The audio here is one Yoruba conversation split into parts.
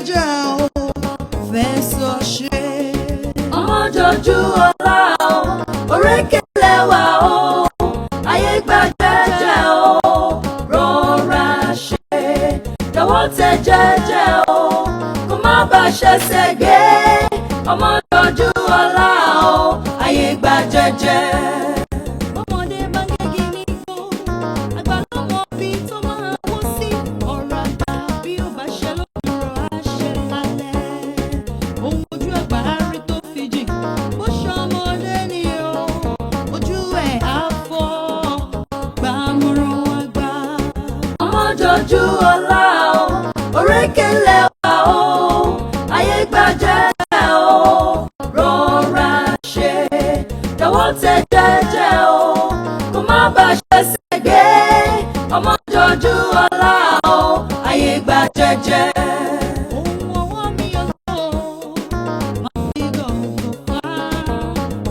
Jẹ́jẹ́ o, fẹsọ̀ ṣe. Ọmọ jọjú ọlá o, òrékelẹ́wà o, ayé gba jẹ́jẹ́ o, rọra ṣe. Jọ̀wọ́ tẹ jẹ́jẹ́ o, kó má bàa ṣẹ̀ṣẹ̀ gbé. Ọmọ jọjú ọlá o, ayé gba jẹ́jẹ́. Ọmọdé bá ń gégi nígbó, àgbà ló mọ bí tó máa wó sí. Ọ̀rọ̀ àgbà bí ó bá ṣe lówùúrọ̀, á ṣe lálẹ́. Ohun ojú àgbà á rí tó fi jìn, bó ṣọmọdé ni o, ojú ẹ̀ á fọ́. Gbàmọ̀ràn àgbà. Ọmọ jọjú ọlá o, òrékelẹ́wà o, ayé gba jẹ́jẹ́ o, rọra ṣe. Jọ̀wọ́ tẹ jẹ́jẹ́ o, kó má bàa ṣẹ̀ṣẹ̀ gbé. Ọmọ jọjú ọlá o, ayé gba jẹ́jẹ́. Ohun ọwọ́ mi ò tó, máa fi gọ̀ǹgọ̀ fà á.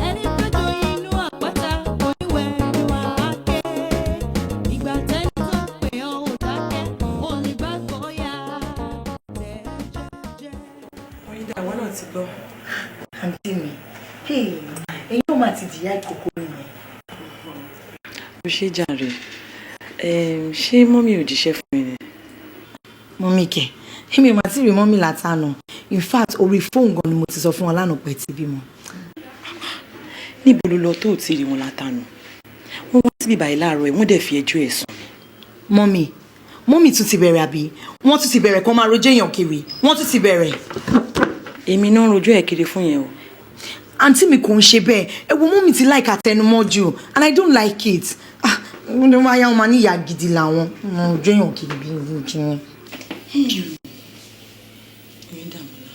Ẹni péjọ inú àpáta kò ní wẹ̀ inú àáké. Ìgbà tẹ́ni tó pè ọ́ ò dákẹ́, ò lè gbàgbọ́ yá. Tẹ̀ jẹ́jẹ́. Oyinda, àwọn náà ti gbọ́. Àǹtí mi, ẹ̀yin náà máa ti dìyà ìkókó nìyẹn. Bó ṣe jàre. Ṣé mummy ò jíṣẹ́ fún mi ni? Mummy kẹ̀? Èmi ò máa tí ì rí mummy látànà. In fact, orí fóònù gan ni mo ti sọ fún wọn lánàá pé ti bímọ. Níbo ló lọ tó ò tí ì rí wọn látànà? Wọ́n wá síbí báyìí láàárọ̀ ẹ̀, wọ́n dẹ̀ fi ẹjọ́ ẹ̀ sùn. Mummy, mummy tún ti bẹ̀rẹ̀ àbí? Wọ́n tún ti bẹ̀rẹ̀ kó máa rojọ́ èèyàn kiri. Wọ́n tún ti bẹ̀rẹ̀. Èmi náà ń rojọ́ ẹ̀ kiri fún yẹn o. Àǹtí mi, kò ń ṣe bẹ́ẹ̀. Ẹ wo, mummy ti like àtẹnumọ́ jù and I don't like it. Ah, wọ́n máa yá, wọn máa ní ìyá gidi làwọn rojọ́ èèyàn kiri bí i. Oyindamola,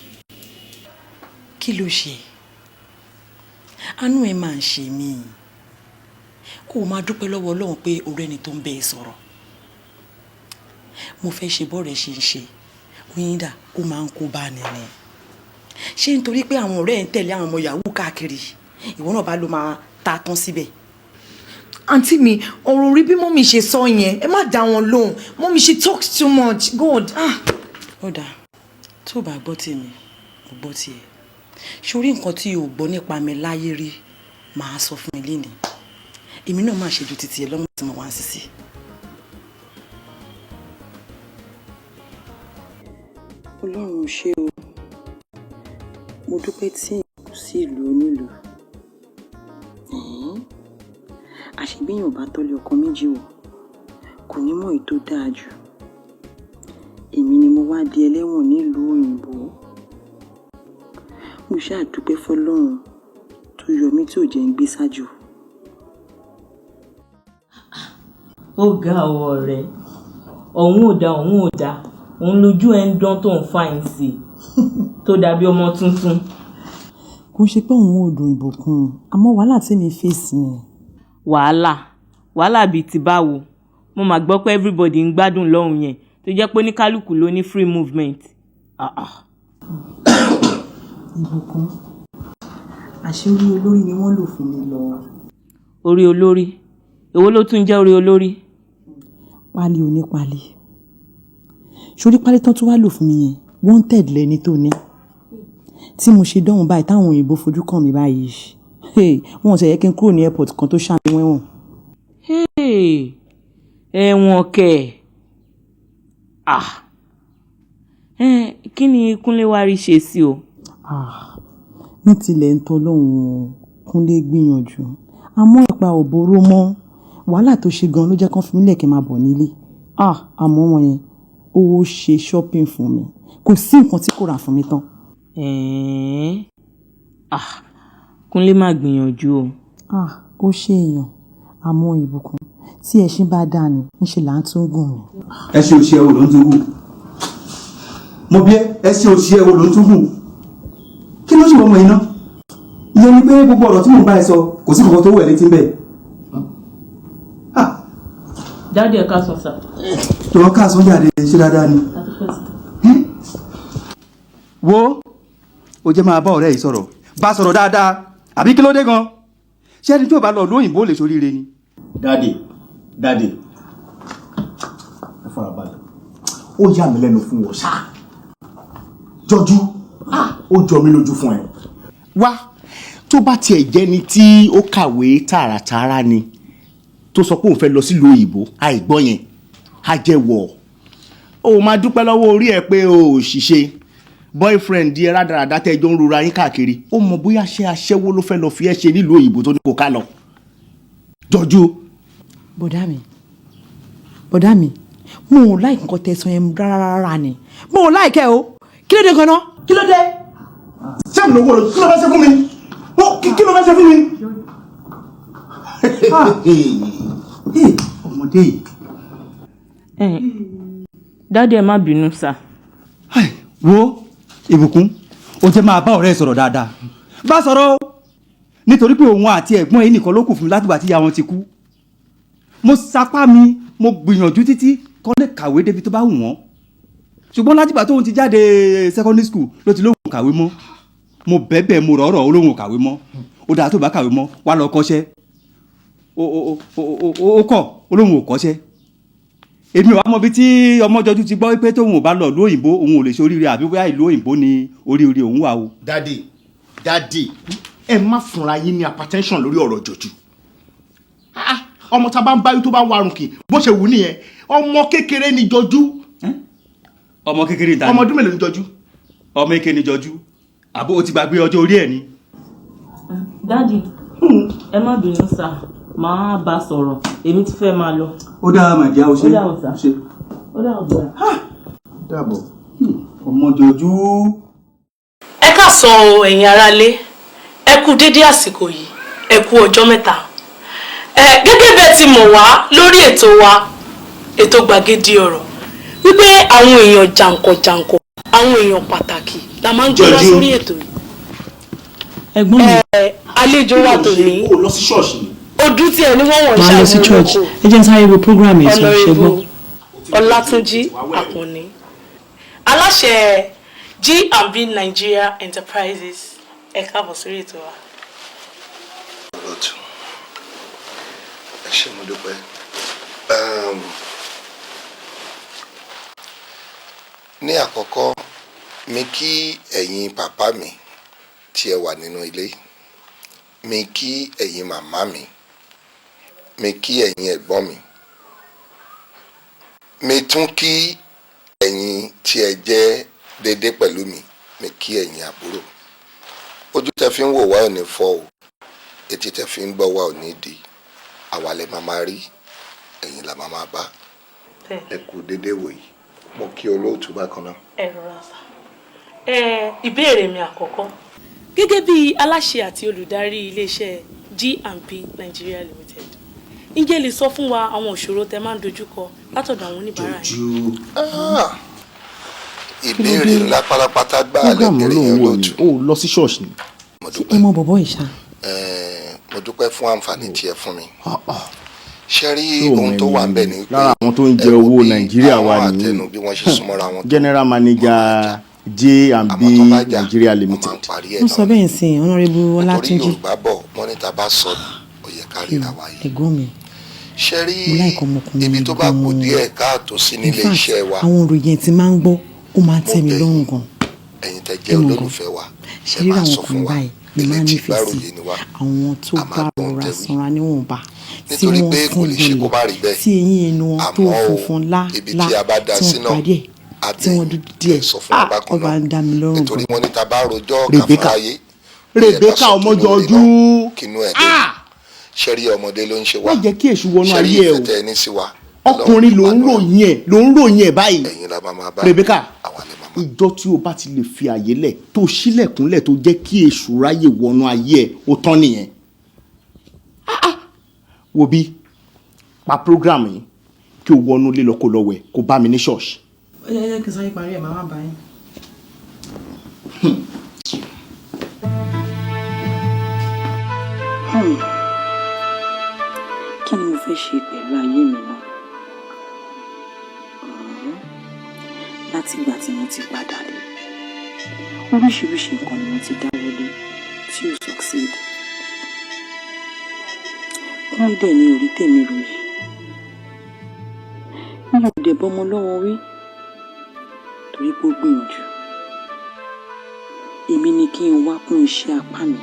kí ló ṣe? Àánú ẹ máa ń ṣe mí. Kó o máa dúpẹ́ lọ́wọ́ Ọlọ́run pé orí ẹni tó ń bẹ ẹ sọ̀rọ̀. Mo fẹ́ ṣe bọ́ọ̀rẹ́ ṣe ń ṣe. Oyinda, ó máa ń kó bá ni ni. Ṣé nítorí pé àwọn ọ̀rẹ́ ẹ̀ ń tẹ̀lé àwọn ọmọ yahoo káàkiri, ìwọ náà bá ló máa ta tán síbẹ̀? Àǹtí mi, ọ̀rọ̀ orí bí mummy ṣe sọ yẹn, ẹ má dá wọn lóhùn. Mummy, she talks too much. God, ah. Ó dáa, tó o bá gbọ́ tèmi, mo gbọ́ tiẹ̀. Sórí nǹkan tí o gbọ́ nípa mi láyé rí, màá sọ fún ẹ lénìí. Èmi náà máa ṣe ju títí ẹ lọ́mọ tí mo wá ń sisi. Ọlọ́run, ṣé o. Mo dúpẹ́ tí n kò sí ìlú onílùú. Àṣebíyàn ò bá tọ́lé ọkọ méjì wò, kò ní mọ̀ èyí tó dáa jù. Èmi ni mo wá di ẹlẹ́wọ̀n nílùú òyìnbó. Mo ṣáà dúpẹ́ fọlọ́run tó yọ mí, tí ò jẹ́ ń gbé sájò. Ó ga ọ ọ̀rẹ́, ọ̀hún ò da, ọ̀hún ò da, òun lójú ẹ̀ ń dán tó ń fine sí i tó dàbí ọmọ tuntun. Kò ṣe pé òun ò dùn, ìbùkún, àmọ́ wàhálà tí mi fèsì ni. Wàhálà? Wàhálà bíi ti báwo? Mo mà gbọ́ pé everybody ń gbádùn lọ́hùn yẹn, tó jẹ́ pé oníkálukú ló ní free movement. Ah, ah. Ìbùkún, àṣírí olórí ni wọ́n lò fún mi lọ. Orí olórí? Èwo ló tún jẹ́ orí olórí? Pálí onípálí. Sórí pálí tán tún wá lò fún mi yẹn, wanted lẹni tó ní. Tí mo ṣe dánwò báyìí, táwọn òyìnbó fojú kàn mí báyìí, wọ́n ṣe yẹ kí n kúrò ní airport kan tó ṣàmì wẹ́wọ̀n. Hey, ẹ̀wọ̀n kẹ̀? Ah, kí ni Kúnlé wá rí ṣe sí o? Ah, ní tilẹ̀ ń tọ́ lọ́hùn-ún, Kúnlé gbìyànjú, àmọ́ ìpa ò boró mọ́. Wàhálà tó ṣe gan ló jẹ́ kán fi mí lẹ̀ kí n máa bọ̀ nílé. Ah, àmọ́ wọn yẹn, ó ṣe shopping fún mi, kò sí nǹkan tí kò rà fún mi tán. Ẹ̀ẹ́n, ah, Kúnlé má gbìyànjú o. Ah, ó ṣe èèyàn, àmọ́ ìbùkún, tí ẹṣin bá dà ní níṣẹ́ là ń tún gùn ni. Ẹ ṣe òṣì ẹ wo ló ń tún gùn? Mo bí ẹ, ẹ ṣe òṣì ẹ wo ló ń tún gùn? Kí ló ṣe wọ́n mọ iná? Ìyẹn ni pé gbogbo ọ̀rọ̀ tí mò ń bá ẹ sọ, kò sí kankan tó wẹ̀ létí ń bẹ̀. Daddy, ẹ káàsán sir. Tòun káàsán jáde, ṣe dáadáa ni? Wo, o jẹ́ máa bá ọ̀rẹ́ yìí sọ̀rọ̀, bá sọ̀rọ̀ dáadáa, àbí kí ló dé gan? Ṣé ẹni tí ò bá lọ lóyìnbó lè ṣoríire ni? Daddy, daddy, ẹ fara balẹ̀. Ó yà mí lẹ́nu fún wọn ṣá. Jọjú, ó jọ mí lójú fún ẹ. Wá, tó bá tiẹ̀ jẹ́ ni tí ó kàwé tààràtààrà ni tó sọ pé òun fẹ́ lọ sílùú òyìnbó, àìgbọ́ yẹn á jẹ́ wọ̀. Ó máa dúpẹ́ lọ́wọ́ orí ẹ pé o ò ṣìṣe boyfriend ẹ rádaràdá tẹ́jọ́ ń rora yín káàkiri. Ó mọ bóyá ṣé aṣẹ́wó ló fẹ́ lọ fi ẹ́ ṣe nílùú òyìnbó tó ní kó ká lọ. Jọjú. Bọ̀dá mi, bọ̀dá mi, mo ò like nǹkan tẹ̀sán yẹn rárá rárá ni. Mo ò like ẹ o. Kí ló dé gan-an? Kí ló dé? Ṣé mi ló wọ́ lọ? Kí ló fẹ́ ṣe fún mi? Kí ló fẹ́ ṣe fún mi? Ọmọdé yìí. Daddy, ẹ má bínú, sir. Wo Ìbùkún, o jẹ́ máa bá ọ̀rẹ́ ẹ sọ̀rọ̀ dáadáa, bá sọ̀rọ̀ o, nítorí pé òun àti ẹ̀gbọ́n yìí nìkan ló kù fún mi látìgbà tí ìyá wọn ti kú. Mo sapá mi, mo gbìyànjú títí kọ́ lè kàwé débi tó bá wù wọ́n, ṣùgbọ́n látìgbà tóun ti jáde secondary school ló ti lóun kàwé mọ́. Mo bẹ́ẹ̀bẹ́ẹ̀, mo rọ̀rọ̀, ó lóun kàwé mọ́. Ó dáa, tó bá kàwé mọ́, wá lọ kọ́ṣẹ́. Ó kọ̀, ó lóun ò kọ́ṣẹ́. Èmi ò wá mọ bí tí Ọmọjọjú ti gbọ́ pé tóun ò bá lọ ìlú òyìnbó, òun ò lè ṣe oríire, àbí bóyá ìlú òyìnbó ni oríire òun wà o. Daddy, daddy, ẹ má fúnra yín ní hypertension lórí ọ̀rọ̀ Jọjú. Ọmọ tá a bá ń báyìí tó bá ń warùn kì bó ṣe wù nìyẹn. Ọmọ kékeré ni Jọjú. Ọmọ kékeré ta ni? Ọmọ ọdún mélòó ni Jọjú? Ọmọ èké ni Jọjú, àbó o ti gbàgbé ọjọ́ orí ẹ̀ ni? Daddy, ẹ má bínú, sir, màá bá a sọ̀rọ̀. Èmi ti fẹ́ máa lọ. Ó dáa màjá, o ṣe. Ó dàbọ̀, sir. Ó dàbọ̀, sir. Dàbọ̀, Ọmọjọjú. Ẹ káàsán o, ẹ̀yin aráalé. Ẹ kú dédé àsìkò yìí, ẹ kú ọjọ́ mẹ́ta. Ẹ gẹ́gẹ́ bẹ́ẹ̀ ti mọ̀ wá lórí ètò wa, ètò Gbàgede Ọ̀rọ̀, wípé àwọn èèyàn jàǹkànjàǹkàn, àwọn èèyàn pàtàkì la máa ń gbé wá Jọjú. sórí ètò yìí. Ẹ̀gbọ́n mi. Ẹ àlejò wa tòní, Ó lọ sí ṣọ́ọ̀ṣì ni? ojú tí ẹ ní wọ́n wọ̀n. Màá lọ sí church. Ẹ jẹ́ n sáré wo program yẹn sọ ṣe gbọ́. Honorable Ọlátúnjí Àkànní, aláṣẹ G&B Nigeria Enterprises, ẹ káàbọ̀ sórí ètò wa. Olóòtú, ẹ ṣé, mo dúpẹ́. Ní àkọ́kọ́, mi kí ẹ̀yin bàbá mi tí ẹ wà nínú ilé, mi kí ẹ̀yin màmá mi, mi kí ẹ̀yin ẹ̀gbọ́n mi, mi tún kí ẹ̀yin tí ẹ jẹ́ déédéé pẹ̀lú mi, mi kí ẹ̀yin àbúrò. Ojú tẹ fi ń wò wá ò ní fọ́ o, etí tẹ fi ń gbọ́ wá ò ní di. Àwa lẹ máa máa rí, ẹ̀yin la máa máa bá. Ẹ kú déédéé wòyí. Mo kí olóòtú bákan náà. Ẹ rọra, sir. Ẹ ìbéèrè mi àkọ́kọ́, gẹ́gẹ́ bí aláṣẹ àti olùdarí iléeṣẹ́ G&B Nigeria Limited, ǹjẹ́ lè sọ fún wa àwọn ìṣòro tẹ́ máa ń dojúkọ látọ̀dọ̀ àwọn oníbàárà yín? Ìbéèrè ńlá pátápátá gbáà Program lẹ́gbẹ̀rẹ̀ ló yẹn, ń wò olóòtú. ni ó lọ sí ṣọ́ọ̀ṣì ni? Ẹ mọ bọ̀bọ̀ ìṣá. Mo dúpẹ́ fún àǹfààní tí ẹ fún mi. Ṣe rí, Ṣé o mọ ohun tó wà ń bẹ̀ ni pé lára àwọn tó ń jẹ ẹ wo owó bí Nàìjíríà wa àwọn nìyí. àtẹnu bí wọ́n ṣe súnmọ́ra wọn tó. General manager J&B Àmọ́ tó bá jà, Nigeria wọ́n máa Limited. ń parí ẹ̀ Wọ́n sọ náà. bẹ́ẹ̀ sìn, Honorable Nítorí Ọlátúnjí. Yorùbá bọ̀, wọ́n ní tá a bá sọ, ó yẹ ká ríra wa yìí. Ẹ̀gbọ́n mi, Ṣe rí, mo like ọmọkùnrin ibi tó bá kù gan-an. díẹ̀ káàtó sí In nílé fact, iṣẹ́ wa, àwọn òròyìn tí máa ń gbọ́, ó máa ń tẹ́ mi Mo bẹ̀ lọ́rùn yín. gan. Ẹ̀yin tẹ́ jẹ́ Ẹ mọ̀ gan. olólùfẹ́ wa, Ṣe ẹ rí máa àwọn sọ fún ọkùnrin wa. báyìí ni máa ń Elétí nífẹ̀ẹ́ sí, gbáròyé ni wá. àwọn tó A máa bá gbọ́n rọra tẹ̀wé. sanra níwọ̀nba, tí Nítorí wọ́n pé kò fún lè ṣe kó gbọ̀nlẹ̀, má rí bẹ́ẹ̀. tí eyín ẹnu wọn tó Àmọ́ o, funfun ibi lá tí a bá dá tí sí wọ́n náà, parí ẹ̀, tí wọ́n dúdú díẹ̀, sọ fún wa ah, bákan ó máa náà. ń dá mi lọ́rùn Nítorí gan. wọ́n ní ta bá rojọ́ Rebecca. kàfáráyé, Rebecca Ọmọjọjú. kínú ẹ̀ dé. Ṣe rí, ọmọdé ló ń ṣe wá. Má jẹ́ kí èṣù wọnú Ṣe rí, ayé ẹ o. ìfẹ́ tẹ ẹ ní sí wa, Ọkùnrin ló ń ròyìn ẹ, ló ń ròyìn ẹ báyìí. ẹ̀yin la máa máa bá. Rebecca, Àwa lè máa máa. ìjọ tí o bá ti lè fi àyè lẹ̀, tó ṣílẹ̀kùnlẹ̀, tó jẹ́ kí èṣù ráyè wọnú ayé ẹ, ó tán nìyẹn. Ah, ah. Wo bí, pa program yìí, kí o wọnú ilé lọ, kó lọ wẹ̀, kó bá mi ní ṣọ́ọ̀ṣì. Ó yẹ kí n sáré parí ẹ̀, máa má bá yín. Kí ni mo fẹ́ ṣe pẹ̀lú ayé mi náà? Látìgbà tí mo ti padà dé, oríṣiríṣi nǹkan ni mo ti dáwọ́lé tí ò succeed. Kúnlé dẹ̀ ní orí tèmi rò yìí. Mi ò dẹ̀ bọ́mọ lọ́wọ́ wí torí pé ó gbìyànjú. ni kí n wá kún iṣẹ́ apá mi?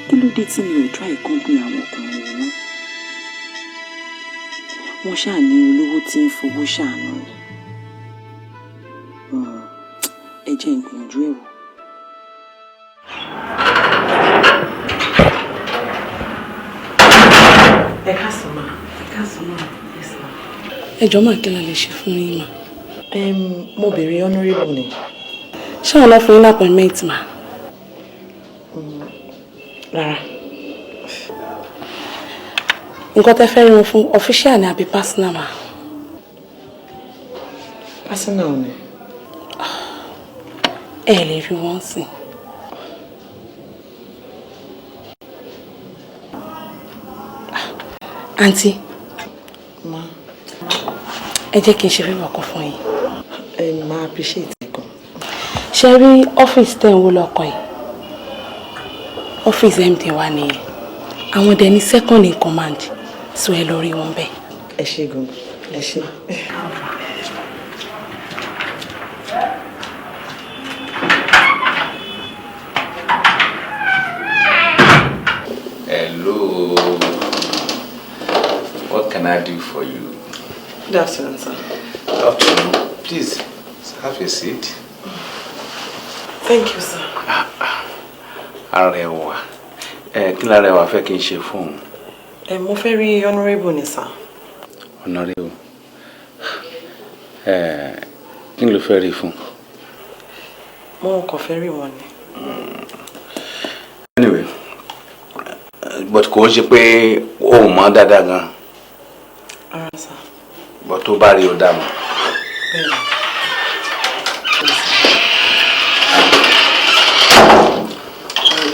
Kí ló dé tí mi ò try company àwọn ọkùnrin yìí ná? Wọ́n ṣáà ní olówó tí ń fowó ṣàánú ni. Ẹ jẹ́ n gbìyànjú ẹ̀ wò. Ẹ káàsán ma. Ẹ káàsán ma. Yes ma. Ẹ jọ̀ọ́ mà, kí la lè ṣe fún yín mà? Mo béèrè honourable ni. Ṣé àwọn lọ fún yín ní appointment mà? Rárá. Nǹkan tẹ́ fẹ́ rí wọn fún, official ni àbí personal mà? Personal ni. Ẹ lè rí wọn sìn. Àǹtí, Ma. ẹ jẹ́ kí n ṣe favour kan fún yín. Ẹ máa appreciate ẹ gan. Ṣe rí ọ́fíìsì tẹ̀ ń wó lọ́kàn yìí, ọ́fíìsì MD wa nìyẹn. Àwọn dẹ̀ ní second in command, so ẹ lọ rí wọn bẹ́ẹ̀. Ẹ ṣé gan, ẹ ṣé. Hello. What can I do for you? Good afternoon, sir. Good afternoon. Please, have a seat. Thank you, sir. Arẹwà. Ẹ kí l'Arẹwà fẹ́ kí n ṣe fún un? Ẹ mo fẹ́ rí honourable ni, sir. Honourable. Ẹ kí ló fẹ́ rí fún? Mo kàn fẹ́ rí wọn ni. Anyway, but kò ń ṣe pé o ò mọ̀ dáadáa gan. Rárá, sir. But tó bá rí o dá mọ̀. Bẹ́ẹ̀ni.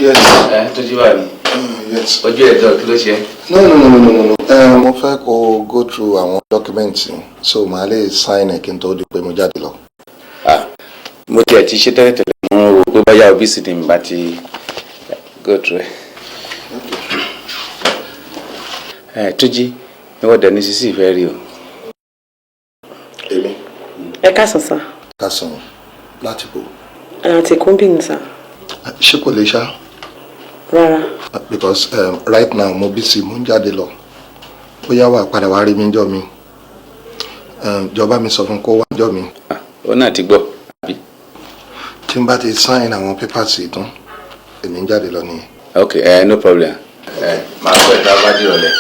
Yes. Ẹ tó jí báyìí. Yes. Ojú ẹ̀ dọ̀, kí ló ṣe? No, no, no, no, no, no. Mo fẹ́ kó go through àwọn documents, so màá lè sign ẹ̀ kí n tó di pé mo jáde lọ. Ah, mo tiẹ̀ ti ṣe tẹ́lẹ̀tẹ́lẹ̀, mo rò pé báyà òbí sì ni bá ti go through ẹ̀. Ẹ Túnjí, ìwọ dẹ̀ ní sísì fẹ́ rí o. Èmi. Ẹ káàsán, sir. Kásán láti bò. Àti kúnbí ni, sir. Ṣé kò lè ṣá? Rárá. Because right now mo busy, mo ń jáde lọ. Bóyá wà padà wá rí mi jọ́ mi. Jọba mi sọ fún kó wá jọ́ mi. Ó náà ti gbọ́, àbí? Tí n bá ti sign àwọn papers yìí tán, èmi ń jáde lọ nìyẹn. Ok, no problem. Ẹ máa gbọ́ ìta bá dìrọ̀lẹ́.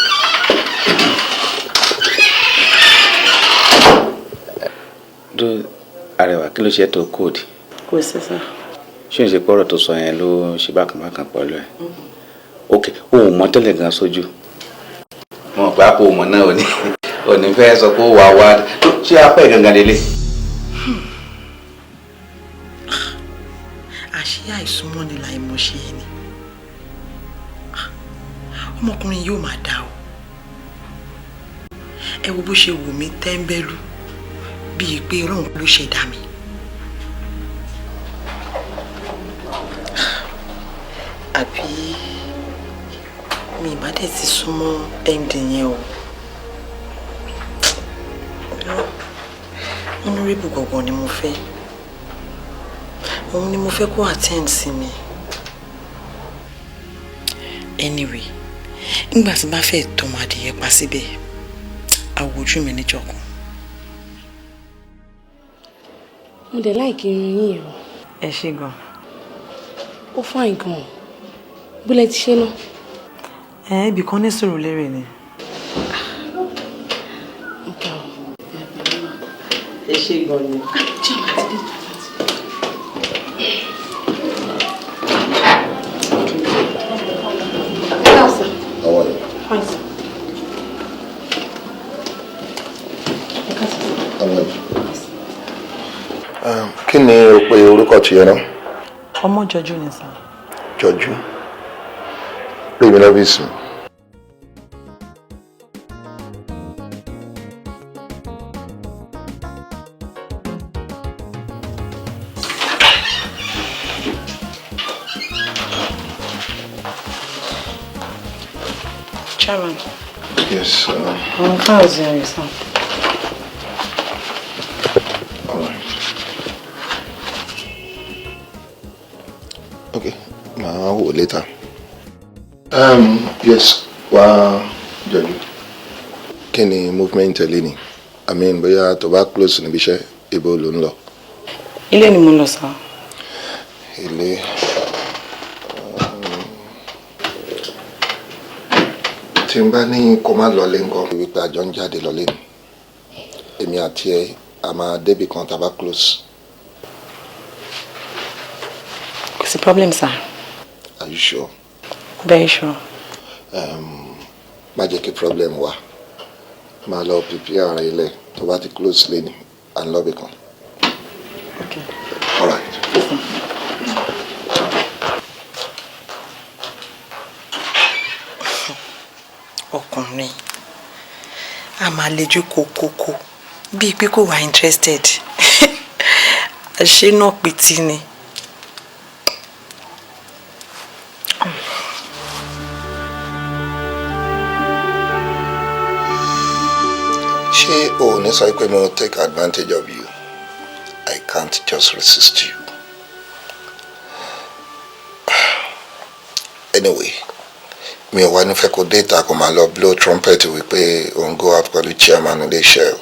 Dó Arẹwà, kí ló ṣe tó kóòdì? Kò sí, sir. Ṣé o ṣe pọ́rọ̀ tó sọ yẹn ló ṣe bákan bákan pẹ̀lú ẹ̀? Ok, o ò mọ̀ tẹ́lẹ̀ gan sójú. Mo mọ̀ pé àpò òmò náà ò ní fẹ́ sọ pé ó wà wá ṣé apá ẹ̀ gangan lélẹ̀. Àṣé àìsúnmọ́ ni láìmọ̀ ṣe é ni. Ọmọkùnrin yóò máa dá o. Ẹ wo bó ṣe wò mí tẹ́ńbẹ́lú bíi pé Ọlọ́run ló ṣẹ̀dá mi. Àbí mi ìbá dẹ̀ ti súnmọ́ MD yẹn o? Honourable gbọ̀ngàn ni mo fẹ́, òun ni mo fẹ́ kó attend sí mi. Anyway, nígbà tí n bá fẹ́ tọmọ adìyẹ pa síbẹ̀, àwọ̀ ojú mi níjọ̀kan. Mo dẹ̀ like irun yín o. Ẹ ṣé gan. Ó fine gan. Bó lẹ ti ṣe náà? Ẹ ibì kan ní Sùúrùlérè ni. Ọ̀gá o. Ẹ ṣé gan ni. Jẹ́ àti dé. How are you? Fine, sir. Ẹ káàsán. How are you? Kí ni o pe orúkọ tiẹ̀ náà? Ọmọjọjú ni, sir. Jọjú. Rí mi lọ́fíìsì mi. Chairman. Yes. Àwọn files yẹn rè, sir. All right. Máa wò later. Yes, wá jọjú. Kí ni movement ẹ léni? I mean, bóyá tó bá close níbi iṣẹ́, ibo ló ń lọ? Ilé ni mo ń lọ, sir. Ilé. Tí n bá ní kó má lọlé ńkọ́? Wípé àjọ ń jáde lọlé ni. Èmi àti ẹ, a máa débì kan tá a bá close. Kò sí problem, sir. Are you sure? Very sure. Má jẹ́ kí problem wà. Máa lọ prepare ara ilẹ̀ tó bá ti close lé ní à ń lọ́bì kan. Okay. All right. Ọkùnrin a máa lejú kókókó bíi pé kò wá interested, àṣé náà pitì ni. Ṣé o ò ní sọ pé mo take advantage of you? I can't just resist you. Anyway, mi ò wá nífẹ̀ẹ́ kó dé ìta kó máa lọ blow trumpet wípé òun go out pẹ̀lú chairman iléeṣẹ́ o.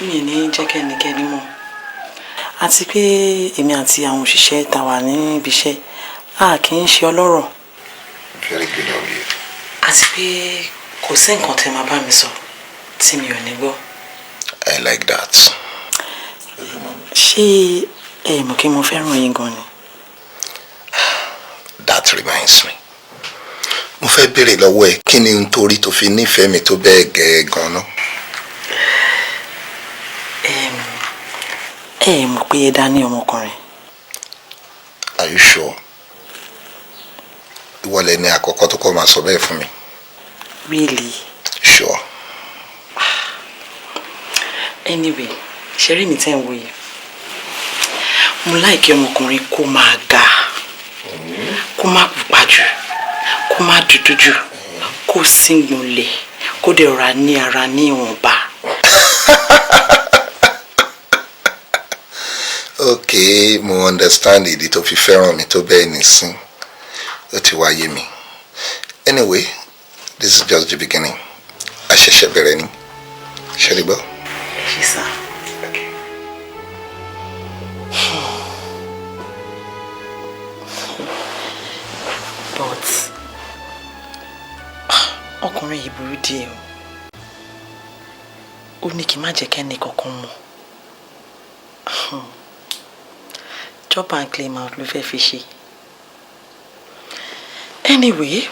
Mi ní jẹ́ kẹ́nikẹ́ni mọ̀, àti pé èmi àti àwọn òṣìṣẹ́ tá wà níbi iṣẹ́, a kì í ṣe ọlọ́rọ̀. Very good of you. Àti pé kò sí nǹkan tẹ́ máa bá mi sọ tí mi ò ní gbọ́. I like that. Ṣé ẹ mọ̀ kí mo fẹ́ràn yín gan ni? That reminds me. Mo fẹ́ béèrè lọ́wọ́ ẹ, kí ni n torí tó fi nífẹ̀ẹ́ mi tó bẹ́ẹ̀ gẹ́ẹ́ gan-an? Ẹ mọ̀ pé ẹ dá ní ọmọkùnrin. Are you sure? Ìwọ lẹni àkọ́kọ́ tó kọ́ máa sọ bẹ́ẹ̀ fún mi. Really? Sure. Anyway, ṣeré mi tẹ́ ń wò yìí, mo láìkí ọmọkùnrin kó máa ga, kó má pupa jù, kó má dúdú jù, kó síngbọnlẹ̀, kó dẹ̀ rọra ní ara ní ìwọ̀nba. Okay, mo understand ìdí tó fi fẹ́ràn mi tó bẹ́ẹ̀ nísìn. Ó ti wá yé mi. Anyway, this is just the beginning. A ṣẹ̀ṣẹ̀ bẹ̀rẹ̀ ni. Ṣé rí gbọ́? Ẹ ṣé, sir. But ọkùnrin yìí burú díẹ̀ o. Ó ní kí n má jẹ́ kẹ́ni kankan mọ̀. Chop and claim out ló fẹ́ fi ṣe. Anyway,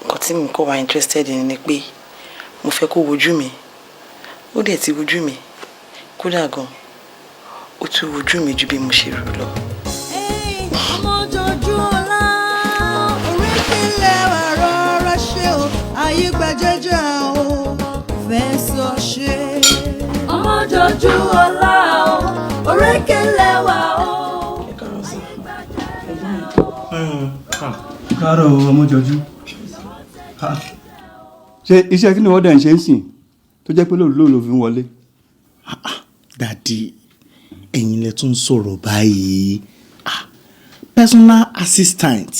nǹkan tí mo kọ́ wa interested in ni pé mo fẹ́ kó wojú mi. Ó dẹ̀ ti wojú mi. Kódà gan, ó tún wojú mi ju bí mo ṣe rò lọ. Ọmọ jọjú ọlá oríkìlẹ̀ wà, rọra ṣe o, ayé gba jẹ́jẹ́ o, fẹsọ̀ ṣe. Ọmọ jọjú ọlá o, oríkìlẹ̀ wà o. Káàárọ̀ o, ọmọ jọjú. Ṣé iṣẹ́ kí ni wọ́n dẹ̀ ń ṣe ń sìn tó jẹ́ pé lóòrù lóòrù ló fi ń wọlé? Daddy, ẹ̀yin lẹ tún sọ̀rọ̀ báyìí. Personal assistant,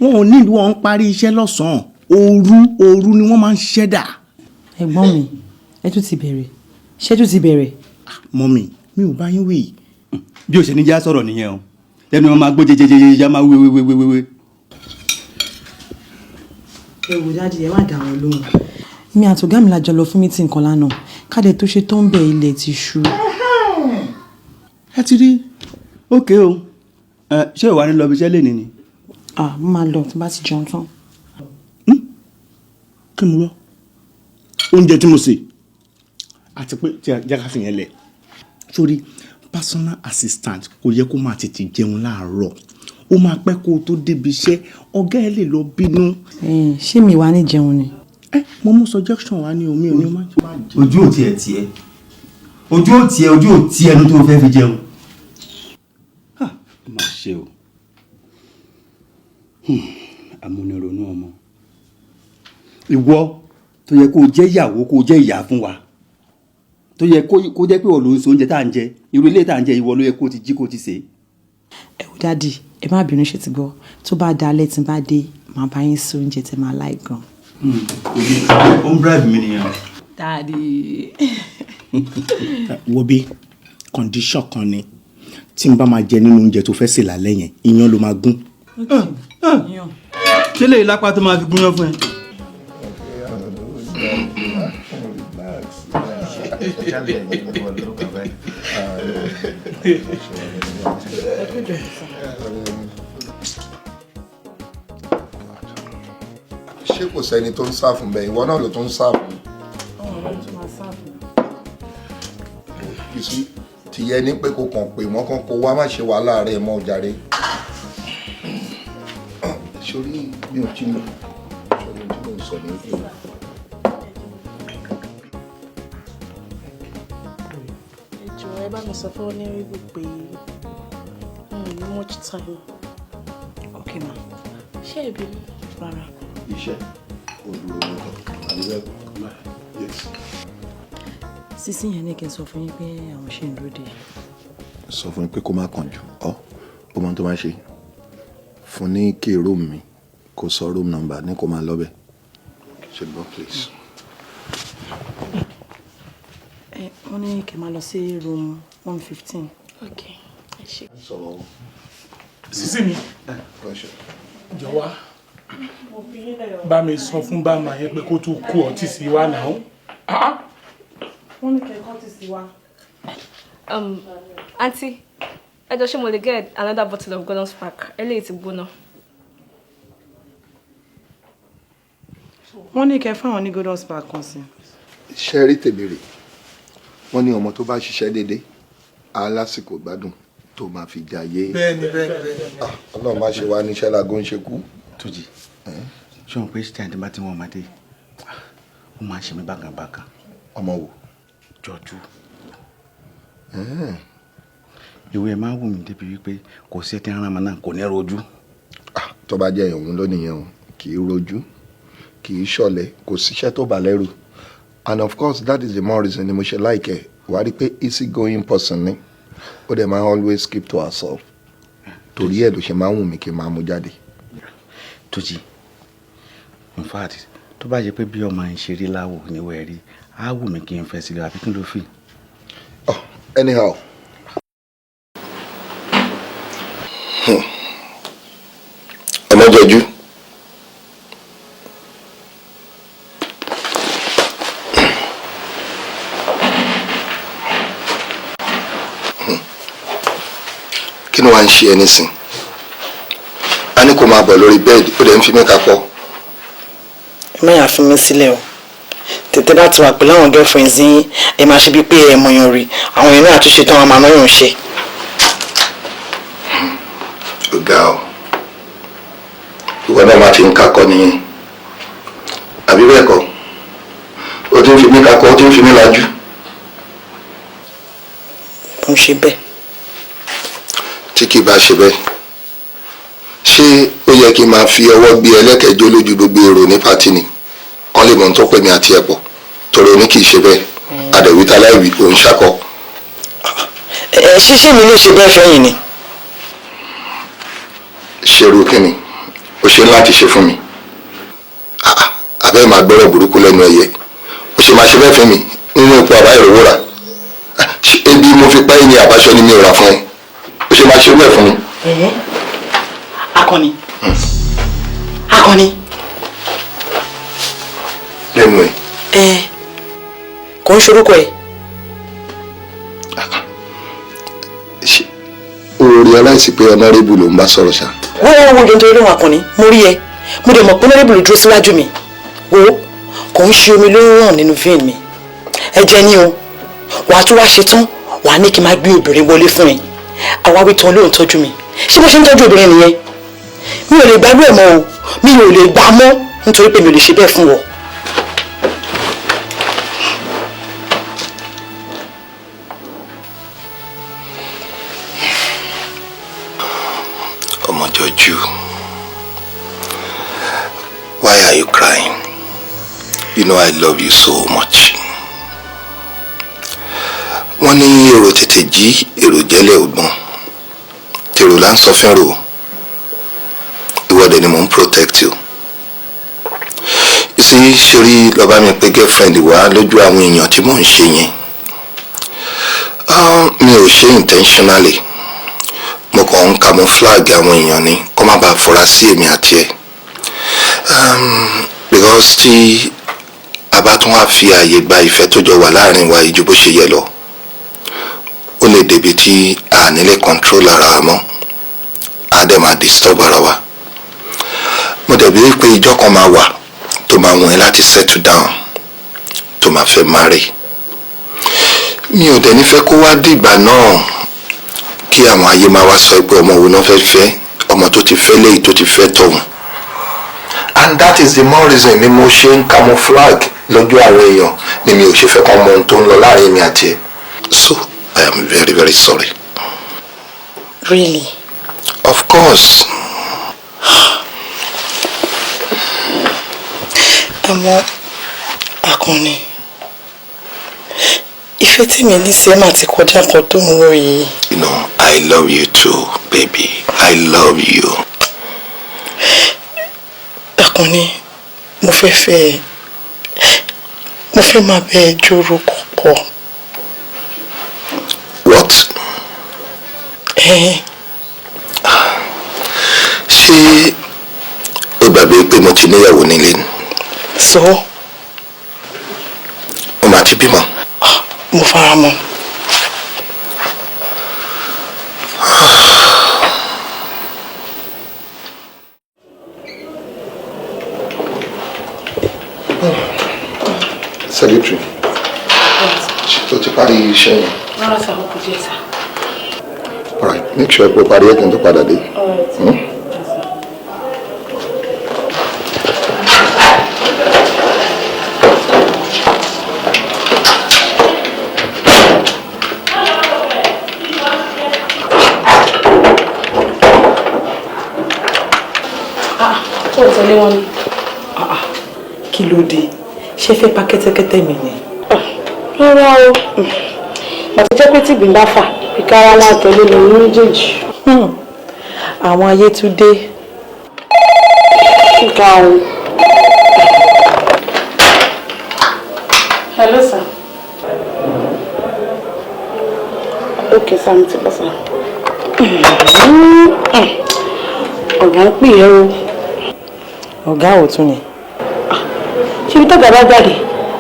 wọn ò ní ìlú, wọn ń parí iṣẹ́ lọ́sàn-án, òru òru ni wọ́n máa ń ṣiṣẹ́ dà. Ẹ̀gbọ́n mi, ẹ tún ti bẹ̀rẹ̀, ṣé tún ti bẹ̀rẹ̀? Mummy, mi ò bá yín wí. Bí o ṣe ní já sọ̀rọ̀ nìyẹn o, lẹ́nu wọn máa gbó jẹjẹjẹjẹ, máa wé wé wé wé wé. Ẹ wò, daddy, ẹ má dá wọn lóhùn. Èmi àti ọ̀gá mi la jọ lọ fún meeting kan lánàá, káde tó ṣe tó ń bẹ̀, ilẹ̀ ti ṣú. Ẹ ti rí. Ókè o, ṣé ìwà ní lọ ibi iṣẹ́ lè ní ni? Ah, mo máa lọ tí bá ti jẹun tán. Kí ni mo lọ oúnjẹ tí mo sè àti pé tí a jẹ́ ká fi yẹn lẹ̀ sórí personal assistant, kò yẹ kó máa tètè jẹun láàárọ̀, ó máa pẹ́ kó o tó débi iṣẹ́, ọ̀gá ẹ lè lọ bínú. Ṣé mi wà ní jẹun ni? Ẹ mo mú suggestion wá ní omi ò ní o má jẹun. Ojú ò tiẹ̀ tiẹ̀, ojú ò tiẹ̀, ojú ò tiẹ̀ ẹnu tó o fẹ́ fi jẹun. Ó mà ṣe o, amúnironú ọmọ ìwọ tó yẹ kó o jẹ́ ìyàwó, kó o jẹ́ ìyá fún wa. Tó yẹ kó jẹ́ pé ìwọ ló ń ṣe oúnjẹ tá à ń jẹ, irú ilé tá à ń jẹ, ìwọ ló yẹ kó ti jí kó ti sè é. Ẹ wò, daddy, ẹ má bínú, ṣe ti gbọ́? Tó bá dalẹ̀, tí n bá dé, màá bá yín sè oúnjẹ tẹ máa like gan. Ó ń bribe mi nìyẹn. Daddy. Wo bí, condition kan ni tí n bá máa jẹ nínú oúnjẹ tó fẹ́ sè lálẹ́ yẹn, iyán ló máa gún. Ṣé lè lápá tó máa fi gúnyán fún ẹ? Ṣé kò sẹ́ni tó ń serve bẹ́ẹ̀? Ìwọ náà ló tó ń serve. You see, tìyẹ ní pé kò kàn pé wọ́n kàn kó wá, má ṣe wàhálà rẹ̀ mọ́ jàre. Sórí mi ò tí mo sórí tí mo ń sọ ní pé. Ẹ jọ̀ọ́, ẹ bá mi sọ fún Honorable pé mi ò ní much time. Ok ma. Ṣé ẹ bínú? Rárá. Iṣẹ́ òdúró lọ́tọ̀ àbí bẹ́ẹ̀ kọ́? Yes. Sísí yẹn ní kí n sọ fún yín pé àwọn ṣì ń dúró dè. Sọ fún mi pé kó má kàn jù ọ, ó mọ ohun tó máa ṣe fún ní kí room mi, kó sọ room number ní kó máa lọ bẹ̀. Ṣùgbọ́n please. Ẹ wọ́n ní kí n máa lọ sí room 115. Ok, ẹ ṣé. Sọ̀rọ̀. Sísí mi, jọ̀wọ́, bá mi sọ fún bàmà yẹn pé kó tún kó ọtí sí wa náà. Wọ́n ní kẹ́kọ́ ti sí wa. Aunty, ẹ jọ̀ọ́, ṣé mo lè get another bottle of Golden Spark? Eléyìí ti gbóná. Wọ́n ní kẹ́ fáwọn ní Golden Spark kan sí. Ṣe rí tèmi rè, wọ́n ní ọmọ tó bá ṣiṣẹ́ déédéé á lásìkò gbádùn tó máa fi jayé. Bẹ́ẹ̀ni, bẹ́ẹ̀ni, bẹ́ẹ̀ni. Ọlọ́run má ṣe wá níṣẹ́ lágó ń ṣe kú. Túnjí, ṣé òun pé ṣíṣe àti bá tí wọ́n máa dé, ó máa ń ṣe mí bákan bákan. Ọmọ wo? Jọjú. Ìwé ẹ̀ máa ń wù mí débi wípé kò sí ẹ tí ń rán ọmọ náà kò ní rojú. Tó bá jẹ́ òun ló nìyẹn o, kì í rojú, kì í ṣọ̀lẹ, kò síṣẹ́ tó bà lẹ́rù, and of course that is the more reason ni mo ṣe like ẹ̀. Wàá rí i pé easy going person ni, ó dẹ̀ máa always keep to herself, torí ẹ̀ ló ṣe máa ń wù mí kí n máa mú jáde. Túnjí, in fact, tó bá jẹ́ pé bí ọmọ yẹn ṣe rí láwò níwẹ̀ rí, á wù mí kí n fẹ́ sílẹ̀, àbí kí n ló fi. Anyhow. Ọmọjọjú. Kí ni wàá ń ṣe ẹ nísìn? A ní kó máa bọ̀ lórí bed, ó dẹ̀ ń fi mí kakọ́. Ẹ má yà fi mí sílẹ̀ o. Tètè bá ti wà pẹ̀lú àwọn girlfriends yín, ẹ máa ṣe bíi pé ẹ mọ̀yàn rí àwọn èèyàn náà, àtúnṣe tán, wọn máa náyàn ṣe. Ó ga ọ, ìwọ náà máa fi ń kakọ́ nìyẹn, àbí bẹ́ẹ̀ kọ́? Ó ti ń fi mí kakọ́, ó ti ń fi mí lajú. Kò ń ṣe bẹ́ẹ̀. Tí kì í bá ṣe bẹ́ẹ̀, ṣé ó yẹ kí n máa fi ọwọ́ gbé ẹlẹ́kẹ̀ẹ́jọ́ lójú gbogbo èrò ní party ni, kán lè mọ ohun tó pè mí àti ẹ̀ pọ̀? Torí oní kì í ṣe bẹ́ẹ̀, àdẹ̀wítà láìwí, òun ṣakọ. Ẹ ṣíṣe mi lè ṣe bẹ́ẹ̀ fẹ́yìn ni. Ṣerú kínni ó ṣe láti ṣe fún mi? Àbẹ́ máa gbọ́rọ̀ burúkú lẹ́nu ẹ̀yẹ. Ó ṣe máa ṣe bẹ́ẹ̀ fún mi nínú ipò àbá ìrówó rà? Ebi mo fi pẹ́ ní àbáṣọ ni mi ò rà fún ẹ. Ó ṣe máa ṣe bẹ́ẹ̀ fún mi. Akọni, Akọni. Lẹ́nu ẹ̀. Ẹ kò ń ṣorúkọ ẹ. Ṣé o realize pé honourable ló ń bá sọ̀rọ̀ ṣá? Wọ́n wọ́n wo nítorí lóhùn Akànní, mo rí ẹ, mo dẹ̀ mọ̀ pé honourable ló dúró síwájú mi. Wo, kò ń ṣe omi ló ń ràn nínú vein mi, ẹ̀jẹ̀ ni o. Wàá tún wá ṣe tán, wàá ní kí n máa gbé obìnrin wọlé fún ẹ. Àwa wí tán, lóun tọ́jú mi. Ṣé bó ṣe ń tọ́jú obìnrin nìyẹn? Mi ò lè gbàgbé ẹ̀ mọ́ o, mi ò lè gbà mọ́, nítorí pé mi ò lè ṣe bẹ́ẹ̀ fún ọ. Ọmọjọjú, why are you crying? You know I love you so much. Wọ́n ní èrò tètè jí, èrò jẹ́lẹ̀ ògbọ́n. Tèrò là ń sọ fẹ́ rò. Ìwọ dẹ̀ ni mò ń protect you. You see, ṣorí lọ bá mi pé girlfriend wá lójú àwọn èèyàn tí mò ń ṣe yẹn. Mi ò ṣe intentionally. Mo kàn ń camouflage àwọn èèyàn ni kó má bàa fura sí èmi àti ẹ. Because tí a bá tún wá fi ààyè gba ìfẹ́ tó jọ wà láàrin wa yìí ju bó ṣe yẹ lọ, ó lè débi tí a ní lè control ara wa mọ́, a dẹ̀ máa disturb ara wa. Mo dẹ̀ bí pé ìjọ́ kan máa wà tó máa wùn ẹ́ láti settle down, tó máa fẹ́ marry. Mi ò dẹ̀ ní fẹ́ kó wá dìgbà náà kí àwọn ayé máa wá sọ pé ọmọ wo náà fẹ́ fẹ́, ọmọ tó ti fẹ́ léyìí tó ti fẹ́ tọ̀hún. And that is the more reason ni mo ṣe ń camouflage lójú àwọn èèyàn, ni mi ò ṣe fẹ́ kọ́ mọ ohun tó ń lọ láàrin mi àti ẹ. So I am very very sorry. Really? Of course. Àmọ́ Àkànní, ìfẹ́ tí mi ní sí ẹ máa ti kọjá kan tó ń rò yìí. You know, I love you too, baby. I love you. Àkànní, mo fẹ́ fẹ́ ẹ. Mo fẹ́ máa bẹ ẹ jórúkọ pọ̀. What? Ṣé o gbàgbé pé mo ti níyàwó nílé ni? So? Mo máa ti bímọ. Mo fara mọ́. Secretary, ṣé o ti parí iṣẹ́ yẹn? Rárá sà, ó kù díẹ̀ sà. All right, make sure pé o parí ẹ̀ kí n tó padà dé. Hmm? Ó tẹ̀lé wọn ni. Kí ló dé? Ṣé fẹ́ pa kẹ́tẹ́kẹ́tẹ́ mi ni? Rárá o, bàtí jẹ́ pé tìgbín bá fà, ìkara wọn àtẹ̀lé lòun méjèèjì. Àwọn ayé tún dé. Ga o. Hello sir. Okay sir, mo ti bọ́ sir. Ọ̀gá ń pè é o. Ọ̀gá ò tún ni. Ṣé ibi tọ́gà bá jáde,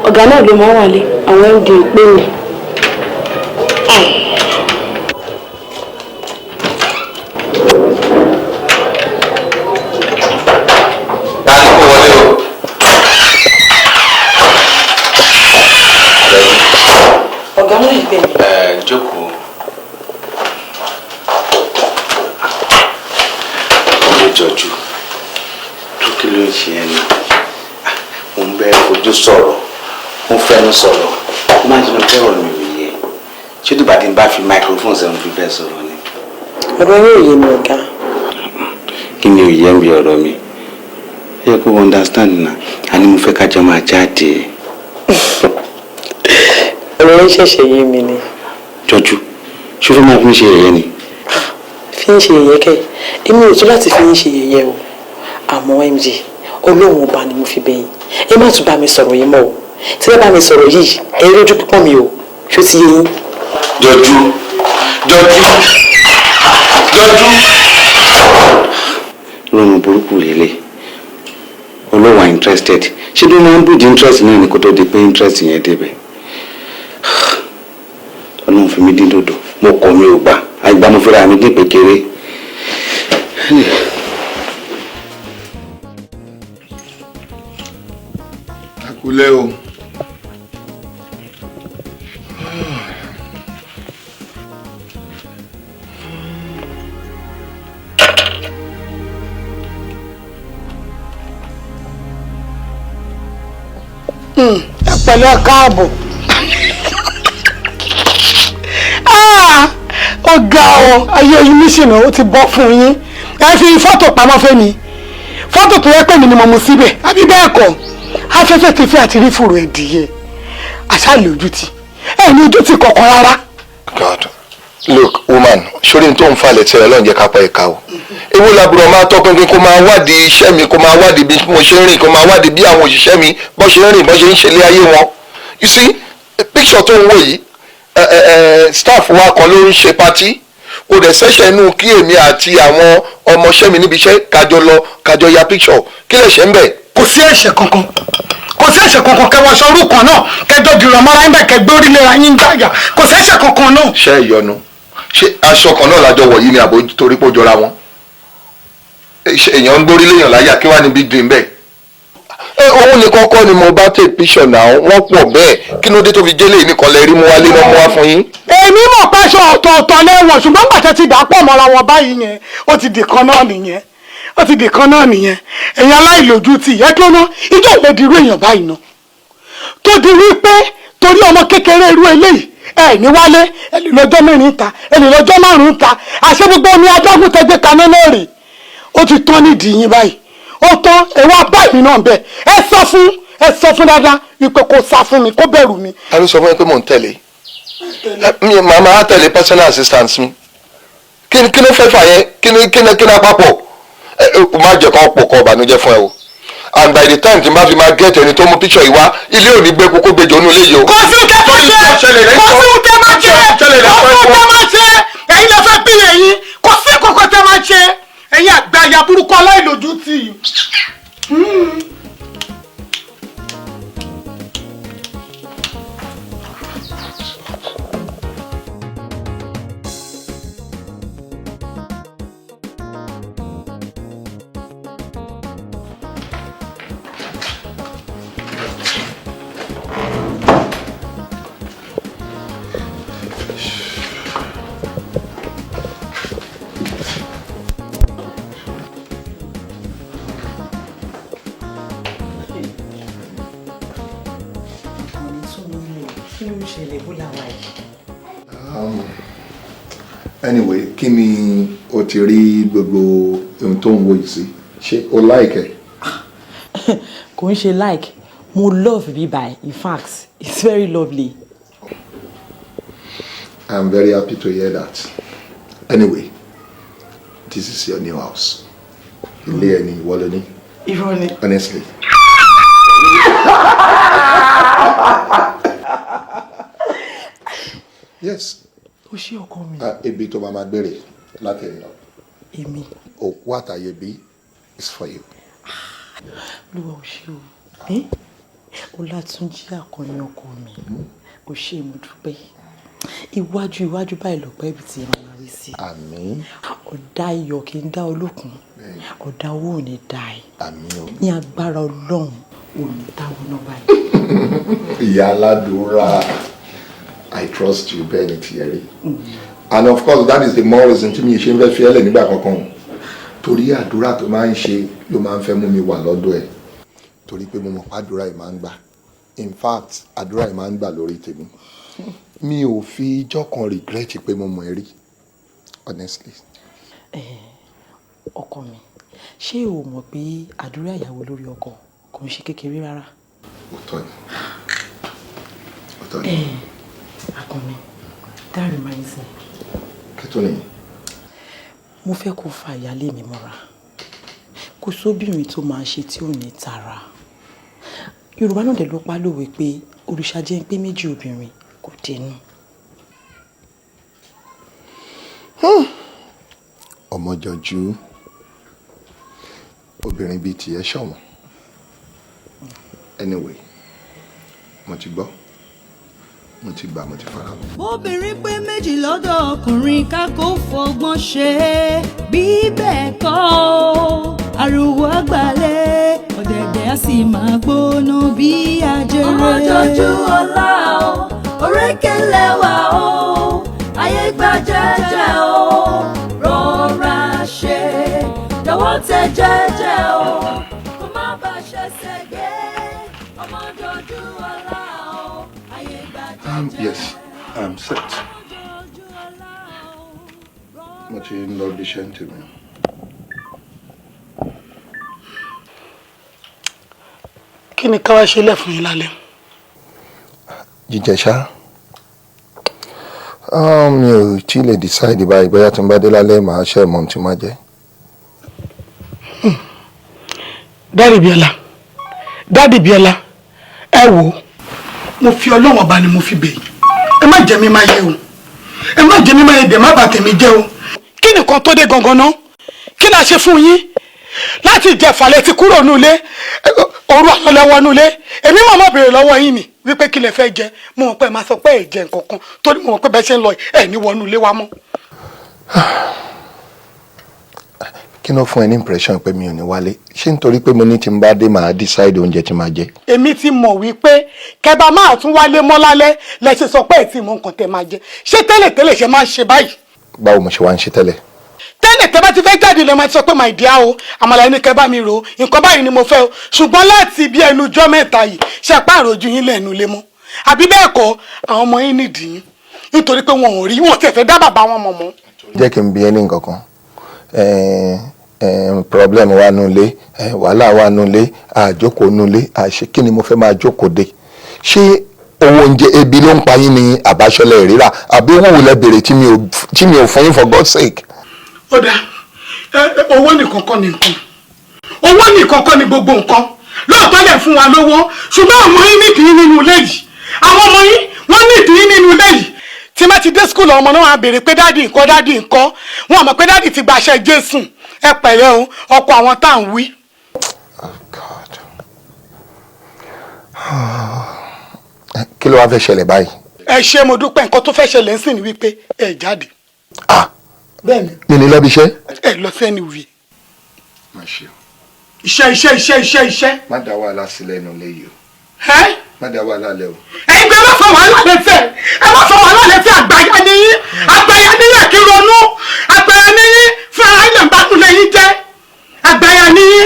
ọ̀gá náà ló máa ń wálé, àwọn MD ń pè mí. Ta ni kò wọlé o? Ọ̀gá náà ń bẹ̀ mí. Ẹ jókòó. Ọmọ jọjú, tó kí ló ń ṣe ẹ ni? Mo ń bẹ fojú sọ̀rọ̀, mo ń fẹnu sọ̀rọ̀, ó máa ń ṣe fẹ́ràn mi ò yẹ. Ṣé tó bá ti ń bá fi microphone sẹ́nu fi bẹ́ẹ̀ sọ̀rọ̀ ni? Ọ̀rọ̀ yóò yé mi ọ̀gá. Kí ni òye ń bi ọ̀rọ̀ mi? Ẹ yẹ kó understand na, a ní mo fẹ́ ká jọ máa jáde. Ọ̀rọ̀ yín ṣẹ̀ṣẹ̀ yé mi ni. Jọjú, ṣé o fẹ́ máa fi ń ṣe yẹ̀yẹ́ ni? Fi ń ṣe yẹ̀yẹ́ kẹ́, èmi ò tún láti fi ń ṣe yẹ̀yẹ́ o. Àmọ́ MD, Ọlọ́run ọba ni mo fi bẹ̀ yín. Ẹ má tún bá mi sọ̀rọ̀ yìí mọ́ o. Tí ẹ bá mi sọ̀rọ̀ yìí, ẹ rójú pípọ́n mi o. Ṣó ti yé yín? Jọjú, Jọjú, Jọjú. Lóhun burúkú lélẹ̀, olówó interested. Ṣé bí wọ́n ń build interest náà ni kó tó di pé interest yẹn débẹ̀? Ọlọ́run fi mí dín dòdò, mo kọ̀ mi ò gbà, àgbà mo fẹ́ra mi dín pékeré. Akulẹ̀ o. Ẹ pẹ̀lẹ́, káàbọ̀. Ó ga ọ, ayé yín níṣìnà ó ti bọ́ fún yín. Ẹ fi fọ́tò pamọ́ fẹ́mi, fọ́tò tó yẹ pé mi ni mo mú síbẹ̀, àbí bẹ́ẹ̀ kọ́? Afẹ́fẹ́ ti fẹ́ àti rí fùrù ẹ̀dìyẹ àṣàlẹ̀ ojú ti ẹ ní ojú ti kọ̀ọ̀kan rárá. God, look, woman, sórí n tó ń falẹ̀ tí Ọlọ́run jẹ́ ká pa ẹ̀ka o. Ewu làbúrò máa tọpinpin kó máa wádìí iṣẹ́ mi, kó máa wádìí bí mo ṣe ń rìn, kó máa wádìí bí àwọn òṣìṣẹ́ mi bó ṣe ń rìn, bó ṣe ń ṣẹlẹ̀ ayé wọn. You see, picture tó ń wò yìí, staff wa kan ló ń ṣe party. Kò dẹ̀ sẹ́sẹ̀ inú kí èmi àti àwọn ọmọọṣẹ́ mi níbi iṣẹ́ kájọ lọ, kájọ ya picture. Kí lè ṣe ń bẹ̀? Kò sí ẹ̀ṣẹ̀ kankan, kò sí ẹ̀ṣẹ̀ kankan. Kẹwàá aṣọ orúkọ náà, kẹjọ dìrọ̀ mọ́ra ń bẹ̀, kẹgbẹ́ orílẹ̀ ayé ń gbàyà, kò sí ẹ̀ṣẹ̀ kankan náà. Ṣé ìyọnu, ṣé aṣọ kan náà lájọ wọ̀ yìí ni, àbò torí pé ó jọra wọn? Ṣé èèyàn ń gbórí léèyàn láyà? Kí wàá ní big dream bẹ́ẹ̀? Ẹ òun nìkan kọ́ ni mo bá take picture náà, wọ́n pọ̀ bẹ́ẹ̀. Kí ló dé tó fi jẹ́lé nìkan lẹ rí mú wálé náà mú wá fún yín? Èmi mọ̀ pẹ́ṣọ ọ̀tọ̀ọ̀tọ̀ lẹ́wọ̀n, ṣùgbọ́n gbàtẹ́ ti dà pọ̀ mọ́ra wọn báyìí yẹn, ó ti dì kan náà nìyẹn, ó ti dì kan náà nìyẹn. Ẹ̀yin aláìlójú ti ìyẹn tó ná ìjọ ìlẹ̀ dirú èèyàn báyìí ná, tó di wípé torí ọmọ kékeré irú eléyìí, ẹ ní wálé, ẹ lè lọ́jọ́ 4 ta, ẹ lè lọ́jọ́ 5 ta. Àṣẹ gbogbo omi adágún tẹgbẹ́ kaná náà rè, ó ti tán nídìí yín báyìí, ó tán. Ẹ wá bá èmi náà bẹ, ẹ sọ fún, ẹ sọ fún dáadáa wípé kó sá fún mi, kó bẹ̀rù mi. Ta ló sọ fún yín pé mò ń tẹ̀lé? Mi màá máa tẹ̀lé personal assistant mi? Kí ló fẹ́ fà yẹn? Kí ni àpapọ̀? Ẹ má jẹ́ kó pò kọ́ ọ̀bànújẹ́ fún ẹ o. And by the time tí n bá fi máa get ẹni tó mú picture yìí wá, ilé ò ní gbé kókó gbèjò nínú ilé yìí o. Kò sí tẹ tó ṣe, kò sí tẹ máa ṣe, kò sí tẹ máa ṣe. Ẹ̀yin lè fẹ́ bí ẹ̀yin, kò sí kòkó tẹ máa ṣe. Ẹ̀yin àgbàyà burúkú aláìlójú tì í. Kí ló ń ṣẹlẹ̀? Bó la wà yìí? Anyway, kí ni o ti rí gbogbo ohun tó ń wo yìí sí? Ṣé o like ẹ? Kò ń ṣe like, mo love bíbá. In fact, it's very lovely. I'm very happy to hear that. Anyway, this is your new house. Ilé ẹni ìwọ ló ní. Irọ́ ni. Honestly. Yes. Ó ṣé, ọkọ mi. Ah, ibi tó máa ma gbére láti ẹ̀yìn lọ. Èmi. Òkú àtàyè bí is for you. Olúwa ò ṣe o. Eh? Ọlátúnjí Àkànní ọkọ mi. Ò ṣe, mo dúpẹ́. Iwájú iwájú báyìí lọ̀pẹ́ ibi tí ẹ máa rí sí. Àmín. Ọ̀dà iyọ̀ kì í dá olókun. Ọ̀dà owó ò ní dá ẹ. Àmín o. Ní agbára Ọlọ́run, ò ní táwọn náà báyìí. Ìyá aládùúrà, I trust you. Bẹ́ẹ̀ ni tiẹ̀ rí. And of course, that is the more reason tí mi ṣe ń fẹ́ fi ẹ́lẹ̀ nígbà kankan. Torí àdúrà tó máa ń ṣe ló máa ń fẹ́ mú mi wà lọ́dọ̀ ẹ̀. Torí pé mo mọ̀ pé àdúrà yìí máa ń gbà. In fact, àdúrà yìí máa ń gbà lórí tèmi. Mi ò fi ijọ́ kan regret pé mo mọ̀ ẹ́ rí. Honestly. Ọkọ mi, ṣé o mọ̀ pé àdúrà ìyàwó lórí ọkọ kò ń ṣe kékeré rárá? Òótọ́ ni. Òótọ́ ni. Àkànní, that reminds me. Kí tó nìyí? Mo fẹ́ kó fa ìyálé mi mọ́ra. Kò sóbìnrin tó máa ṣe tí ò ní tara. Yorùbá náà dẹ̀ ló pa lówe pé òrìṣà jẹ́ ń pé méjì, obìnrin kò dénú. Ọmọjọjú, obìnrin bíi tiẹ̀ ṣọ̀wọ́n. Anyway, mo ti gbọ́, mo ti gbà, mo ti fara mọ́. Obìnrin pé méjì lọ́dọ̀ ọkùnrin, ká kó fọgbọ́n ṣe é, bí bẹ́ẹ̀ kọ́ o, ariwo àgbàlẹ̀ ọ̀dẹ̀dẹ̀ á sì máa gbóná bí ajere. Ọmọjọ́jú ọlá o, òrékelẹ́wà o, ayé gba jẹ́jẹ́ o, rọra ṣe, jọ̀wọ́ tẹ jẹ́jẹ́ o, kó má bàa ṣẹ̀ṣẹ̀ gbé. Ọmọjọ́jú ọlá o, ayé gba jẹ́jẹ́. Yes, I'm set. Mo ti ń lọ bí iṣẹ́ ń tèmi. Kí ni ká wá ṣe lẹ̀ fún yín lálẹ́? Jíjẹ ṣá. Mi ò tí lè decide báyìí, bóyá tí n bá dé lálẹ́, màá ṣe mọ̀ tí máa jẹ. Daddy Bíọ́lá, Daddy Bíọ́lá, ẹ wò ó, mo fi Ọlọ́wọ̀n bá ni mo fi bẹ̀ yín, ẹ má jẹ́ mi máa yé o, ẹ má jẹ́ mi máa yé dẹ̀, má bà tèmi jẹ́ o. Kí nìkan tó dé gangan náà? Kí la ṣe fún yín? Láti ìjẹfà lẹ ti kúrò nílé, òru àná lẹ wọnú ilé. Èmi mọ̀ mọ́ béèrè lọ́wọ́ yín ni wípé kí lẹ fẹ́ jẹ. Mo mọ̀ pé ẹ máa sọ pé ẹ jẹ nǹkan kan, torí mo mọ̀ pé bẹ́ẹ̀ ṣe ń lọ, ẹ ní wọnú ilé wa mọ́. Kí ló fún ẹ ní impression pé mi ò ní wálé? Ṣé nítorí pé mo ní tí n bá dé, màá decide oúnjẹ tí màá jẹ? Èmi ti mọ̀ wípé kẹba máa tún wálé mọ́ lálẹ́ lẹ ṣe sọ pé ẹ ti mọ nǹkan tẹ máa jẹ. Ṣé tẹ́lẹ̀tẹ́lẹ̀ ṣe máa ń ṣe báyìí? Báwo mo ṣe wá ń ṣe tẹ́lẹ̀? Tẹ́lẹ̀, tẹ́ bá ti fẹ́ jáde, lè máa ti sọ pé, "My dear o, àmàlà ẹni kẹ́ bá mi rò, nǹkan báyìí ni mo fẹ́ o." Ṣùgbọ́n láti bí ẹnu ọjọ́ 3 yìí, ṣe pààrọ̀ ojú yín lẹ́nu lé mọ́? Àbí bẹ́ẹ̀ kọ́, àwọn ọmọ yín nídìí yín, nítorí pé wọn ò rí wọn tẹ̀ fẹ́ dá bàbá wọn mọ̀ mọ́. Jẹ́ kí n bi ẹ́ ní nǹkan kan. Problem wà nulẹ̀, wàhálà wà nulẹ̀, àjókòó nulẹ̀, àṣẹ kí ni mo fẹ́ máa jókòó dé? Ṣé owó oúnjẹ, ebi ló ń pa yín ní àbáṣọlẹ̀ rírà, àbí owó wo lẹ béèrè tí mi ò fún yín, for God's sake? Ó dáa, owó nìkan kọ́ ni nǹkan, owó nìkan kọ́ ni gbogbo nǹkan. Lóòótọ́ lẹ̀ fún wa lówó, ṣùgbọ́n àwọn yín nídìí nínú ilé yìí, àwọn ọmọ yín, wọ́n nídìí nínú ilé yìí. Tí má ti dé school, ọmọ náà wá béèrè pé, "Daddy nǹkan, daddy nǹkan." Wọn mọ̀ pé daddy ti gbàṣẹ Jésù. Ẹ pẹ̀lẹ́ o, ọkọ àwọn tá à ń wí. God, kí ló wá fẹ́ ṣẹlẹ̀ báyìí? Ẹ ṣé, mo dúpẹ́. Nǹkan tó fẹ́ ṣẹlẹ̀ ń sìn ní wípé ẹ jáde. Bẹ́ẹ̀ni. Mi ní lọ́bi iṣẹ́. Ẹ lọ sẹ́ni wì. Má ṣe o. Iṣẹ́, iṣẹ́, iṣẹ́, iṣẹ́, iṣẹ́. Má dá wàhálà sílẹ̀ inú ilé yìí o. Ẹ́. Má dá wàhálà lẹ o. Ẹ̀yin pé ẹ má fọ wàhálà lẹ́sẹ̀, ẹ má fọ wàhálà lẹ́sẹ̀. Àgbàyà nìyí, àgbàyà nìyí, kí ronú àgbàyà nìyí fún ara ilẹ̀ ń bá nulẹ̀ yín jẹ́. Àgbàyà nìyí.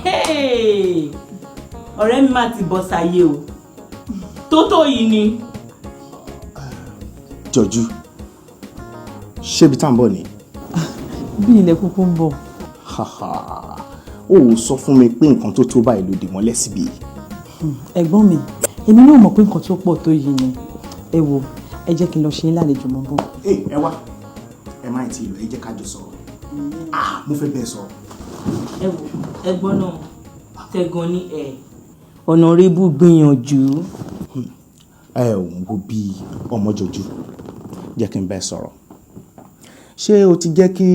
Hey! Ọ̀rẹ́ mi má ti bọ́ sáyé o, tó tó yìí ni. Jọjú, ṣébi tá à ń bọ̀ ni? Bí ilẹ̀ kúkú ń bọ̀. Ó ò sọ fún mi pé nǹkan tó tó báyìí ló dì mọ́lẹ̀ síbi. Ẹ̀gbọ́n mi, èmi náà mọ̀ pé nǹkan tó pọ̀ tó yìí ni. Ẹ wo, ẹ jẹ́ kí n lọ ṣe é lálejò, mọ́ bọ̀. Ẹ wá, ẹ má tí ì lọ, ẹ jẹ́ ká jọ sọ̀rọ̀. Ah, mo fẹ́ bẹ́ẹ̀ sọ̀rọ̀. Ẹ wo, ẹ̀gbọ́n náà tẹ̀gàn ní ẹ̀ ọ̀nàrẹ́bù gbìyànjú. Ẹ ò ń wo bí ọmọ Jọjú, jẹ́ kí n bẹ́ẹ̀ sọ̀rọ̀. Ṣé o ti jẹ́ kí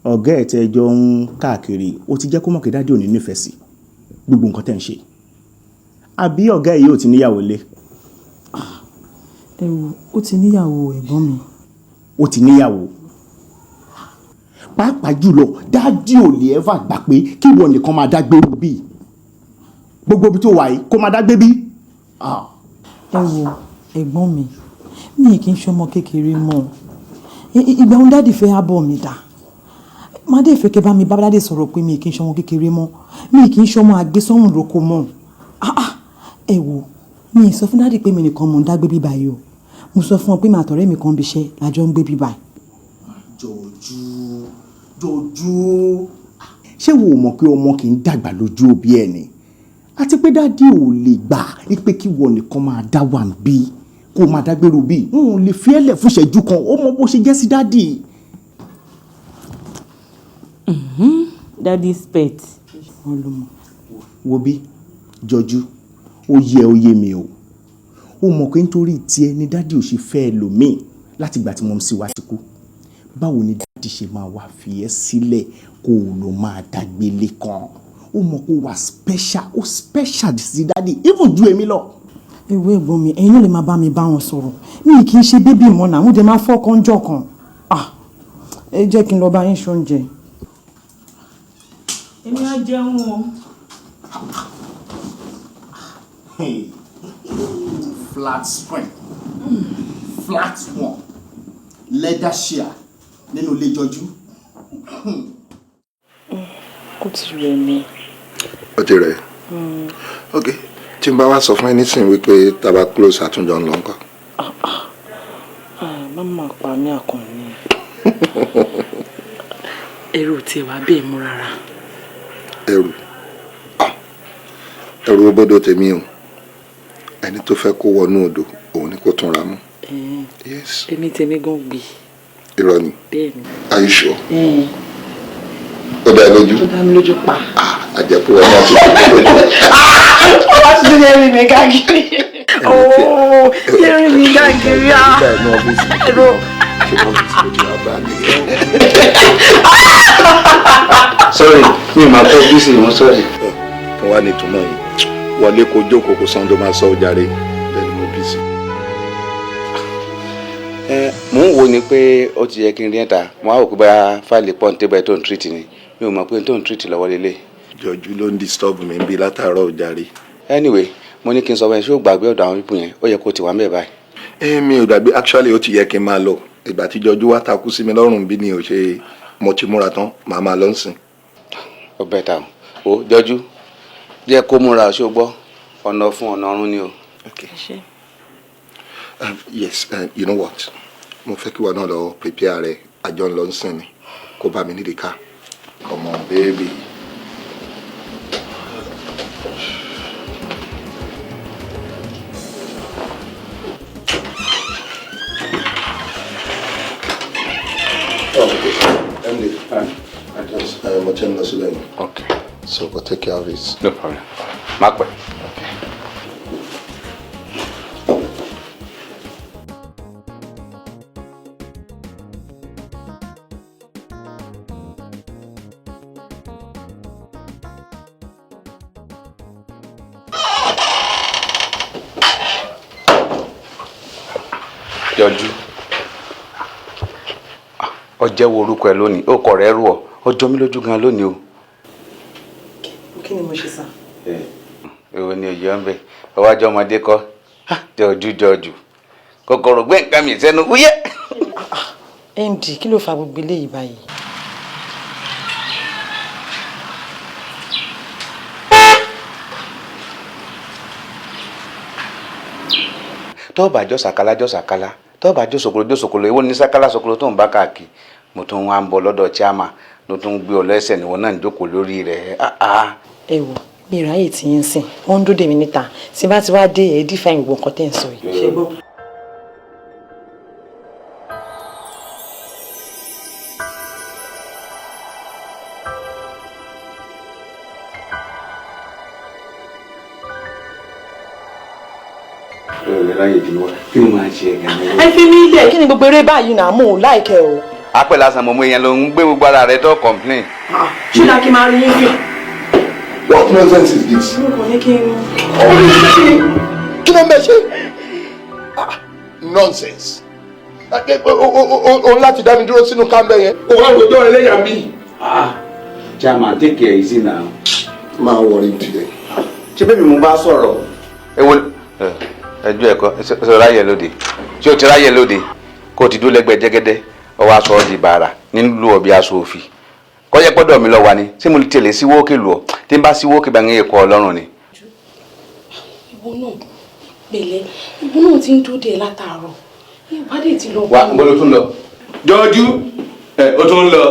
ọ̀gá ẹ̀ tẹ́ jọ ń káàkiri, o ti jẹ́ kó mọ̀ kí daddy ò ní nífẹ̀ẹ́ sí gbogbo nǹkan tẹ́ ń ṣe? Àbí ọ̀gá ẹ̀ yìí ò ti níyàwó lé? Ẹ wo, ó ti níyàwó, ẹ̀gbọ́n mi. Ó ti níyàwó. Pàápàá jùlọ, daddy ò lè ever gbà pé kí ìwọ nìkan máa dágbé bí gbogbo ibi tó wà yìí, kó máa dágbé bí. Ẹ wo, ẹ̀gbọ́n mi, mi kì í ṣọmọ kékeré mọ́. Ìgbà òun daddy fẹ́ ábọ̀ mi dà, má dé ìfẹ́ kẹ́ bá mi bá daddy sọ̀rọ̀ pé mi kì í ṣọmọ kékeré mọ́, mi kì í ṣọmọ àgbésọ́hùn lóko mọ́. Ẹ wo, mi ì sọ fún daddy pé mi nìkan mò ń dágbé bí báyìí o. Mo sọ fún ọ pé màá tọ̀rẹ́ mi kan bí iṣẹ́ lájọ ń gbé bí báyìí. Jọjú, Jọjú, ṣé wo mọ̀ pé ọmọ kì í dàgbà lójú òbí ẹ̀ ni? Àti pé daddy ò lè gbà pé kí wọ́n nìkan máa dá wà ń bí, kó máa dágbére bí. N ò lè fi ẹ́ lẹ̀ fún ìṣẹ́jú kan. Ó mọ bó ṣe jẹ́ sí daddy. Daddy's pet. Wo bí, Jọjú, ó yẹ, ó yé mi o. Ó mọ̀ pé nítorí tiẹ̀ ni daddy ò ṣe fẹ́ ẹlòmíì láti ìgbà tí mummy sí wa ti kú. Báwo ni daddy ṣe máa wá fi ẹ́ sílẹ̀ kó o lọ máa dágbélé kan? Ó mọ̀ pé ó wà special, ó special sí daddy even ju èmi lọ. Ewu, ẹ̀gbọ́n mi, ẹ̀yin náà lè máa bá mi bá wọn sọ̀rọ̀. Mi kì í ṣe baby mọ́ náà, mo dẹ̀ máa fọ́ kánjọ́ kan. Ah, ẹ jẹ́ kí n lọ bá yín ṣoúnjẹ. Èmi á jẹun o. Hey, flat screen, flat one, leather chair nínú ilé Jọjú. Ó ti rẹ̀ mí. Ó ti rẹ̀? Ok, tí n bá wá sọ fún ẹ nísìnyí wípé tá a bá close, àtúnjọ ń lọ ńkọ́? Má má pa mí, Àkànní. Ẹrù tiẹ̀ wá bẹ́ẹ̀ mú rárá. Ẹrù? Ah, ẹrù ó bọ́dọ̀ tèmi o. Ẹni tó fẹ́ kó wọnú odò, òun ni kó túnra mú. Yes. Èmi tèmi gan gbé. Irọ́ ni. Bẹ́ẹ̀ ni. Are you sure? Ó dá ẹ lójú? Ó dá mi lójú pa. Àjẹpọ̀ ẹ̀ náà ti dá mi lójú. Ó wá sí ilé rìn mí káàkiri. Ooo, ilé rìn mí káàkiri. Nígbà inú ọ́fíìsì. Ẹ̀rọ. Ṣé ọ́fíìsì ló ti wá bá mi? Sorry, mi ò máa tọ́ bísí mo sorry. Kí wàá ní ìtumọ̀ yìí? Wọlé kó jókòó kó san tó máa sọ ọ́ jàre. Bẹ́ẹ̀ ni mo bí sí. Ẹ mò ń wo ni pé ó ti yẹ kí n rí ẹ̀ta, mo á wò pé báyà fáìlì pọ̀ ní tébẹ̀ tó ń treat ni, mi ò mọ̀ pé tó ń treat lọ́wọ́ lélẹ̀. Jọjú ló ń disturb mi bí látàárọ̀ jàre. Anyway, mo ní kí n sọ fún ẹ, ṣé o gbàgbé ọ̀dọ̀ àwọn people yẹn? Ó yẹ kó ti wà ń bẹ̀ báyìí. Ẹ mi ò gbàgbé. Actually, ó ti yẹ kí n máa lọ. Ìgbà tí Jọjú wá takú sí mi lọ́rùn bí ni ò ṣe, mo ti múra tán, màá máa lọ sìn. Ó bẹ̀ ta o, Jọjú, jẹ́ kó múra, ṣó gbọ́? Ọ̀nà fún ọ̀nà ọ̀run ni o. Okay. Yes, you know what? Mo fẹ́ kí wọ́n náà lọ prepare rẹ̀, àjọ ń lọ sìn ni, kó bá mi nídìí ká. Come on, baby. Oh, MD. Yes, mo ti ń lọ síbẹ̀ yẹn. Okay. So go take care of it. No problem. Má pẹ́. Okay. Jọjú, ọ jẹ́wọ́ orúkọ ẹ lónìí, ó kọ̀ rẹ́ rú ọ, ó jọ mí lójú gan lónìí o. Kí ni mo ṣe sá? Èwo ni òye ọ̀nbẹ ọwájú ọmọdé kọ́? Jọjú, jọjú, kòkòrò gbé nǹkan mi sẹ́nu wúyẹ́. MD, kí ló fa gbogbo eléyìí báyìí? Tọ́ọ̀bà jọ sàkálà, jọ sàkálà, tọ́ọ̀bà jọ sòkòlò, jọ sòkòlò. Èwo ní sàkálà sòkòlò tó ń bá káàkiri? Mo tún wá ń bọ̀ lọ́dọ̀ chairman, ló tún gbé ọ lẹ́sẹ̀, níwọ̀n náà ń jókòó lórí rẹ̀. Ẹ wò, mi ráyè tí yín sìn, wọ́n ń dúró dè mí níta. Tí bá ti wá dé, ẹ̀ dífà ìwọ̀n nǹkan tẹ́ ń sọ yìí. Ṣé gbọ́? Ráyè tí wọ́n kí ni máa ṣe gan-an. Ẹ fi mí lẹ̀, kí ni gbogbo eré báyìí náà? Mò ń láìkẹ́ o. Apẹ̀ lásán mo mú èèyàn ló ń gbé gbogbo ara rẹ tó complain. Ṣé dáa kí n máa rí yín fì? What nonsense is this? Mo kàn ní kí n. Kí ló ń bẹ ṣe? Nonsense. O láti dá mi dúró sínú kámbẹ́ yẹn. O wá rojọ́ ẹlẹ́yà mi. Chairman, take care easy now. Máa wọrí tiẹ̀. Ṣé bẹ́ẹ̀ mi mo bá sọ̀rọ̀? Èwo ẹjọ́ ẹ̀kọ́ ṣe ráyè lóde? Ṣé o ti ráyè lóde? Kó o ti dúró lẹ́gbẹ̀ẹ́ jẹ́gẹ́dẹ́, ọwọ́ aṣọ di bàrà nílùú ọ̀bí aṣọ òfì. Kọ́jẹ́ gbọ́dọ̀ mi lọ wa ni, ṣé mo tẹ̀lé sí wókè lù ọ́? Tí n bá sí wókè bá ń yẹ kọ́ ọlọ́run ni. Ìwọ náà pẹ̀lẹ́, ìwọ náà ti ń dúró dé látàárọ̀. Ìwádìí ti lọ. Wà ń bọ́ ló tún lọ. Jọjú ẹ, ó tún ń lọ.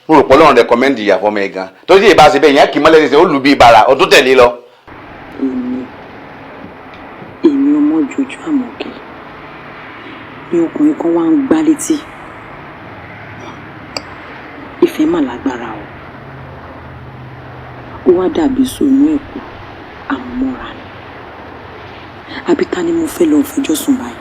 Mo rò pé Ọlọ́run recommend ìyàfọ́ ọmọ ẹ̀ gan. Torí tí ìbá ṣe bẹ́ẹ̀ yẹn kì í mọ́lẹ̀ ṣe ó lù bí bàrà, ó tún tẹ̀lé lọ. Èmi ọmọ Jọjú Àmọ̀kẹ́ ní ọkùnrin kan wá ń gbá létí. Ìfẹ́ mà lágbára o. Ó wá dàbí sóònù ẹ̀kú àmúmọ́ra ni. Àbí ta ni mo fẹ́ lọ fẹjọ́ sùn báyìí?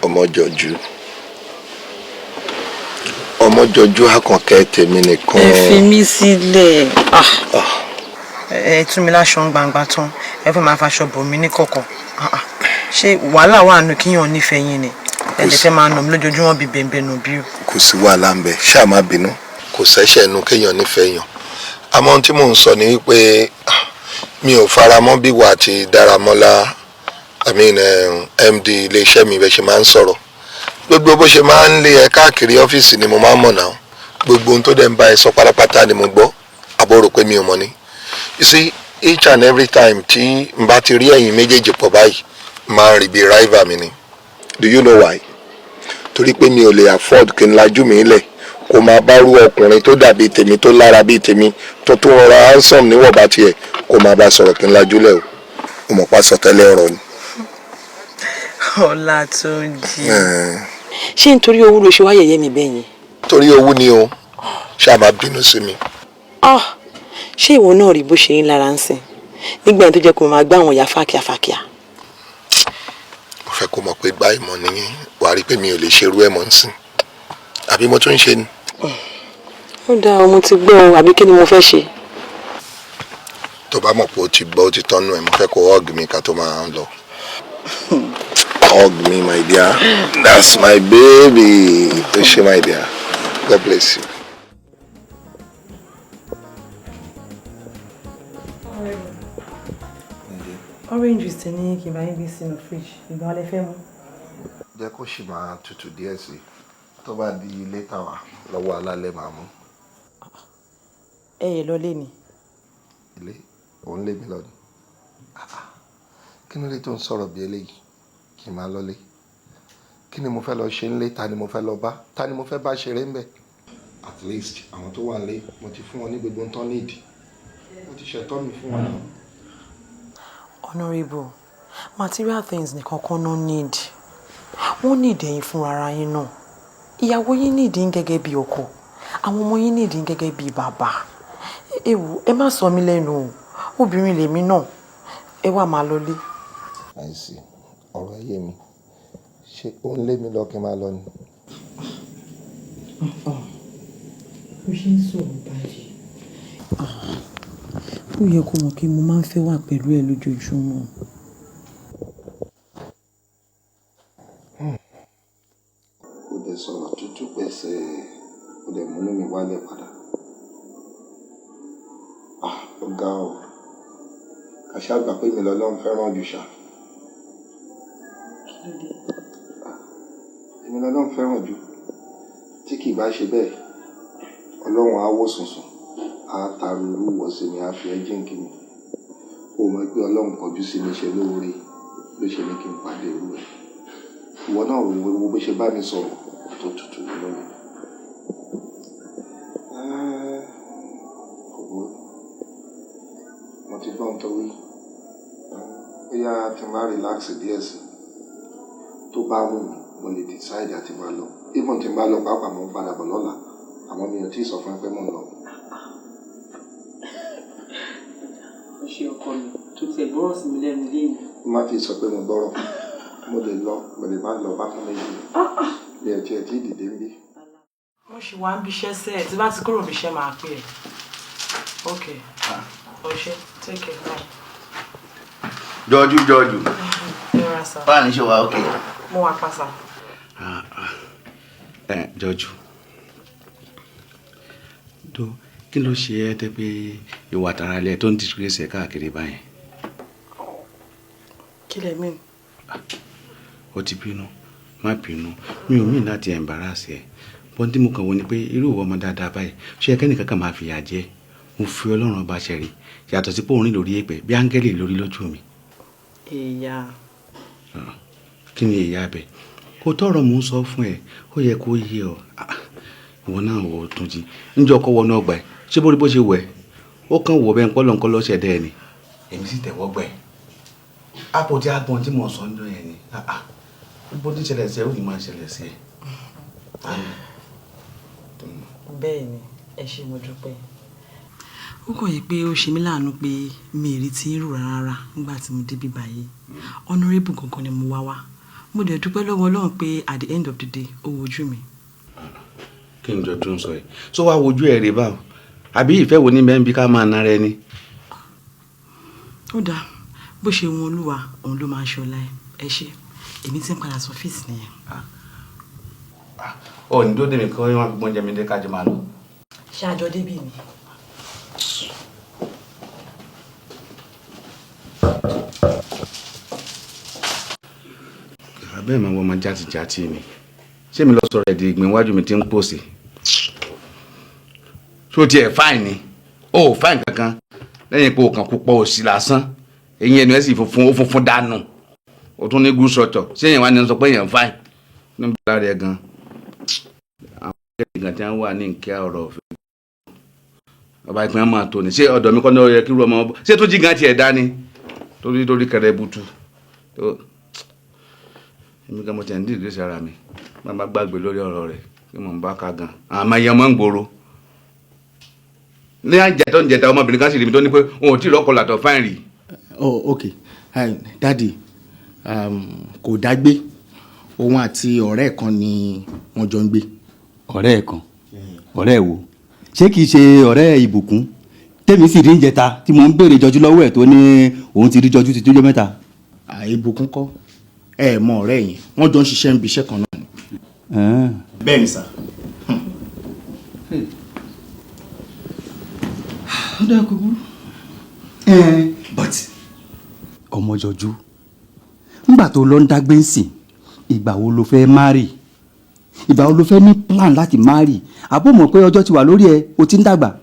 Ọmọjọjú, Ọmọjọjú, Àkànkẹ́ tèmi nìkan. Ẹ fi mí sílẹ̀. Ẹ tú mi láṣọ gbangba tán, ẹ fẹ́ máa faṣọ bò mí ní kọ̀kọ̀. Ṣé wàhálà wà nù kíyàn nífẹ̀ẹ́ yín ni? Ẹ lè fẹ́ máa nà mí lójoojúmọ́ bíi bẹ̀m̀bẹ̀ nù bí o. Kò sí wàhálà ń bẹ, ṣáà má bínú. Kò sẹ́ṣẹ̀ nu kéèyàn nífẹ̀ẹ́ yàn, àmọ́ ohun tí mò ń sọ ni wípé mi ò fara mọ́ bí wà àti Dáramọ́lá, I mean MD iléeṣẹ́ mi, bẹ́ẹ̀ ṣe máa ń sọ̀rọ̀. Gbogbo bó ṣe máa ń lé ẹ káàkiri ọ́fíìsì ni mo máa ń mọ̀ náà. Gbogbo ohun tó dẹ̀ ń bá ẹ sọ pátápátá ni mo gbọ́. Àbọ̀ rò pé mi ò mọ̀ ni. You see, Each and every time tí n bá ti rí ẹ̀yin méjèèjì pọ̀ báyìí, máa ń rí bí rival mi ni. Do you know why? Torí pé mi ò lè afford kí n lajú mi lẹ̀ kó máa bá rú ọkùnrin tó dàbí tèmi, tó lára bíi tèmi, tó tún rọra handsome níwọ̀nba tiẹ̀, kó máa bá sọ̀rọ̀ kí n lajú lẹ̀ o. Mo mọ̀ pa sọtẹ́lẹ̀ ọ̀rọ̀ ni. Ọlátúnjí, ṣé nítorí owó ló ṣe wá yẹ̀yẹ́ mi bẹ́ẹ̀ yẹn? Torí owó ni o. Ṣáà máa bínú sí mi. Ah, ṣé ìwọ náà rí bó ṣe ń lára ń sìn nígbà tó jẹ́ kó máa gbá àwọn ìyá fàkíà fàkíà? Mo fẹ́ kó mọ̀ pé gbá ìmọ̀ nìyẹn. Wàá rí i pé mi ò lè ṣerú ẹ̀ mọ́ ń sìn, àbí mo tún ń ṣe ni? Ó dáa, ọmọ ti gbọ́ ọ, àbí kí ni mo fẹ́ ṣe? Tó bá mọ̀ pé o ti gbọ́, o ti tọ́nu ẹ̀, mo fẹ́ kó hug mi ká tó máa ń lọ. Hug me, my dear. That's my baby. O ṣé, my dear. God bless you. Orange juice ti ní kí n bá yín gbé sínú fridge. Ìgbà wọlé fẹ́ mú? Jẹ́ kó sì máa tutù díẹ̀ sí i. Tó bá di later wá lọ́wọ́ alálẹ̀, máa mú. Ẹ yẹ lọ lé ni. Ilé òun lé mi lọ ni? Kí ló dé tó ń sọ̀rọ̀ bí eléyìí, kí n máa lọlé? Kí ni mo fẹ́ lọ ṣe ńlé? Ta ni mo fẹ́ lọ bá? Ta ni mo fẹ́ bá ṣeré ńbẹ̀? At least àwọn tó wà nílé, mo ti fún wọn ní gbogbo nǹkan need. Mo ti ṣẹ̀tọ́ mi fún wọn náà. Honourable, material things nìkan kan no need. Wọ́n need ẹ̀yin fún ara yín náà. Ìyàwó yín need yín gẹ́gẹ́ bí ọkọ, àwọn ọmọ yín need yín gẹ́gẹ́ bí bàbá. Ewu, ẹ má sọ mí lẹ́nu o. Obìnrin lèmi náà. Ẹ wá máa lọlé. Àìsí ọ̀rọ̀ ayé mi, ṣé ó ń lé mi lọ kí n máa lọ ni? Bó ṣe ń sọ̀rọ̀ báyìí, ó yẹ kó mọ̀ pé mo máa ń fẹ́ wà pẹ̀lú ẹ lójoojúmọ́. Ó dẹ̀ sọ̀rọ̀ tútù pẹ̀sẹ̀, ó dẹ̀ múnú mi wálẹ̀ padà. Ah, ó ga ọ. Kàṣà gbà pé mi lọ́lọ́run fẹ́ràn jù ṣá. Kí ló dé? Èmi lọ́lọ́run fẹ́ràn jù. Tí kì í bá ṣe bẹ́ẹ̀, Ọlọ́run á wò sùnsùn, á taru irú wọ̀ sí mi, á fi ẹ́ jíǹkí mi. Ó mọ̀ pé Ọlọ́run kọjú sí mi ṣe lóore ló ṣe ní kí n pàdé irú ẹ̀. Ìwọ náà wo wo bó ṣe bá mi sọ̀rọ̀ tó tutù nínú mi. Kò burú. Mo ti gbọ́ ohun tó wí. Bóyá tí n bá relax díẹ̀ sí, tó bá wù mí, mo lè decide àti máa lọ. Even tí n bá lọ pàápàá, mo ń padà bọ̀ lọ́la. Àmọ́ mi ò tí ì sọ fún ẹ pé mò ń lọ. Ó ṣe ọkọ mi tó tiẹ̀ gbọ́rọ̀ sí mi lẹ́nu léyìí. Má ti sọ pé mo gbọ́rọ̀. Mo lè lọ, mo lè má lọ, bákan méjì. Mi ò tiẹ̀ tí ì dìde ń bí. Mo ṣì wá ń bíṣẹ́ sẹ́ẹ̀. Tí bá ti kúrò bíṣẹ́, máa pè ẹ́. Ok, o ṣé, take care, bye. Jọjú, jọjú. Ẹ rà sá. Báà ní ṣe wà ókè? Mo wà pa sá. Ẹ jọjú tó, kí ló ṣe ẹ́ tẹ́ pé ìwà tara ilẹ̀ tó ń disgrace ẹ̀ káàkiri báyìí? Kí lẹ mean? Ó ti bínú. Má bínú, mi ò mean láti embarrass ẹ. Bọ́n tí mo kàn wọ́n ni pé irú ìwọ ọmọ dáadáa báyìí, ṣé ẹ kẹ́nìkan kan máa fìyà jẹ? Mo fi Ọlọ́run Ọba ṣẹ̀rí, yàtọ̀ sí pé òun rìn lórí èpè bí áńgẹ́lì lórí lójú mi. Ìyá. Kí ni ìyá bẹ? Kò tọrọ mò ń sọ fún ẹ, ó yẹ kó yé ọ. Ìwọ náà wò ó, tún jí níjọ kọ́ wọnú ọgbà ẹ, ṣé bó rí bó ṣe wẹ̀? Ó kàn wò bẹ́ẹ̀ ńpọ́lọ́ ńkọ́ lọ́sẹ̀ dẹ́ ẹ ni. Èmi sì tẹ̀wọ́ gbẹ̀ àpò tí agbọ̀n tí mò ń sọ nínú yẹn ni bó ti ṣẹlẹ̀ sí ẹ, ó ní máa ṣẹlẹ̀ sí ẹ. Bẹ́ẹ̀ ni, ẹ ṣé, mo dúpẹ́. Ó kàn yẹ pé ó ṣe mí láàánú pé mi ì rí tí ń rò rárá nígbà tí mo débi báyìí. Honourable gangan ni mo wá wá. Mo dẹ̀ dúpẹ́ lọ́wọ́ Ọlọ́run pé at the end of the day, ó wojú mi. Kí n jọ tún sọ yìí, tó wá wojú ẹ rè báwo? Àbí ìfẹ́ wo ní bẹ́ẹ̀ ń bí ká máa nara ẹni? Ó dáa, bó ṣe wọn Olúwa, òun ló máa ń ṣọlá ẹ. Ẹ ṣé, èmi ti ń padà sí ọ́fíìsì nìyẹn. Ó ní dúró dèmi kí wọ́n fi gbóúnjẹ mi dé kájọ máa lọ. Ṣé àjọ débì ni? Abẹ́ mi, wọ́n máa játijàti ni. Ṣé mi lọ sọ̀rọ̀ ẹ̀dì ìgbín iwájú mi ti ń pòsè? Ṣó tiẹ̀ fine ni? Ó fine kankan. Lẹ́yìn pé o kàn púpọ̀ òsì lásán, eyín ẹnu ẹ̀ sì funfun, ó funfun dànù. O tún ní good structure. Ṣé èèyàn wá ní sọ pé èèyàn fine? Níbi lára ẹ̀ gan. Àwọn akẹ́kọ̀ọ́ gan tí wọ́n wà ní nkẹ́ ọ̀rọ̀ ọ̀fẹ́. Ọba ìpín máa tó ni. Ṣé ọ̀dọ̀ mi kọ́ ní ó yẹ kí irú ọmọ ṣé tó jí gan tiẹ̀ dá ni? Torí torí kẹrẹ butu. Èmi gan mo tiẹ̀ ń dìgbésí ara mi. Má má gbàgbé lórí ọ̀rọ̀ rẹ̀ kí mò ń bá ka gan. Àmọ́ ẹ̀yàn máa ń gbòòrò. Ní àjẹtọ́ ń jẹta ọmọbìnrin kan sì rí mi tó ní pé òun ò tí ì rọ́kọ làtọ̀ fáìn rí. Oh, ok. Daddy, kò dágbé. Òun àti ọ̀rẹ́ ẹ̀ kan ni wọ́n jọ ń gbé. Ọ̀rẹ́ ẹ̀ kan? Ọ̀rẹ́ ẹ̀ wo? Ṣé kìí ṣe ọ̀rẹ́ Ìbùkún tèmi sì rí ń jẹta tí mò ń béèrè Jọjú lọ́wọ́ ẹ̀ tó ní òun ti rí Jọjú ti tójọ́ mẹ́ta? Ìbùkún kọ́, ẹ mọ ọ̀rẹ́ yẹn, wọ́n jọ ń ṣiṣẹ́ níbi iṣẹ́ kan náà ni. Bẹ́ẹ̀ ni sà. Ó dáa, kò burú. But ọmọ Jọjú, ńgbà tó lọ ń dágbé ń sìn, ìgbà wo ló fẹ́ marry? Ìgbà wo ló fẹ́ ní plan láti marry? Àbó mọ̀ pé ọjọ́ ti wà lórí ẹ, o ti ń dàgbà.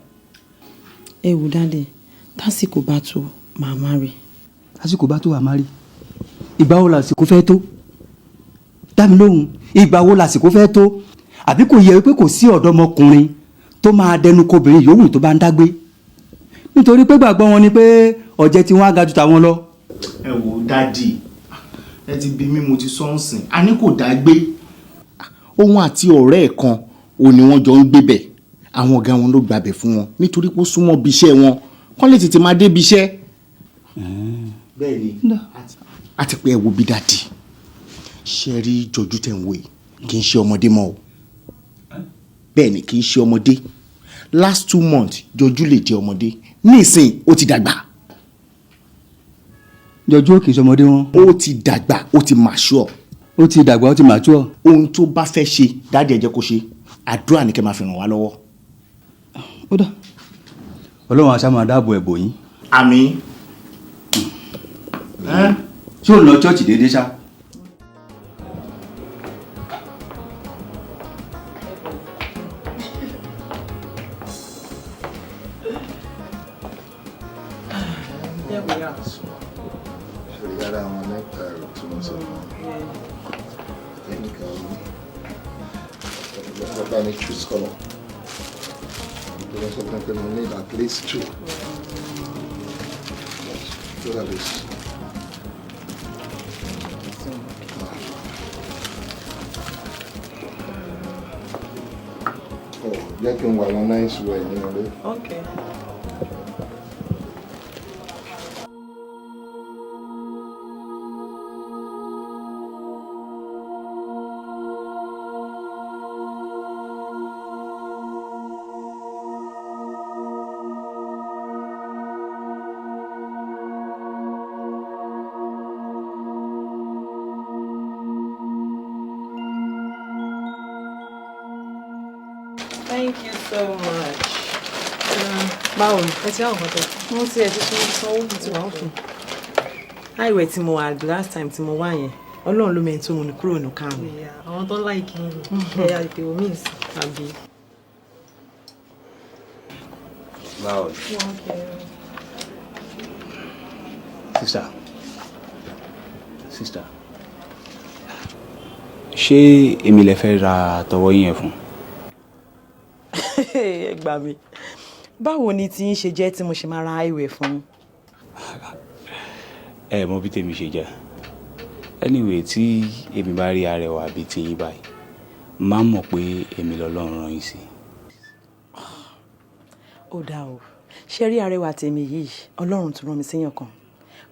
Ẹ wò daddy, tásìkò bá tó, màá marry. Tásìkò bá tó, wà marry. Ìgbà wo làsìkò fẹ́ tó? Dá mi lóhùn, ìgbà wo làsìkò fẹ́ tó? Àbí kò yẹ pé kò sí ọ̀dọ́mọkùnrin tó máa dẹnu kobìnrin yòówù tó bá ń dágbé, nítorí pé gbàgbọ́ wọn ni pé ọ̀jẹ̀ tí wọ́n á ga ju tàwọn lọ. Ẹ wò daddy, ẹ ti bí mi, mo ti sọ ń sìn, a ní kò dágbé. Òun àti ọ̀rẹ́ ẹ̀ kan ò ní wọ́n jọ ń gbé bẹ̀. Àwọn ọ̀gá wọn ló gbàbẹ̀ fún wọn nítorí pé ó súnmọ́ bí iṣẹ́ wọn, kán lè tètè máa débi iṣẹ́. Bẹ́ẹ̀ ni, àti pé ẹ wo bí daddy ṣe rí Jọjú tẹ̀ ń wò yìí, kì í ṣe ọmọdé mọ́ o. Bẹ́ẹ̀ ni, kì í ṣe ọmọdé. Last 2 months Jọjú lè jẹ́ ọmọdé, nísìn ó ti dàgbà. Jọjú ò kì í ṣọmọdé wọn. Ó ti dàgbà, ó ti mature. Ó ti dàgbà, ó ti mature. Ohun tó bá fẹ́ ṣe, daddy, ẹ jẹ́ kó ṣe. Àdúrà ní kẹ́ máa fi ràn wá lọ́wọ́. Ó dà, Ọlọ́run àṣà máa dáàbò ẹ̀bò yín. Àmín. Ṣé ò ń lọ church déédéé ṣá? Ṣe yára àwọn necktie tí mo sọ fún ọ? I think bá mi choose colour. Mo sọ fún ẹ pé mo need at least two. But look at this. Oh, jẹ́ kí n wà àwọn nice wear nínú ilé. Okay. Thank you so much. Báwo ni? Ẹ ti àwọn kan tẹ. Mo ti ẹ̀ ti sanwó, mo ti wà òkè. Àìwẹ̀ tí mo wà the last time tí mo wá yẹn, Ọlọ́run ló mẹ́ni tó mú mi kúrò ní car mi. Àwọn tó ń like yín ni ẹ̀yà ìpè omi ìsìn. Àbí. Báwo ni? Sister, sister, ṣé èmi lè fẹ́ ra tọwọ́ yín yẹn fún? Ẹ gbà mí. Báwo ni tí ń ṣe jẹ́ tí mo ṣe máa ra àìwẹ̀ fún yín? Ẹ mọ bí tèmi ṣe jẹ́. Anyway, tí èmi bá rí arẹwà bíi tiyín báyìí, máa mọ̀ pé èmi lọ́lọ́run rán yín sí. Ó dáa o. Ṣé rí arẹwà tèmi yìí, Ọlọ́run tó rán mi séyàn kan.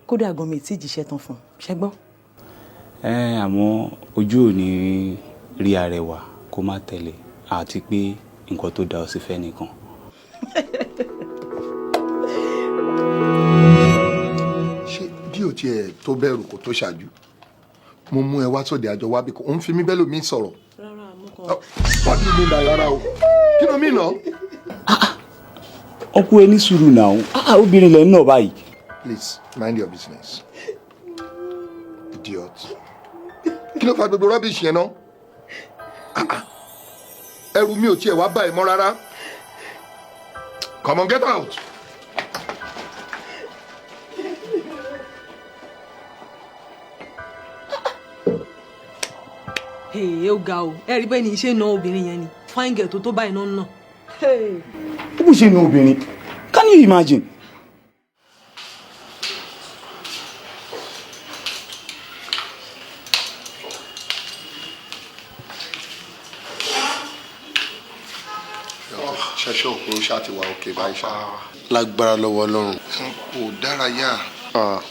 Kódà gan mi tí jíṣẹ́ tán fún un. Ṣé gbọ́? Ẹ àmọ́ ojú ò ní rí arẹwà kó má tẹ̀lé, àti pé nǹkan tó da ọ sí fẹ́ nìkan. Ṣé bí o tiẹ̀ tó bẹ̀rù kó tó ṣáájú, mo mú ẹ wá sóde àjọ wá bí kò ń fi mí bẹ́ẹ̀ lómi sọ̀rọ̀? Rárá, mo kàn. What do you mean by rárá o? Kí ló mean náà? Ọkọ, ẹ ní sùúrù náà. Ah, obìnrin lẹ ń nà báyìí. Please mind your business. Idiot. Kí ló fa gbogbo rubbish yẹn náà? Ah, ah. Ẹrù mi ò tiẹ̀ wá bá ẹ mọ́ rárá. Come on, get out. Èè, ó ga o. Ẹ rí bẹ́ẹ̀ ni iṣẹ́ na obìnrin yẹn ni. Fine girl tó tó báyìí náà ń nà. Ó bó ṣe na obìnrin, can you imagine? Ṣẹṣẹ òkú ṣáà ti wà òkè báyìí ṣá. Lágbára lọ́wọ́ Ọlọ́run. Kò dárayá.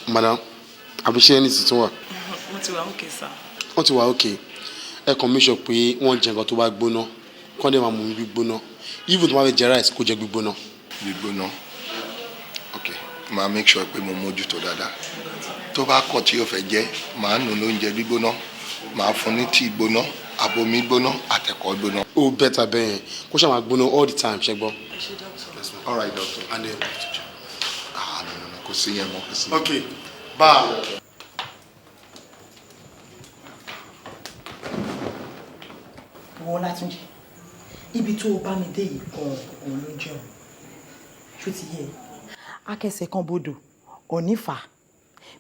Madam, àbí ṣé ẹni tuntun wà? Mo ti wà okay, sir. Wọ́n ti wà okay. Ẹ kàn make sure pé wọ́n jẹ nǹkan tó bá gbóná, kán dẹ̀ máa mú gbígbóná. Even tó bá fẹ́ jẹ rice, kó jẹ gbígbóná. Gbígbóná, ok, màá make sure pé mo mójútó dáadáa. Tó bá kọ̀ tí yóò fẹ́ jẹ, màá nù lóúnjẹ gbígbóná, màá fún ní tíì gbóná, àbomi gbóná, àtẹ̀kọ́ gbóná. Ó better bẹ́ẹ̀ yẹn, kó ṣáà máa gbóná all the time, ṣẹ gbọ́. All right, doctor. And then. Ah, no, no, no, kò sí yẹn mọ́, kò sí yẹn. Ok, bye. Wọ́n Látúnjí, ibi tó o bá mi dé yìí gan-an òun ló ń jẹun. Ṣó ti yé ẹ? Akẹsẹ̀ kan bodò òní fà á.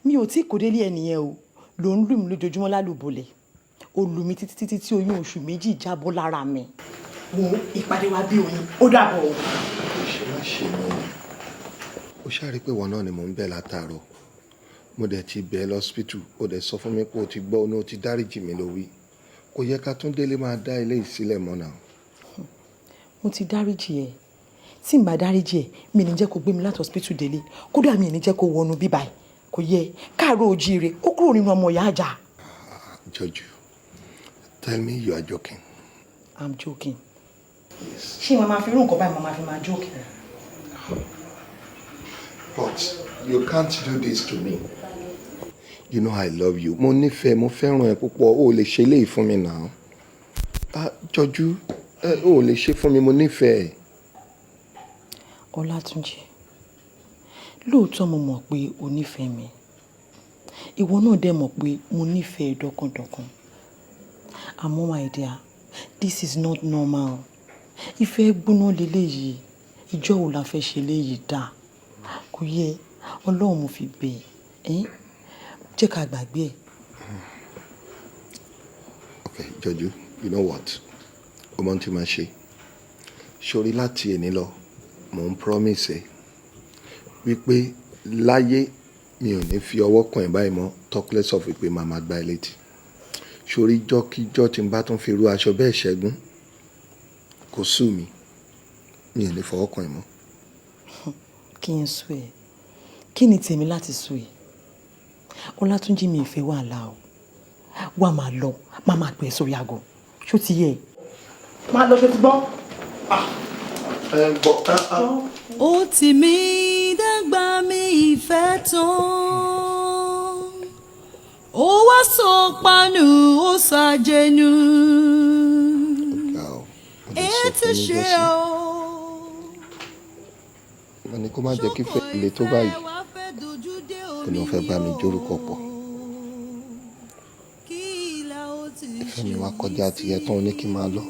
Mi ò tí kò délé ẹnìyẹn o, ló ń lù mí lójoojúmọ́ lálùbọ̀lẹ̀. Ó lù mí títí títí tí oyún oṣù 2 jábọ́ lára mi. Wo ìpàdé wa bí oyin, ó dàbọ̀ o. Ó ṣe má ṣe mọ́ o. Ó ṣàrí pé ìwọ náà ni mò ń bẹ̀ látàárọ̀. Mo dẹ̀ ti bẹ̀ ẹ́ lọ́sípítù, ó dẹ̀ sọ fún mi pé o ti gbọ́, ó ní o ti dáríjì mí lówí. Kò yẹ ká tún délé máa dá ilé ìsílẹ̀ mọ́ náà. Mo ti dáríjì ẹ. Tí n bá dáríjì ẹ, mi ní jẹ́ kó gbé mi láti hospital délé. Kódà mi ní jẹ́ kó wọnú bíbá ẹ̀. Kò yẹ káàárọ̀ ojíire, ó kúrò nínú ọmọ ìyá àjà. Jọjú, tell me you are joking. I'm joking. Ṣé màá máa fi irú nǹkan báyìí màá máa fi máa joke ni? But you can't do this to me. You know I love you. Mo nífẹ̀ẹ́, mo fẹ́ràn ẹ púpọ̀. O ò lè ṣe eléyìí fún mi náà. Ah, Jọjú, o ò lè ṣe fún mi, mo nífẹ̀ẹ́. Ọlátúnjí, lóòótọ́ mo mọ̀ pé o nífẹ̀ẹ́ mi. Ìwọ náà dẹ̀ mọ̀ pé mo nífẹ̀ẹ́ dọ́kàndọ́kàn. Àmọ́ my dear, this is not normal. Ìfẹ́ gbóná leléyìí, ìjọ́ wo la fẹ́ ṣe léyìí dá? Kò yẹ, Ọlọ́run mo fi bẹ̀ ẹ́. Jẹ́ ká gbàgbé ẹ̀. Okay, Jọjú, you know what? O mọ ohun tí màá ṣe. Ṣorí láti èní lọ, mò ń promise ẹ wípé láyé mi ò ní fi ọwọ́ kàn ẹ́ báyìí mọ́, talk less of wípé màá máa gbá ẹ létí. Ṣorí jọ́kíjọ́ tí n bá tún fi irú aṣọ bẹ́ẹ̀ ṣẹ́gun, kò sú mi, mi ò ní fọwọ́ kàn ẹ́ mọ́. Kí n sú ẹ? Kí ni tèmi láti sú ẹ? Ọlátúnjí, mi ì fẹ́ wàhálà o. Wà máa lọ, máa máa pè é sórí aago. Ṣó ti yé ẹ? Máa lọ, ṣó ti gbọ́? Ó tì mí dàgbà, mi ìfẹ́ tán, ó wá sọ panu, ó ṣàjẹnù. Ètò ṣe o. Mo ní kó má jẹ́ kí fẹ́ le tó báyìí. Ó ní wọ́n fẹ́ bá mi jórúkọ pọ̀. Ìfẹ́ mi wá kọjá tiẹ̀ tán, ó ní kí n máa lọ.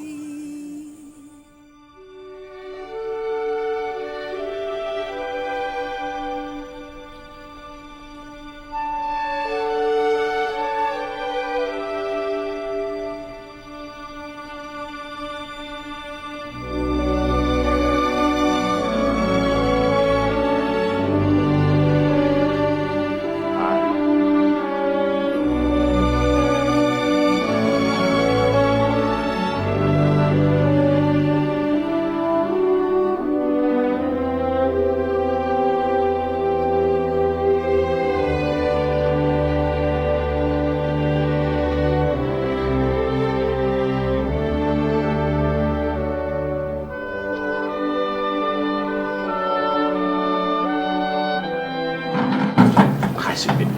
Hi, sweet baby.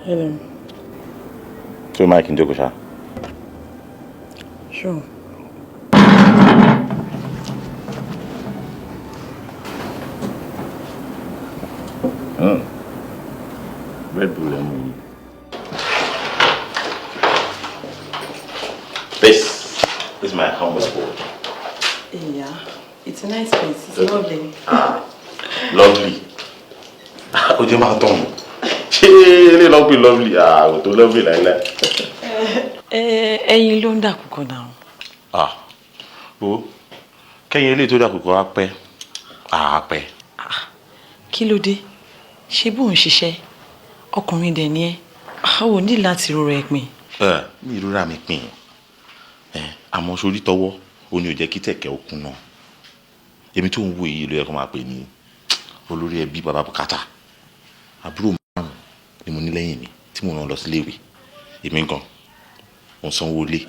Hello. Ṣé o máa kí n jókòó ṣá? Sure. Red Bull ẹ̀ mú yìí. This is my humble spot. Yeah, it's a nice place. It's lovely. Ah, lovely. Ó jẹ́ máa tán. Ṣé ilé lọ́ pè lovely? Ah, kò tó lovely láíláí. Ẹyin ló ń dàkúkọ náà. Ah, o kẹ́yìn eléyìí tó dàkúkọ á pẹ́, á pẹ́. Kí ló dé? Ṣé bó ń ṣiṣẹ́? Ọkùnrin dẹ̀ ni ẹ́. A ò ní láti rọra ẹ pin. Ẹ mi ìrora mi pin ẹ, àmọ́ sórí tọwọ́ ó ní ò jẹ́ kí tẹ̀kẹ́ ó kún náà. Èmi tó ń wo èyí ló yẹ kó máa pè ní olórí ẹbí, bàbá bùkátà. Àbúrò márùn ni mo ní lẹ́yìn mi tí mo rán lọ síléèwé. Èmi gan mo ń sanwó ilé,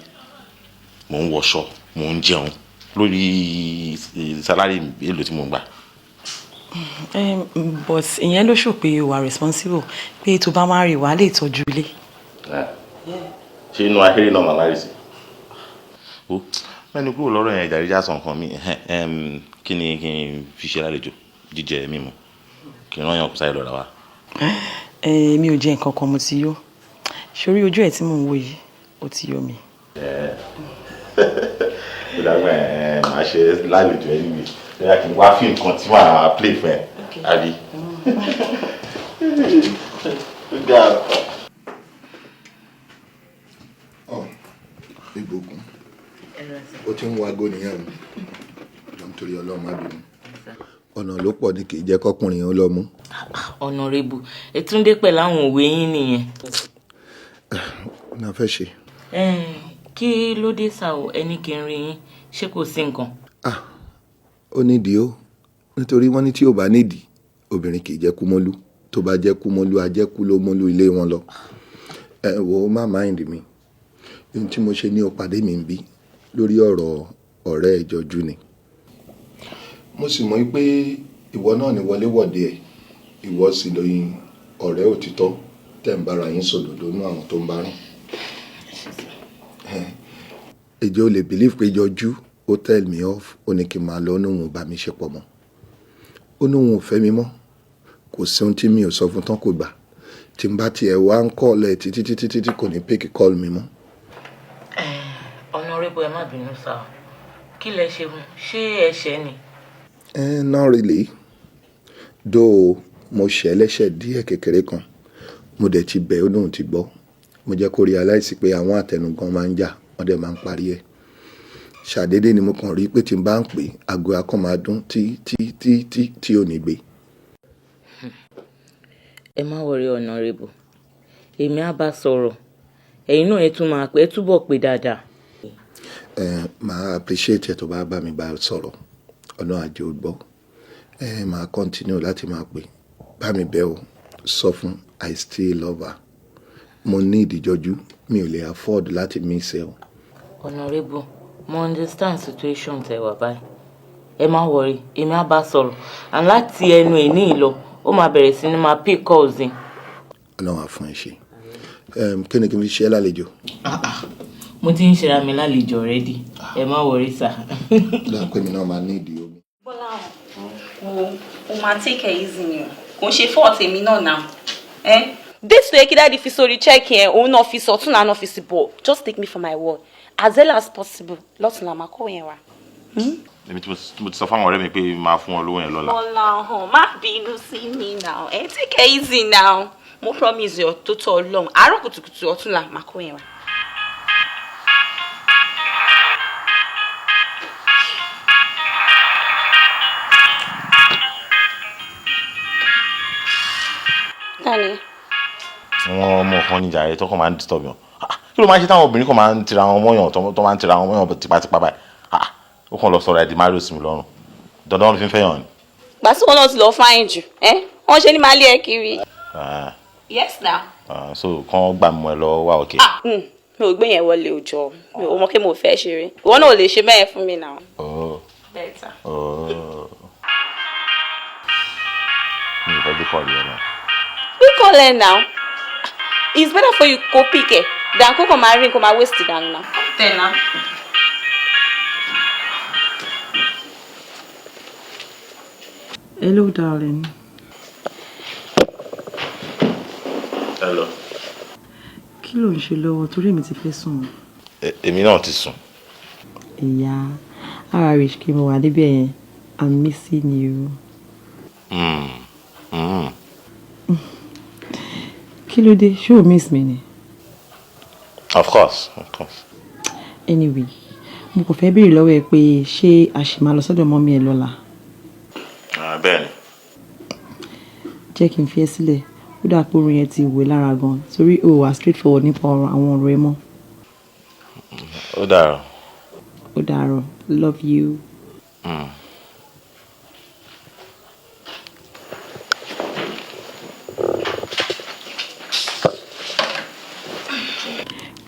mo ń wọṣọ, mo ń jẹun lórí salary èlò tí mo ń gbà. But ìyẹn ló ṣò pé o wà responsible, pé tó bá má rí, wàá lè tọ́jú ilé. Ṣé inú ahéré náà màmá rí sí? O mẹ́nu kúrò lọ́rọ̀ yẹn ìjàre, já sọ nǹkan mi. Kí ni kí n fi ṣe lálejò, jíjẹ mímu? Kí n rán yàn kó sáré lọ́ra wa. Mi ò jẹ nǹkan kan, mo ti yó. Sórí ojú ẹ̀ tí mò ń wò yìí, ó ti yó mi. Ó dàgbà ẹ, máa ṣe lálejò ẹ níbi bóyá kí n wá fíìmù kan tí màá play fún ẹ, àbí? Ó ga. Ọ Ìbùkún, ó ti ń wago nìyẹn o. Jọ, nítorí Ọlọ́run, má bínú, ọ̀nà ló pọ̀ ní kì í jẹ́ kọkùnrin ó lọ mú. Honourable, ètúndé pẹ̀lú àwọn òwe yín nìyẹn. Ní a fẹ́ ṣe. Kí ló dé sá o? Ẹni kí n rí yín, ṣé kò sí nǹkan? Ó nídìí ó, nítorí wọ́n ní tí ò bá nídìí, obìnrin kì í jẹ́ kúmólú. Tó bá jẹ́ kúmólú, á jẹ́ kú ló mólú ilé wọn lọ. Ẹ wo, má mind mi. Ohun tí mo ṣe ní o pàdé mi ń bí lórí ọ̀rọ̀ ọ̀rẹ́ ìjọjú ni. Mo sì mọ̀ pé ìwọ náà ní wọléwọ̀de ẹ̀, ìwọ sì lóyún ọ̀rẹ́ òtítọ́ tẹ̀ ń bára yín sòdòdó nú àwọn tó ń bá rìn. Èjò ò lè believe pé Jọjú ó tell me off, ó ní kí n máa lọ, ó ní òun ò bá mi ṣe pọ̀ mọ́, ó ní òun ò fẹ́ mi mọ́. Kò sí ohun tí mi ò sọ fún tán, kò gbà. Tí n bá tiẹ̀ wá ń call ẹ̀ títí títí títí, kò ní pick call mi mọ́. Honourable, ẹ má bínú sá o. Kí lẹ ṣe fún? Ṣé ẹ̀ṣẹ̀ ni? Not really, though mo ṣẹ̀ lẹ́ṣẹ̀ díẹ̀ kékeré kan. Mo dẹ̀ ti bẹ̀, ó lóun ti gbọ́. Mo jẹ́ kó realize pé àwọn àtẹnugan máa ń jà, wọ́n dẹ̀ máa ń parí ẹ̀. Ṣàdédé ni mo kàn rí pé tí n bá ń pè, aago akọ́ máa dún tí tí tí tí tí ò ní gbé. Ẹ má worry, Honourable, èmi á bá sọ̀rọ̀. Ẹ̀yin náà, ẹ tún máa pẹ́, ẹ túbọ̀ pé dáadáa. Ẹ máa appreciate ẹ tó bá bá mi bá sọ̀rọ̀. Ọ̀nà àjò gbọ́, ẹ máa continue láti máa pè. Bá mi bẹ̀ o, sọ fún, I still love her. Mo ní ìdíjọ́jú, mi ò lè afford láti miss ẹ o. Honourable, mo understand situation tẹ́ wà báyìí. Ẹ má worry, èmi á bá sọ̀rọ̀, and láti ẹnu ẹ̀ ní ìlọ, ó máa bẹ̀rẹ̀ sí ní máa pick calls in. Ọlọ́run á fún ẹ ṣe. Kí ni kí n fi ṣe é lálejò? Mo ti ń ṣera mi lálejò already, ẹ má worry sir. Dáa, pé mi náà máa ní ìdí omi. Bọ́lá, wo, o máa take it easy ni o. Kò ń ṣe fault èmi náà now. Date tó yẹ kí daddy fi sórí check yẹn, òun náà fi sọ, tún náà fi sí bọ̀. Just take me for my word, as early as possible lọ́tùnla máa kó yẹn wá. Èmi tí mo ti sọ fáwọn ọ̀rẹ́ mi pé máa fún wọn lówó yẹn lọ́la. Bọ́lá hàn, má bínú sí mi now. Take it easy now. Mo promise you, tó tọ́ Ọlọ́run, àárọ̀ kùtùkùtù ọ̀túnla máa kó yẹn wá. Tani? Wọn ọmọ kan níjà rẹ tó kàn máa ń disturb yàn. Ah, kí ló máa ń ṣe táwọn obìnrin kan máa ń tira wọn mọ́yàn, tó máa ń tira wọn mọ́yàn tipátipá báyìí? Ah, ó kàn lọ sọ̀rọ̀ ẹ̀ di mario sí mi lọ́rùn. Dandan ló fi ń fẹ́ yàn ni. Gbàtí wọn náà ti lọ fáyín jù ẹ, wọn ṣe ní máa lé ẹ kiri. Ah, Yes now. ah, so kàn gbà mọ́ ẹ lọ wá, òkè. Ah, mi ò gbé yẹn wọlé òjò, mi ò mọ kí mo fẹ́ ṣeré. Ìwọ náà ò lè ṣe bẹ́ẹ̀ fún mi now. Oh. Better. Oh. Mi ò fẹ́ gbé call yẹn náà. Pick call ẹ now. It's better for you kó pick ẹ than kó kàn máa rí, kó máa waste dànù now. Tẹ̀ now. Hello, darling. Hello. Kí ló ń ṣe lọ́wọ́? Torí èmi ti fẹ́ sùn. Èmi náà ti sùn. Ìyá ara rich kí mo wà níbẹ̀ yẹn. I'm missing you. Kí ló dé? Ṣé o miss mi ni? Of course, of course. Anyway, mo kàn fẹ́ béèrè lọ́wọ́ ẹ pé ṣé a ṣì máa lọ sọ́dọ̀ mummy ẹ lọ́la? Ah, bẹ́ẹ̀ni. Jẹ́ kí n fi ẹ́ sílẹ̀. Ó dà pé oorun yẹn ti wẹ̀ lára gan torí o wà straight forward nípa ọ̀rọ̀ àwọn ọ̀rọ̀ ẹ mọ́. Ó dàárọ̀. Ó dàárọ̀. Love you.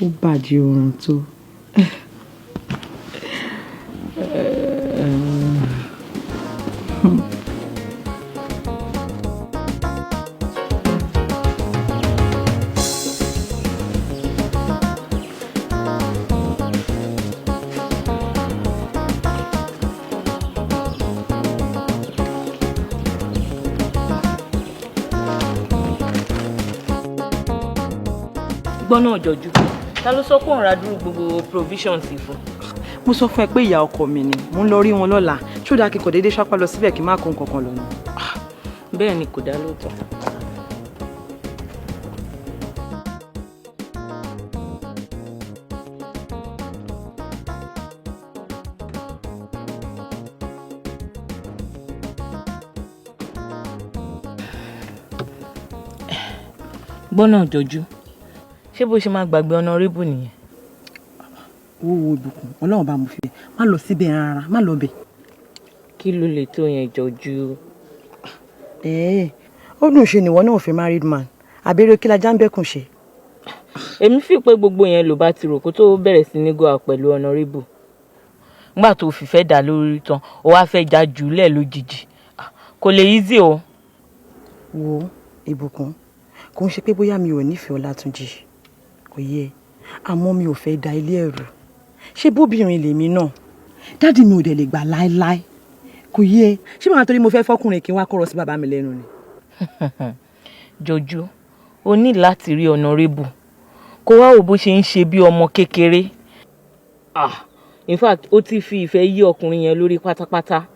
Ó bàjẹ́ oorun tó. Gbọ́n náà jọjú, ta ló sọ pé òun ra dúró gbogbo provisions yìí fún? Mo sọ fún ẹ pé ìyá ọkọ mi ni, mo ń lọ rí wọn lọ́la. Ṣó dáa kí n kò déédéé ṣápá lọ síbẹ̀ kí n má kó nǹkan kan lọ ni? Bẹ́ẹ̀ ni, kò dá lóòótọ́. Gbọ́n náà jọjú, ṣé bó ṣe máa gbàgbé honourable nìyẹn? Wo wo ìbùkún, Ọlọ́run bá mo fi bẹ̀, má lọ síbẹ̀ rárá, má lọ bẹ̀. Kí ló lè tó yẹn, jọjú? Ẹ̀ẹ́, ó dùn ṣe nìwọ náà fẹ́ married man, àbẹ̀rẹ̀ kí lajá ń bẹ́kùn ṣe. Èmi fi pé gbogbo yẹn ló bá ti rò kó tó bẹ̀rẹ̀ sí ní go out pẹ̀lú honourable. Nígbà tó fìfẹ́ dà lórí tán, ó wá fẹ́ já jùlẹ̀ lójijì. Kò lè easy o. Wo ìbùkún, kò ń ṣe pé bóyá mi ò nífẹ̀ẹ́ Ọlátúnjì, kò yẹ, àmọ́ mi ò fẹ́ da ilé ẹ̀rù. Ṣé bóbìnrin lèmi náà? Daddy mi ò dẹ̀ lè gbà láéláé, kò yẹ. Ṣé màá torí mo fẹ́ fọkùnrin kí n wá kọ̀rọ̀ sí bàbá mi lẹ́nu ni? Jọjú, o ní láti rí honourable kó wá wò bó ṣe ń ṣe bí ọmọ kékeré. Ah, in fact, ó ti fi ìfẹ́ yí ọkùnrin yẹn lórí pátápátá.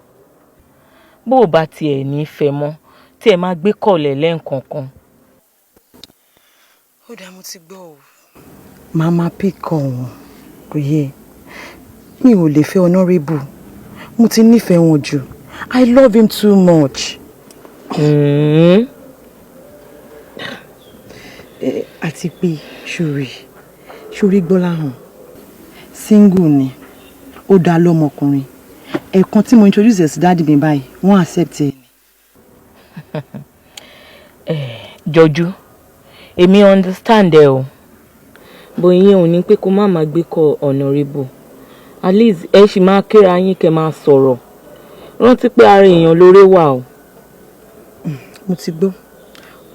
Bó o bá tiẹ̀ ní fẹ́ mọ́, tí ẹ máa gbé kọ̀lẹ̀ lẹ́ǹkọ̀ọ̀kan. Ó dáa, mo ti gbọ́ o. Màá máa pick call wọn, kò yẹ. Mi ò lè fẹ́ honourable, mo ti nífẹ̀ẹ́ wọn jù. I love him too much. Àti pé ṣòrí ṣòrí Gbọ́láhàn single ni, ó dá lọ́mọkùnrin. Ẹ̀ẹ̀kan tí mo introduce ẹ̀ sí daddy mi báyìí, wọ́n accept ẹ̀. Jọjú, èmi understand ẹ o, bó ìyẹn ò ní pé kó má máa gbé kọ honourable. At least ẹ ṣì máa kíra yín, kẹ́ máa sọ̀rọ̀. Rántí pé ara èèyàn lóore wà o. Mo ti gbọ́,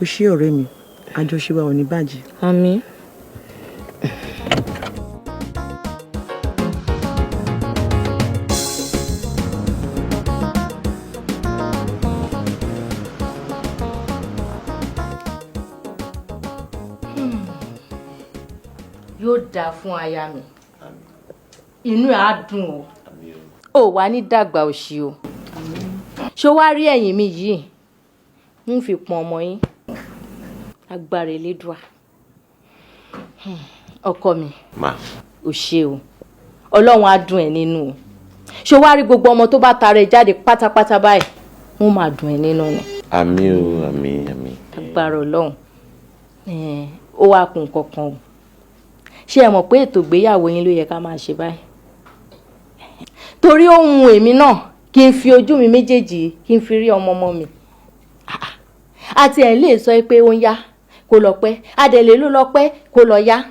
o ṣé ọ̀rẹ́ mi, àjọṣe wa ò ní bàjẹ́. Àmín. Yóò dáa fún aya mi, inú ẹ̀ á dùn o, ò wá ní dàgbà òṣì o. Ṣó wá rí ẹ̀yìn mi yìí ń fi pọn ọmọ yín, agbára Elédùà. Ọkọ mi. Ma. Ò ṣe o, Ọlọ́run á dùn ẹ̀ nínú o. Ṣó wá rí gbogbo ọmọ tó bá tara ẹ jáde pátápátá báyìí, wọ́n máa dùn ẹ̀ nínú ni. Àmín o, àmín, àmín. Agbára Ọlọ́run. Ó wá kún kankan o. Ṣé ẹ mọ̀ pé ètò ìgbéyàwó yín ló yẹ ká máa ṣe báyìí? Torí ohun èmi náà kí n fi ojú mi méjèèjì kí n fi rí ọmọ ọmọ mi. Àti ẹ̀ lè sọ pé ó ń yá kó lọ pẹ́, adẹ̀lé ló lọ pẹ́ kó lọ yá,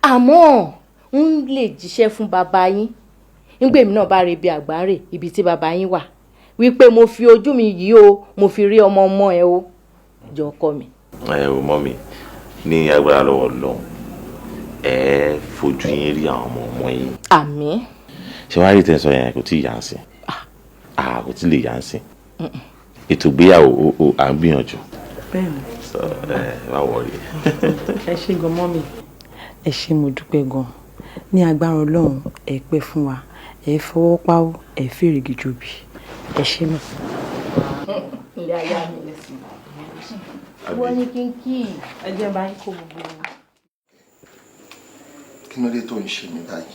àmọ́ ń lè jíṣẹ́ fún bàbá yín nígbà èmi náà bá re ibi àgbáre ibi tí bàbá yín wà wípé mo fi ojú mi yìí o, mo fi rí ọmọ ọmọ ẹ o, jọ ọkọ mi. Ẹ ò mọ mi ní agbára lọ́wọ́ Ọlọ́run, ẹ fojú yín rí àwọn ọmọ ọmọ yín. Àmín. Ṣé wàá rí tẹ̀sán yẹn, kò tí ì yà ń sìn, kò tí ì lè yà ń sìn. Ètò ìgbéyàwó o, à ń gbìyànjú. Bẹ́ẹ̀ni. So ẹ má worry. Ẹ ṣé gan, mummy. Ẹ ṣé, mo dúpẹ́ gan. Ní agbára Ọlọ́run, ẹ pẹ́ fún wa, ẹ fọwọ́ páwó, ẹ fèrègì jòbì. Ẹ ṣé mà. Ilé ayé mi lè sùn. Wọ́n ní kí n kí i. Ẹ jẹ́ bá yín kó gbogbo. Kí ló dé tó ń ṣe mí báyìí?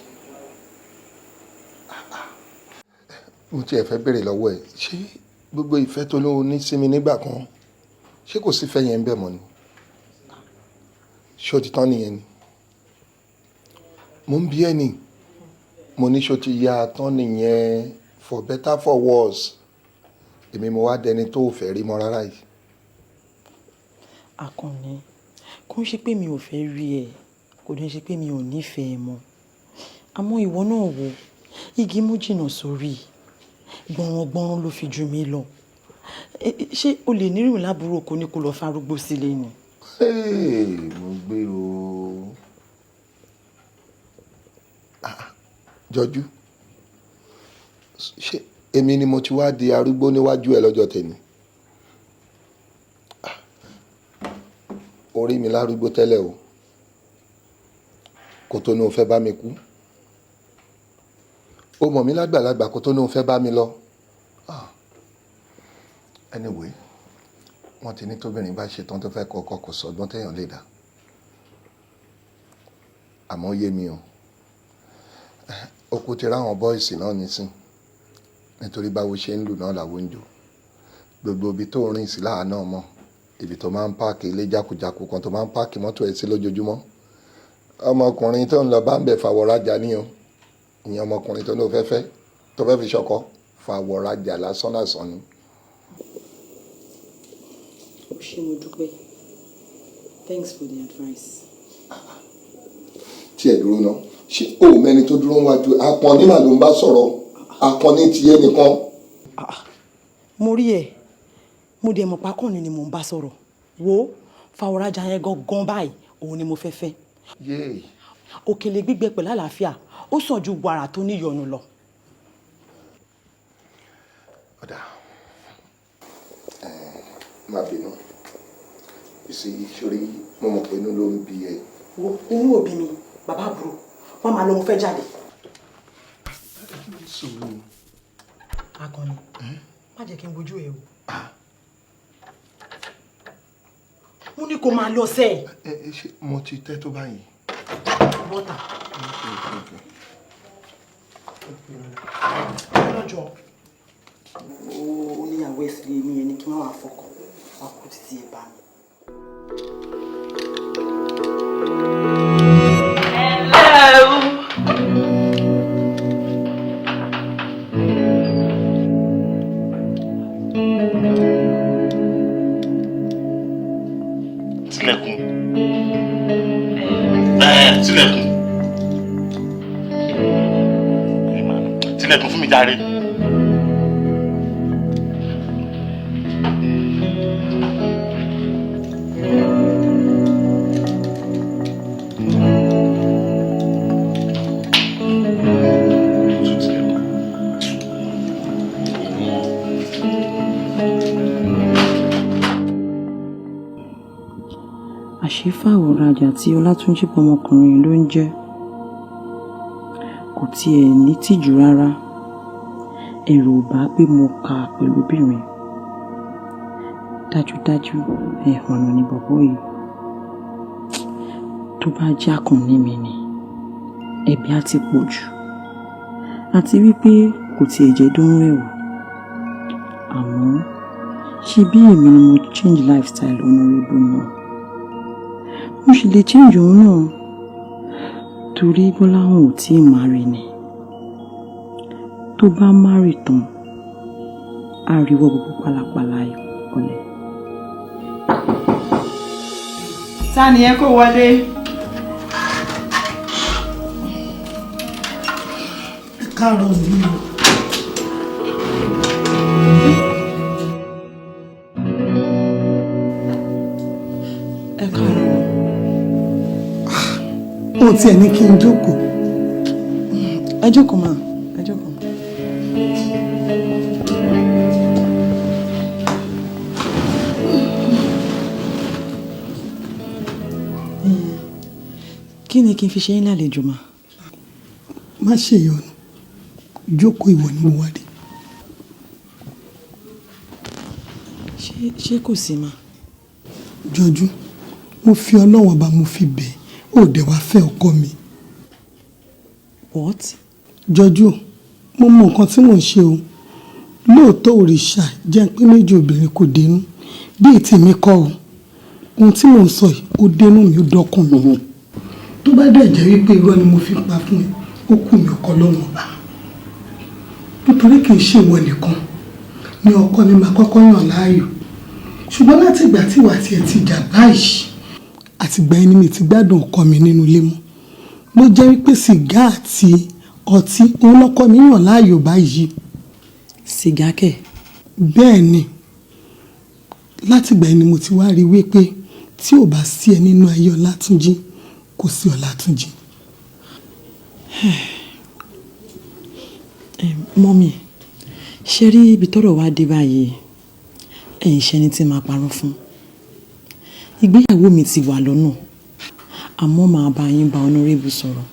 Mo tiẹ̀ fẹ́ béèrè lọ́wọ́ ẹ̀, ṣé gbogbo ìfẹ́ tó lóun ní sí mi nígbà kan, ṣé kò sí fẹ́ yẹn ń bẹ̀ mọ́ ni? Ṣé ó ti tán nìyẹn ni? Mo ń bí ẹ ní, mo ní ṣó ti ya tán nìyẹn, for better for worse, èmi mo wá dẹni tó ò fẹ́ rí mọ́ rárá yìí. Àkànní, kò ń ṣe pé mi ò fẹ́ rí ẹ, kò ní ṣe pé mi ò nífẹ̀ẹ́ mọ́. Àmọ́ ìwọ náà wò, igi mú jìnnà sórí, gbọ̀nràngbọ̀nràn ló fi ju mi lọ. Ṣé o lè nírìn lábúrò kò ní kó lọ farúgbó sílé ni? Mo gbé o. Ah, Jọjú, ṣé èmi ni mo ti wá di arúgbó níwájú ẹ lọ́jọ́ tèmi? Ah, orí mi lárúgbó tẹ́lẹ̀ o, kó tó ní o fẹ́ bá mi kú. O mọ̀ mí lágbàlagbà kó tó ní o fẹ́ bá mi lọ. Ah, anyway, wọ́n ti ní tóbìnrin bá ṣe tán tó fẹ́ kọ́kọ́, kò sọ́gbọ́n téèyàn lè dá. Àmọ́ yé mi o, ó kú ti ráwọn boys náà nísìn, nítorí báwo ṣe ń lù náà làwọn ń jò. Gbogbo ibi tó rìn sí láàánú ọmọ, ibi tó máa ń park ilé jákujàku kan tó máa ń park mọ́tò ẹ̀ sí lójoojúmọ́. Ọmọkùnrin tó ń lọ bá ń bẹ̀ fàwọ̀rajà ní o. Ìyẹn ọmọkùnrin tó ní o fẹ́ fẹ́, tó fẹ́ fi ṣọkọ, fàwọ̀rajà lásán lásán ni. Ó ṣé, mo dúpẹ́. Thanks for the advice. Tí ẹ dúró náà, ṣé o mẹ́ni tó dúró wájú? Akànnì mà ló ń bá sọ̀rọ̀. Akànnì tiẹ̀ nìkan. Mo rí ẹ, mo dẹ̀ mọ̀ pákànnì ni mò ń bá sọ̀rọ̀. Wo fàwọ̀rajà yẹn gangan báyìí, òun ni mo fẹ́ fẹ́. Òkèlè gbígbẹ pẹ̀lú àlàáfíà ó sàn ju wàrà tó níyọnu lọ. Ọ̀dà, má bínú ìsì ìṣòrí, mo mọ̀ pé inú ló ń bí ẹ. Wo, inú òbí mi, bàbá àbúrò wọn máa lọ, mo fẹ́ jáde. Sùúrù. Akànnì, má jẹ́ kí n wojú ẹ o. Mo ní kó máa lọ sẹ́ẹ̀. Ẹ ẹ, ṣé mo ti tẹ́ tó báyìí? Bọ́tà. Lọ́jọ́ ó níyàwó ẹ̀ sílé mi yẹn ni kí wọ́n wá fọkàn wá kú títí ẹ̀ bá mi. Hello. Tilẹ̀kùn ẹ, tilẹ̀kùn, tilẹ̀kùn fún mi jàre. Àṣé fàwọ̀rajà tí Ọlátúnjí pọmọkùnrin yìí ló ń jẹ́. Kò tiẹ̀ ní tìjú rárá. Ẹ̀rù ò bá pé mo kà á pẹ̀lú obìnrin. Dájúdájú, ẹ̀hànnà ni bọ̀bọ́ yìí. Tó bá jẹ́ Àkànní mi ni, ẹ̀bi á ti pọ̀ jù. Àti wípé kò tiẹ̀ jẹ́ dánwò ẹ̀ wò. Àmọ́ ṣe bí èmi ni mo change lifestyle honourable náà, mo sì lè change òun náà, torí Gbọ́láhàn ò tí ì marry ni. Tó bá marry tán, á ríwọ́ gbogbo pálapàla ìkọlẹ̀. Ta ni ẹ kó wọlé? Ẹ káàárọ̀ mi o. Ẹ káàárọ̀. Ó tiẹ̀ ní kí n jókòó. Ẹ jókòó mà, ẹ jókòó. Kí ni kí n fi ṣe yín lálejò mà? Má ṣe ìyọnu, jókòó, ìwọ ni mo wá dé. Ṣé kò sí mà? Jọjú, mo fi Ọlọ́wọ́n bá mo fi bẹ̀ ẹ́, ó dẹ̀ wá fẹ́ ọkọ mi. What? Jọjú, mo mọ nǹkan tí mò ń ṣe o. Lóòótọ́ òrìṣà jẹ́ pé méjì obìnrin kò dénú bíi tèmi kọ́ o. Ohun tí mò ń sọ yìí, ó dénú mi, ó dọ́kàn mi. Tó bá dẹ̀ jẹ́ wípé irọ́ ni mo fi pa fún ẹ, ó kù mí ọkọ lọ́wọ́n ọba, nítorí kì í ṣe ìwọ nìkan ni ọkọ mi máa kọ́kọ́ yàn láàyò. Ṣùgbọ́n láti ìgbà tí ìwà tiẹ̀ ti jà báyìí, àtìgbà ẹni mi ti gbádùn ọkọ mi nínú ilé mọ́. Ló jẹ́ wípé sìgá àti ọtí òun lọ́kọ mi yàn láàyò báyìí. Sìgá kẹ̀? Bẹ́ẹ̀ ni, látìgbà ẹni mo ti wá rí wípé tí ò bá sí ẹ nínú ayé Ọlátúnjí, kò sí Ọlátúnjí. Mummy, ṣé rí ibi tọ́rọ̀ wá dé báyìí, ẹ̀yin ṣe ni tí màá parọ́ fún. Ìgbéyàwó mi ti wà lọ́nà, àmọ́ màá bá yín bá Honorable sọ̀rọ̀.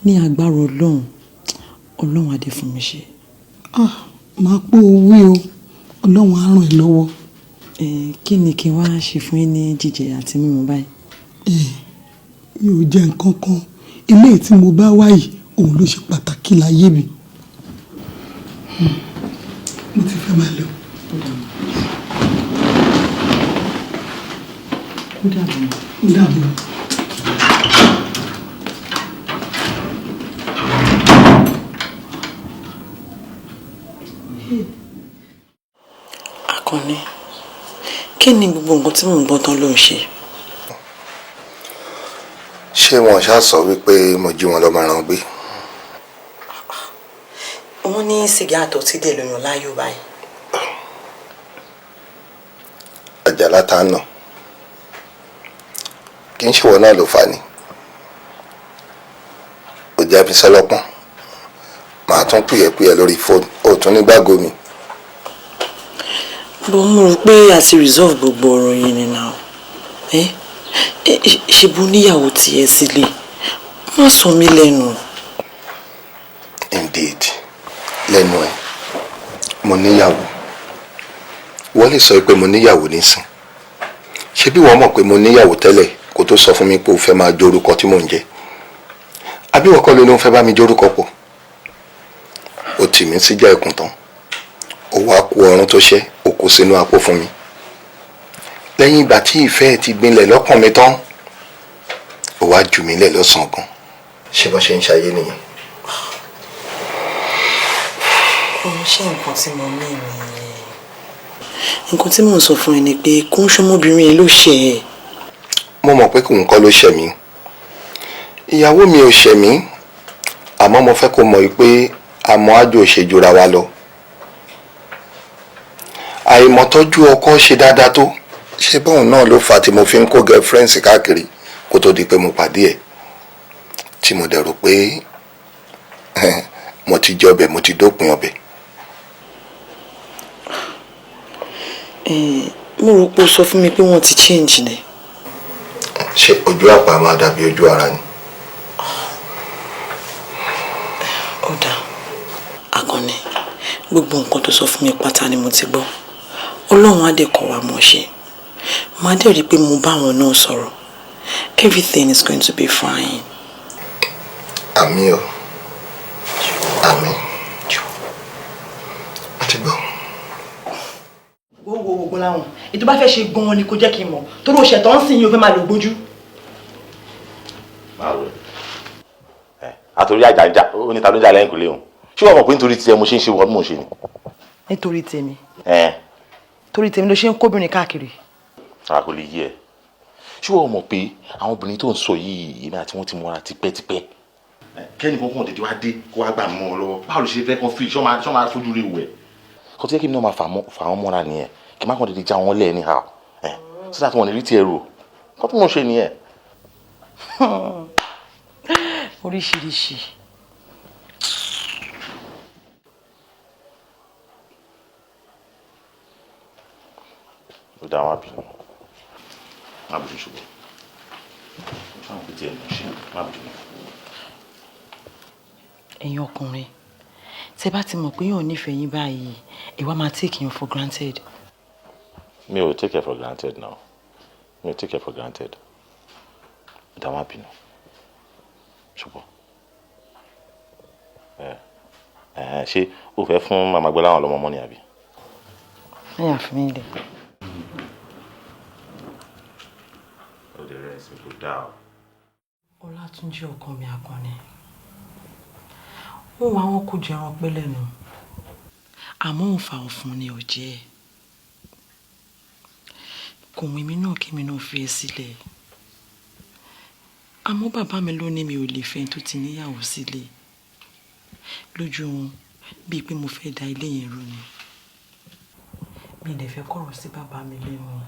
Ní agbára Ọlọ́run, Ọlọ́run á dé fún mi ṣe. Ah, màá pé owó o, Ọlọ́run á ràn ẹ́ lọ́wọ́. Kí ni kí n wá ṣe fún yín ní jíjẹ àti mímu báyìí? Mi ò jẹ nǹkan kan. Eléyìí tí mo bá wá yìí, òun ló ṣe pàtàkì láyé mi. Mo ti fẹ́ máa lọ. Ó dàbọ̀. Ó dàbọ̀. Àkànní, kí ni gbogbo nǹkan tí mò ń gbọ́ tán ló ń ṣe? Ṣé wọn ṣáà sọ wípé mo jí wọn lọ máa ràn gbé? Wọ́n ní sìgá àtọ̀tí dẹ̀ lóyún láyò báyìí. Àjàlá ta nà kì í ṣèwọ náà ló fà ní. Ó jẹ́ fi sọ́lọ́pọ́n, màá tún pìyẹ́pìyẹ́ lórí fóònù, ó tún ní gbàgò mi. Bó mo rò pé a ti resolve gbogbo ọ̀rọ̀ yìí ni now. Ṣe bó níyàwó tiẹ̀ sílé, má sọ mí lẹ́nu. Indeed, lẹ́nu ẹ̀, mo níyàwó. Wọ́n lè sọ pé mo níyàwó nísìn. Ṣé bí wọ́n mọ̀ pé mo níyàwó tẹ́lẹ̀ kó tó sọ fún mi pé o fẹ́ máa jorúkọ tí mò ń jẹ́? Àbí wọ́n kọ́ ló ń fẹ́ bá mi jorúkọ pọ̀? O tì mí síjà ẹkùn tán, o wá kó ọrún tó ṣẹ́, o kó sínú àpò fún mi. Lẹ́yìn ìgbà tí ìfẹ́ ẹ̀ ti gbinlẹ̀ lọ́kàn mi tán, o wá jù mí lẹ̀ lọ́sàn-án gan. Ṣé bọ́n ṣe ń ṣayé nìyẹn? Òun ṣe nǹkan tí mo ní nìyẹn. Nǹkan tí mò ń sọ fún ẹ ni pé kó ń ṣọmọbìnrin ló ṣe ẹ. Mo mọ̀ pé kò ń kọ́ ló ṣẹ̀ mí. Ìyàwó mi ò ṣẹ̀ mí, àmọ́ mo fẹ́ kó mọ̀ pé àmọ́ àjò ṣe jura wa lọ. Àìmọ̀tọ́jú ọkọ ṣe dáadáa tó. Ṣé bóun náà ló fà á tí mo fi ń kó girlfriends káàkiri kó tó di pé mo pàdé ẹ̀, tí mo dẹ̀ rò pé mo ti jẹ ọbẹ̀, mo ti dópin ọbẹ̀. Mo rò pé o sọ fún mi pé wọ́n ti change ni. Ṣé ojú àpá máa dàbí ojú ara ni? Ó dáa, Àkànní, gbogbo nǹkan tó sọ fún mi pátá ni mo ti gbọ́. Ọlọ́run á dẹ̀ kọ́ wa mọ̀ ṣe. Màá dẹ̀ rí i pé mo bá àwọn náà sọ̀rọ̀. Everything is going to be fine. Àmín o. Àmín. Mo ti gbọ́. Wo wo wo Gbọ́láhàn, ètò bá fẹ́ ṣe gan-an ni kò jẹ́ kí n mọ̀, torí o ṣẹ̀tọ́ ń sìn yín, o fẹ́ máa lò gbójú. Máa wò ẹ, àtòrí àjà ń jà, ó ní ta ló ń jà lẹ́yìn kò léwu. Ṣé wọ́n mọ̀ pé nítorí tiẹ̀ mo ṣe ń ṣe wọ́n bí mo ṣe ni? Nítorí tèmi? Ẹ. Torí tèmi ló ṣe ń kóbìnrin káàkiri. A kò lè yé ẹ. Ṣé wọ́n mọ̀ pé àwọn obìnrin tó ń sọ yìí, èmi àti wọn ti mọ́ra tipẹ́tipẹ́? Kẹ́ni kankan tètè wá dé kó wá gbà mọ́ ọ lọ́wọ́. Báwo ló ṣe fẹ́ kàn fi ṣọ́ máa fojú rí wẹ̀? Kò tí yẹ kí mi náà máa fà wọ́n mọ́ra nìyẹn. Kí n má kàn tètè já wọn lẹ̀ anyhow. So that wọn ní rí tiẹ̀ rò. Kọ́ tí mo ṣe nìyẹn. Oríṣiríṣi. Ó dá, má bínú. Má bínú ṣùgbọ́n. Má bínú tiẹ̀ mọ̀ ṣe, má bínú. Ẹ̀yin ọkùnrin, tẹ́ bá ti mọ̀ pé yóò nífẹ̀ẹ́ yín báyìí, ẹ wá máa take yín for granted. Mi ò take it for granted now. Mi ò take it for granted. Ó dá, má bínú. Ṣùgbọ́n. Ẹ ṣé o fẹ́ fún màmá Gbọ́láhàn lọ́mọ mọ́ ni àbí? Ẹ̀yà fún mi lẹ̀. Ó dẹ̀ rẹ̀ sí kò dáa o. Ọlátúnjí ọkọ mi akọni. Ó wá wọn kó jẹran pẹ́ lẹ́nu. Àmọ́ òun fa òfun ni ò jẹ́. Kò wù mí náà kí mi náà fi ẹ́ sílẹ̀. Àmọ́ bàbá mi ló ní mi ò lè fẹ́ tó ti níyàwó sílé. Lójú wọn bíi pé mo fẹ́ da ilé yẹn rú ni. Mi ì dẹ̀ fẹ́ kọ̀rọ̀ sí bàbá mi lẹ́nu.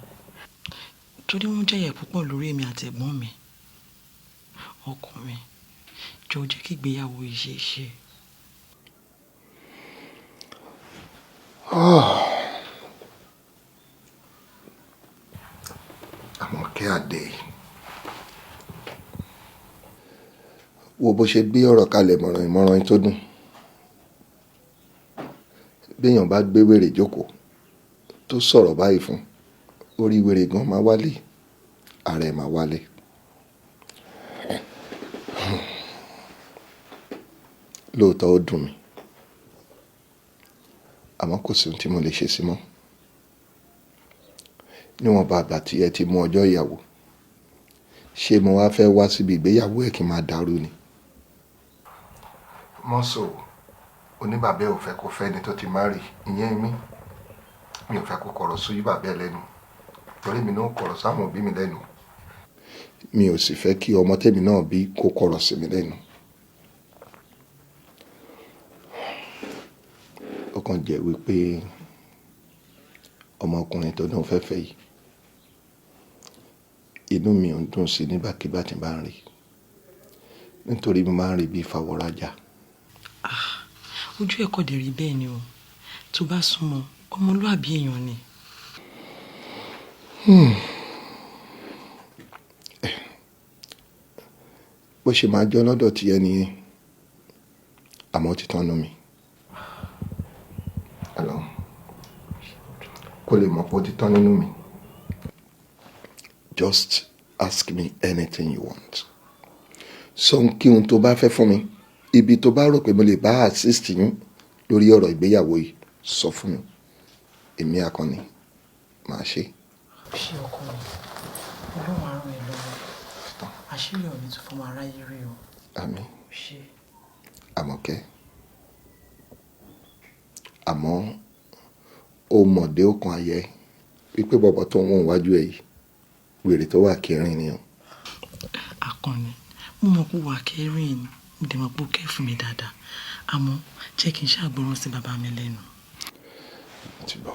Torí wọ́n jẹ̀yà púpọ̀ lórí èmi àti ẹ̀gbọ́n mi. Ọkọ mi, jọ̀ọ́ jẹ́ kí ìgbéyàwó yìí ṣe é ṣe. Àmọ̀kẹ́ Àdè, wo bó ṣe gbé ọ̀rọ̀ kalẹ̀ mọ̀ràn ìmọ̀ràn tó dùn. Béèyàn bá gbé wèrè jókòó tó sọ̀rọ̀ báyìí fún, orí wèrè gan máa wálé, ara ẹ̀ máa wálé. Lóòótọ́ ó dùn mí, àmọ́ kò sí ohun tí mo lè ṣe sí mọ́. Níwọ̀nba àgbà tí ẹ ti mú ọjọ́ ìyàwó, ṣé mo wá fẹ́ wá síbi ìgbéyàwó ẹ̀ kí n máa dàrú ni? Mọ́sọ̀ oníbàbẹ́ ò fẹ́ kó fẹ́ ẹni tó ti má rí, ìyẹn mi. Mi ò fẹ́ kó kọ̀rọ̀ sí bàbá ẹ lẹ́nu, torí mi náà kọ̀rọ̀ sáwọn òbí mi lẹ́nu. Mi ò sì fẹ́ kí ọmọ tèmi náà bí kó kọ̀rọ̀ sí mi lẹ́nu. Ó kàn jẹ́ wípé ọmọkùnrin tó náà fẹ́ fẹ́ yìí, inú mi ò ń dùn sí nígbàkigbà tí n bá ń rí, nítorí mo máa ń rí bí ìfàwọ́rajà. Ojú ẹ̀ kò dẹ̀ rí bẹ́ẹ̀ ni o. Tó bá súnmọ́, ọmọlúàbí èèyàn ni. Bó ṣe máa jọ lọ́dọ̀ ti ẹni yẹn, àmọ́ ó ti tán nú mi. Hello. Kó lè mọ̀ pé ó ti tán nínú mi. Just ask me anything you want. Sọ kí ohun tó bá fẹ́ fún mi, ibi tó bá rò pé mo lè bá assist yín lórí ọ̀rọ̀ ìgbéyàwó yìí, sọ fún mi. Èmi Akànní, màá ṣe. Ṣé ọkọ mi? Ọlọ́run á ràn ẹ́ lọ́wọ́. Àṣírí ò ní tún fọmọ aráyé rí o. Àmín. Ṣé. Àmọ̀kẹ́. Àmọ́ ó mọ̀dé ọkàn ayẹ wípé bọ̀bọ̀ tó ń wọ̀n wájú ẹ yìí, wèrè tó wà kẹrin ni o. Akànní, mo mọ̀ pé wà kẹrin ni, mo dẹ̀ mọ̀ pé ó kẹ́ fún mi dáadáa. Àmọ́ jẹ́ kí n ṣàgbọ́ràn sí bàbá mi lẹ́nu.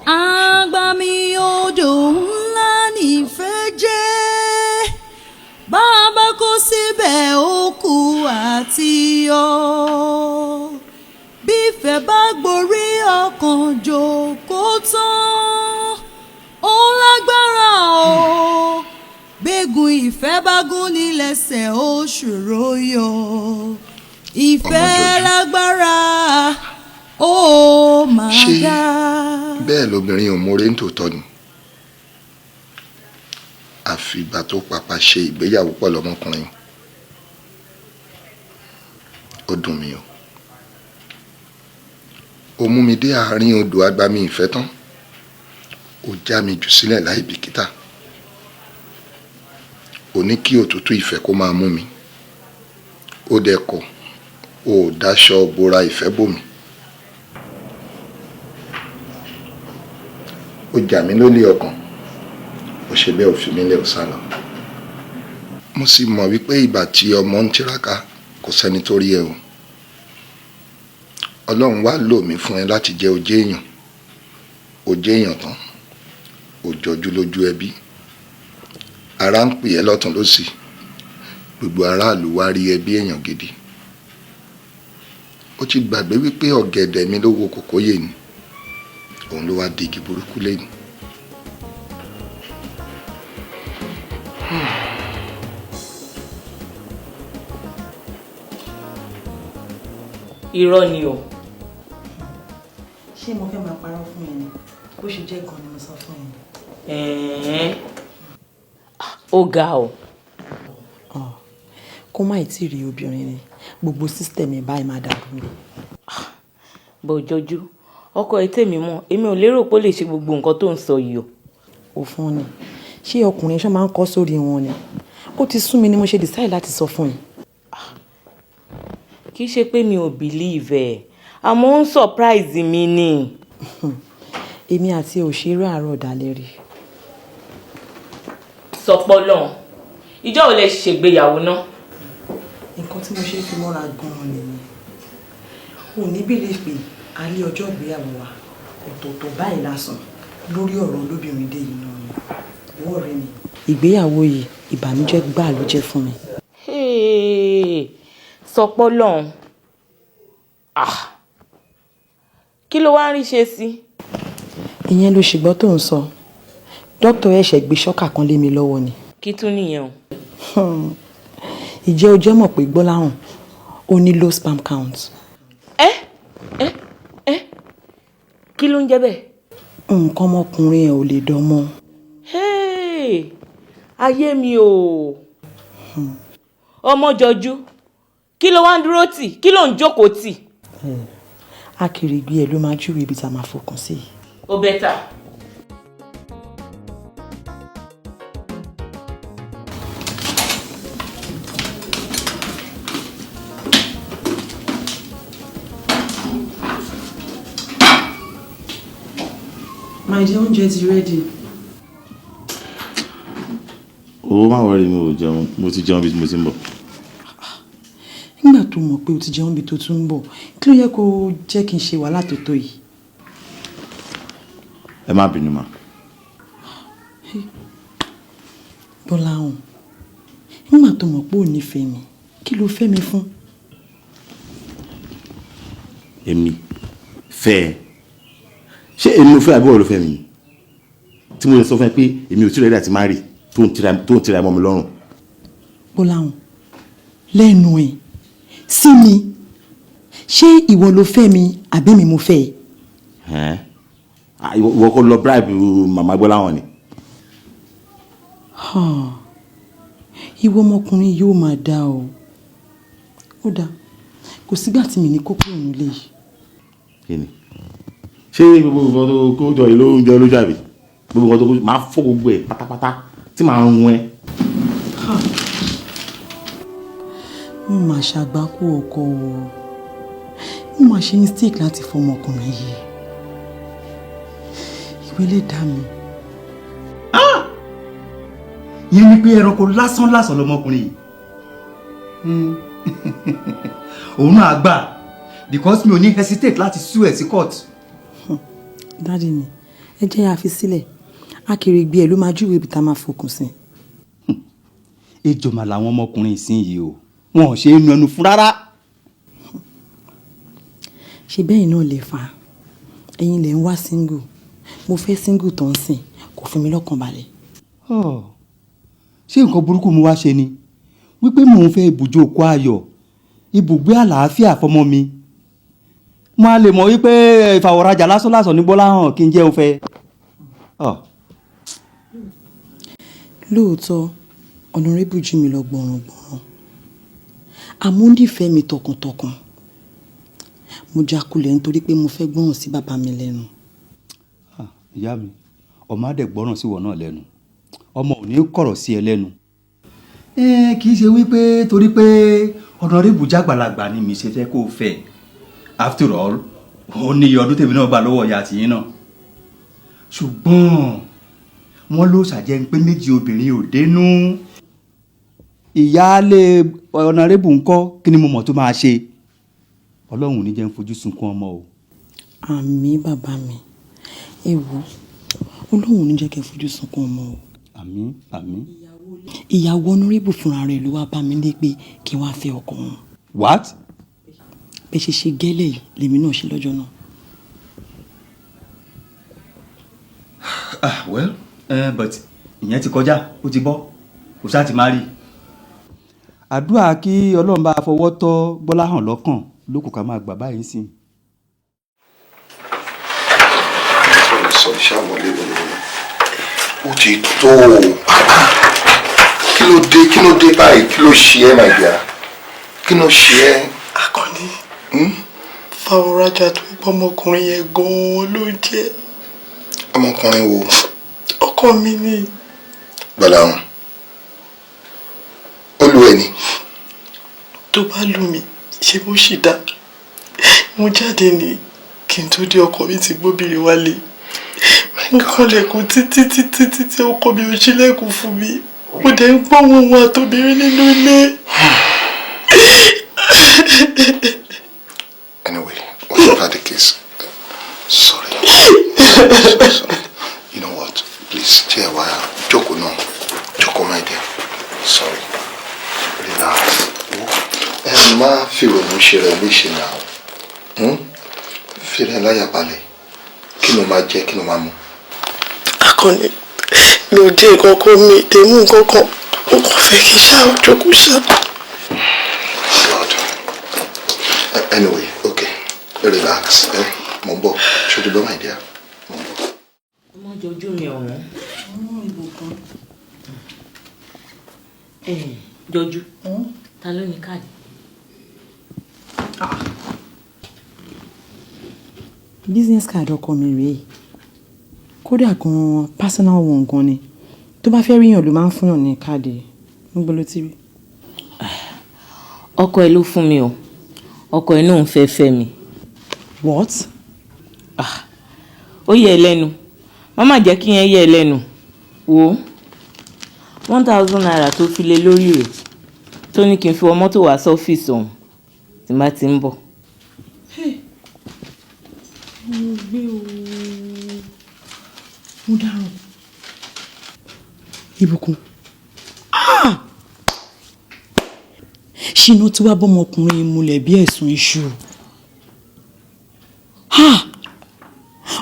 Àgbà mi odò ńlá nífẹ̀ẹ́ jẹ́, bàbá kó síbẹ̀ ó kú àti yọ. Bífẹ̀ bá gborí ọkàn jókòó tán, ó lágbára o. Gbégun ìfẹ́ bá gún ní lẹ́sẹ̀ ó ṣòro yọ. Ìfẹ́ lágbára ó máa dá. Bẹ́ẹ̀ lobìnrin ò mórè ń tòótọ́ ni. Àfìgbà tó pàpà ṣe ìgbéyàwó pọ̀ lọ́mọkùnrin. Ó dùn mí o. Ó mú mi dé àárín odò agbami ìfẹ́ tán. Ó já mi jù sílẹ̀ láì bìkítà. Ó ní kí òtútù ìfẹ́ kó máa mú mi. Ó dẹ̀ kọ̀, ó dáṣọ bora ìfẹ́ bò mí. Ó jà mí lólè ọkàn, ó ṣe bẹ́ẹ̀ ò fi mí lẹ̀ ó sá lọ. Mo sì mọ̀ wípé ìgbà tí ọmọ ń tiraka kò sẹ́ni tó rí ẹ o. Ọlọ́run wá lò mí fún ẹ láti jẹ́ ojé èèyàn. Ojé èèyàn tán, ó jọjú lójú ẹbí. Ara ń pè ẹ́ lọ́tùn lósì. Gbogbo aráàlú wá rí ẹbí èèyàn gidi. Ó ti gbàgbé wípé ọ̀gẹ̀dẹ̀ mi ló wo kòkóyè ni. Òun ló wá di igi burúkú lẹ́nu. Irọ́ ni o. Ṣé mo fẹ́ máa parọ́ fún ẹ ni? Bó ṣe jẹ́ gan ni mo sọ fún ẹ. Ẹ̀ẹ́n. Ó ga o. Kó má ì tí ì rí obìnrin ni, gbogbo sísítẹ̀mù ẹ̀ báyìí máa dàrú ni. Bọ̀ jọjú, ọkọ ẹ tèmi mọ̀, èmi ò lérò pé ó lè ṣe gbogbo nǹkan tó ń sọ yìí o. Òfun ni, ṣé ọkùnrin ṣọ́ máa ń kọ́ sórí wọn ni? Ó ti sún mi ni mo ṣe decide láti sọ fún yín. Kì í ṣe pé mi ò believe ẹ̀, àmọ́ ó ń surprise mi ni. Èmi àti ẹ ò ṣe eré àárọ̀ dalẹ́ rí. Sọpọ́ lọ́hùn, ìjọ́ ò lè ṣègbéyàwó náà? Nǹkan tí mo ṣe ń fi mọ́ra gan-an nìyẹn. Ò ní believe pé alẹ́ ọjọ́ ìgbéyàwó wa, ọ̀tọ̀ọ̀tọ̀ báyìí lásán lórí ọ̀rọ̀ olóbìnrin dé yìí náà ni. Owó ọ̀rẹ́ mi. Ìgbéyàwó yìí, ìbànújẹ́ gbáà ló jẹ́ fún mi. Sọpọ́ lọ́hùn, ah, kí ló wá ń rí ṣe sí? Ìyẹn ló ṣùgbọ́n tó ń sọ. Dókítà ẹ̀ṣẹ̀ gbé ṣọ́kà kan lé mi lọ́wọ́ ni. Kí tún nìyẹn o? Ìjẹ́ o jẹ́ mọ̀ pé Gbọ́láhàn ó ní low sperm count? Ẹ ẹ ẹ, kí ló ń jẹ́ bẹ́ẹ̀? Nǹkan ọmọkùnrin ẹ̀ ò lè dán mọ́. Hey, ayé mi o! Ọmọ jọjú, kí ló wá ń dúró tì? Kí ló ń jókòó tì? Akèrègbè ẹ̀ ló máa júwèé ibi tá a máa fọkàn sí. Ó better. My dear, oúnjẹ ti ready. Owó, má worry, mi ò jẹun, mo ti jẹun bí mo ti ń bọ̀. Nígbà tó mọ̀ pé o ti jẹun bí tó tún ń bọ̀, kí ló yẹ kó jẹ́ kí n ṣe wàhálà tó tó yìí? Ẹ má bínú mà. Bọ́láhùn, nígbà tó mọ̀ pé ò nífẹ̀ẹ́ mi, kí ló fẹ́ mi fún? Èmi fẹ́ ẹ? Ṣé èmi ló fẹ́ àbí wọ́n ló fẹ́ mi? Tí mo lè sọ fún ẹ pé èmi ò tí ready àti marry, tó ń tira mọ́ mi lọ́rùn. Bọ́láhùn, lẹ́nu ẹ̀ sí mi, ṣé ìwọ ló fẹ́ mi àbí mi mo fẹ́ ẹ? Ìwọ kò lọ bribe màmá Gbọ́láhàn ni. Ìwọ ọmọkùnrin yóò máa dá o. Ó dáa, kò sígbà tí mi ní kó kúrò nílé yìí. Kí ni? Ṣé gbogbo nǹkan tó kó jọ yìí ló ń jẹ lójú àbí? Gbogbo nǹkan tó kó máa fọ́ gbogbo ẹ̀ pátápátá tí màá rún ẹ. Mo máa ṣàgbákò ọkọ o. Mo máa ṣe mistake láti fọmọkùnrin yìí. Ìwé lè dá mi. Ìyẹn ni pé ẹranko lásán lásán lọmọkùnrin yìí. Òun náà gbà because mi ò ní hesitate láti sue ẹ̀ sí court. Daddy mi, ẹ jẹ́ àfi sílẹ̀. Akèrègbè ẹ̀ ló máa júwèé ibi tá a máa fokùn sí. Ejò mà làwọn ọmọkùnrin ìsinyìí o, wọn ò ṣe é nu ẹnu fún rárá. Ṣe bẹ́ẹ̀ náà lè fà á. Ẹ̀yin lè ń wá single. Mo fẹ́ single tó ń sìn, kò fún mi lọ́kàn balẹ̀. Ṣé nǹkan burúkú mo wá ṣe ni? Wípé mò ń fẹ́ ibùjókòó ayọ̀, ibùgbé àlàáfíà fọmọ mi. Mo á lè mọ̀ wípé ìfàwọ̀rajà lásán lásán ní Gbọ́láhàn kí n jẹ́ o fẹ́. Lóòótọ́, Honorable jù mí lọ gbọ̀ràngbọ̀ràn. Àmọ́ ó nífẹ̀ẹ́ mi tọkàntọkàn. Mo jákulẹ̀ nítorí pé mo fẹ́ gbọ́ràn sí bàbá mi lẹ́nu. Ìyá mi, ọmọ á dẹ̀ gbọ́ràn sí ìwọ náà lẹ́nu. Ọmọ ò ní kọ̀rọ̀ sí ẹ lẹ́nu. Kì í ṣe wípé torí pé Honorable jágbàlagbà ni mi ṣe fẹ́ kó o fẹ́. After all, ó ní iye ọdún tèmi náà gbà lọ́wọ́ ìyá tìyín náà. Ṣùgbọ́n wọ́n ló ṣàjẹ́ pé méjì obìnrin ò dénú. Ìyáálé Honorable ńkọ́, kí ni mo mọ̀ tó máa ṣe? Ọlọ́run ò ní jẹ́ ń fojú sunkún ọmọ o. Àmín bàbá mi. Ẹ wo, Ọlọ́run ò ní jẹ́ kí ẹ fojú sunkún ọmọ o. Àmín, àmín. Ìyàwó Honorable fúnra rẹ̀ ló wá bá mi lé pé kí n wá fẹ́ ọkọ wọn. What? Bẹ́ẹ̀ ṣe ṣe gẹ́lẹ́ yìí lèmi náà ṣe lọ́jọ́ náà. Ah well, but ìyẹn ti kọjá, ó ti bọ́, kò sáà ti má rí. Àdúrà kí Ọlọ́run bá fọwọ́ tọ́ Gbọ́láhàn lọ́kàn ló kù ká máa gbà báyìí sí. Sọ ṣàwọlé wọlé, ó ti tó o. Kí ló dé? Kí ló dé báyìí? Kí ló ṣe ẹ́, my dear? Kí ló ṣe ẹ́? Akànní, Fáwọn rajà tó ń gbọ́mọkùnrin yẹn gan-an ló jẹ́. Ọmọkùnrin wo? Ọkọ mi ni. Gbọ́láhàn, ó lu ẹ ni? Tó bá lù mí, ṣe bó ṣì dá. Mo jáde ní kí n tó dé, ọkọ mi ti gbóbìnrin wálé. Mo kànlẹ̀kùn títí títí títí, ọkọ mi ò ṣílẹ̀kùn fún mi. Mo dẹ̀ ń gbọ́ wọn wọn àtòbìnrin nínú ilé. Anyway, whatever the case, sorry. Sorry, sorry. You know what? Please, chair wire. Jókòó náà. Jókòó, my dear. Sorry. Relax. Ẹ má fi ìrònú ṣe rẹ léṣe náà. Fi rẹ láyà balẹ̀. Kí ló máa jẹ? Kí ló máa mu? Akọni, mi ò dé nǹkan kan, mi ì dé mú nǹkan kan. Mo kàn fẹ́ kí ṣáà jókòó ṣáà. God. Anyway, okay. Relax. Eh? Mo ń bọ̀. Ṣé o ti gbọ́, my dear? Ọmọ jọjú mi ọ̀wọ́n. Ìbùkún. Jọjú, ta ló ní káàdì? Business card ọkọ mi rèé. Kódà gan-an, personal one gan ni. Tó bá fẹ́ ríyàn ló máa ń fúnyàn ní káàdì. Níbo ló ti rí? Ọkọ ẹ ló fún mi o. Ọkọ ẹ náà ń fẹ́ fẹ́ mi. What? Ah, ó yẹ ẹ lẹ́nu. Má má jẹ́ kí yẹn yẹ ẹ lẹ́nu. Wò ó, ₦1,000 tó fi lé lórí rẹ̀ tó ní kí n fi wọ mọ́tò wá sọ́fíìsì òun tí n bá ti ń bọ̀. Mo gbé o, mo dáràn. Ìbùkún. Ah! Ṣìnà tí wàá bọ́mọkùnrin múlẹ̀ bí ẹ̀sùn iṣu. Ah!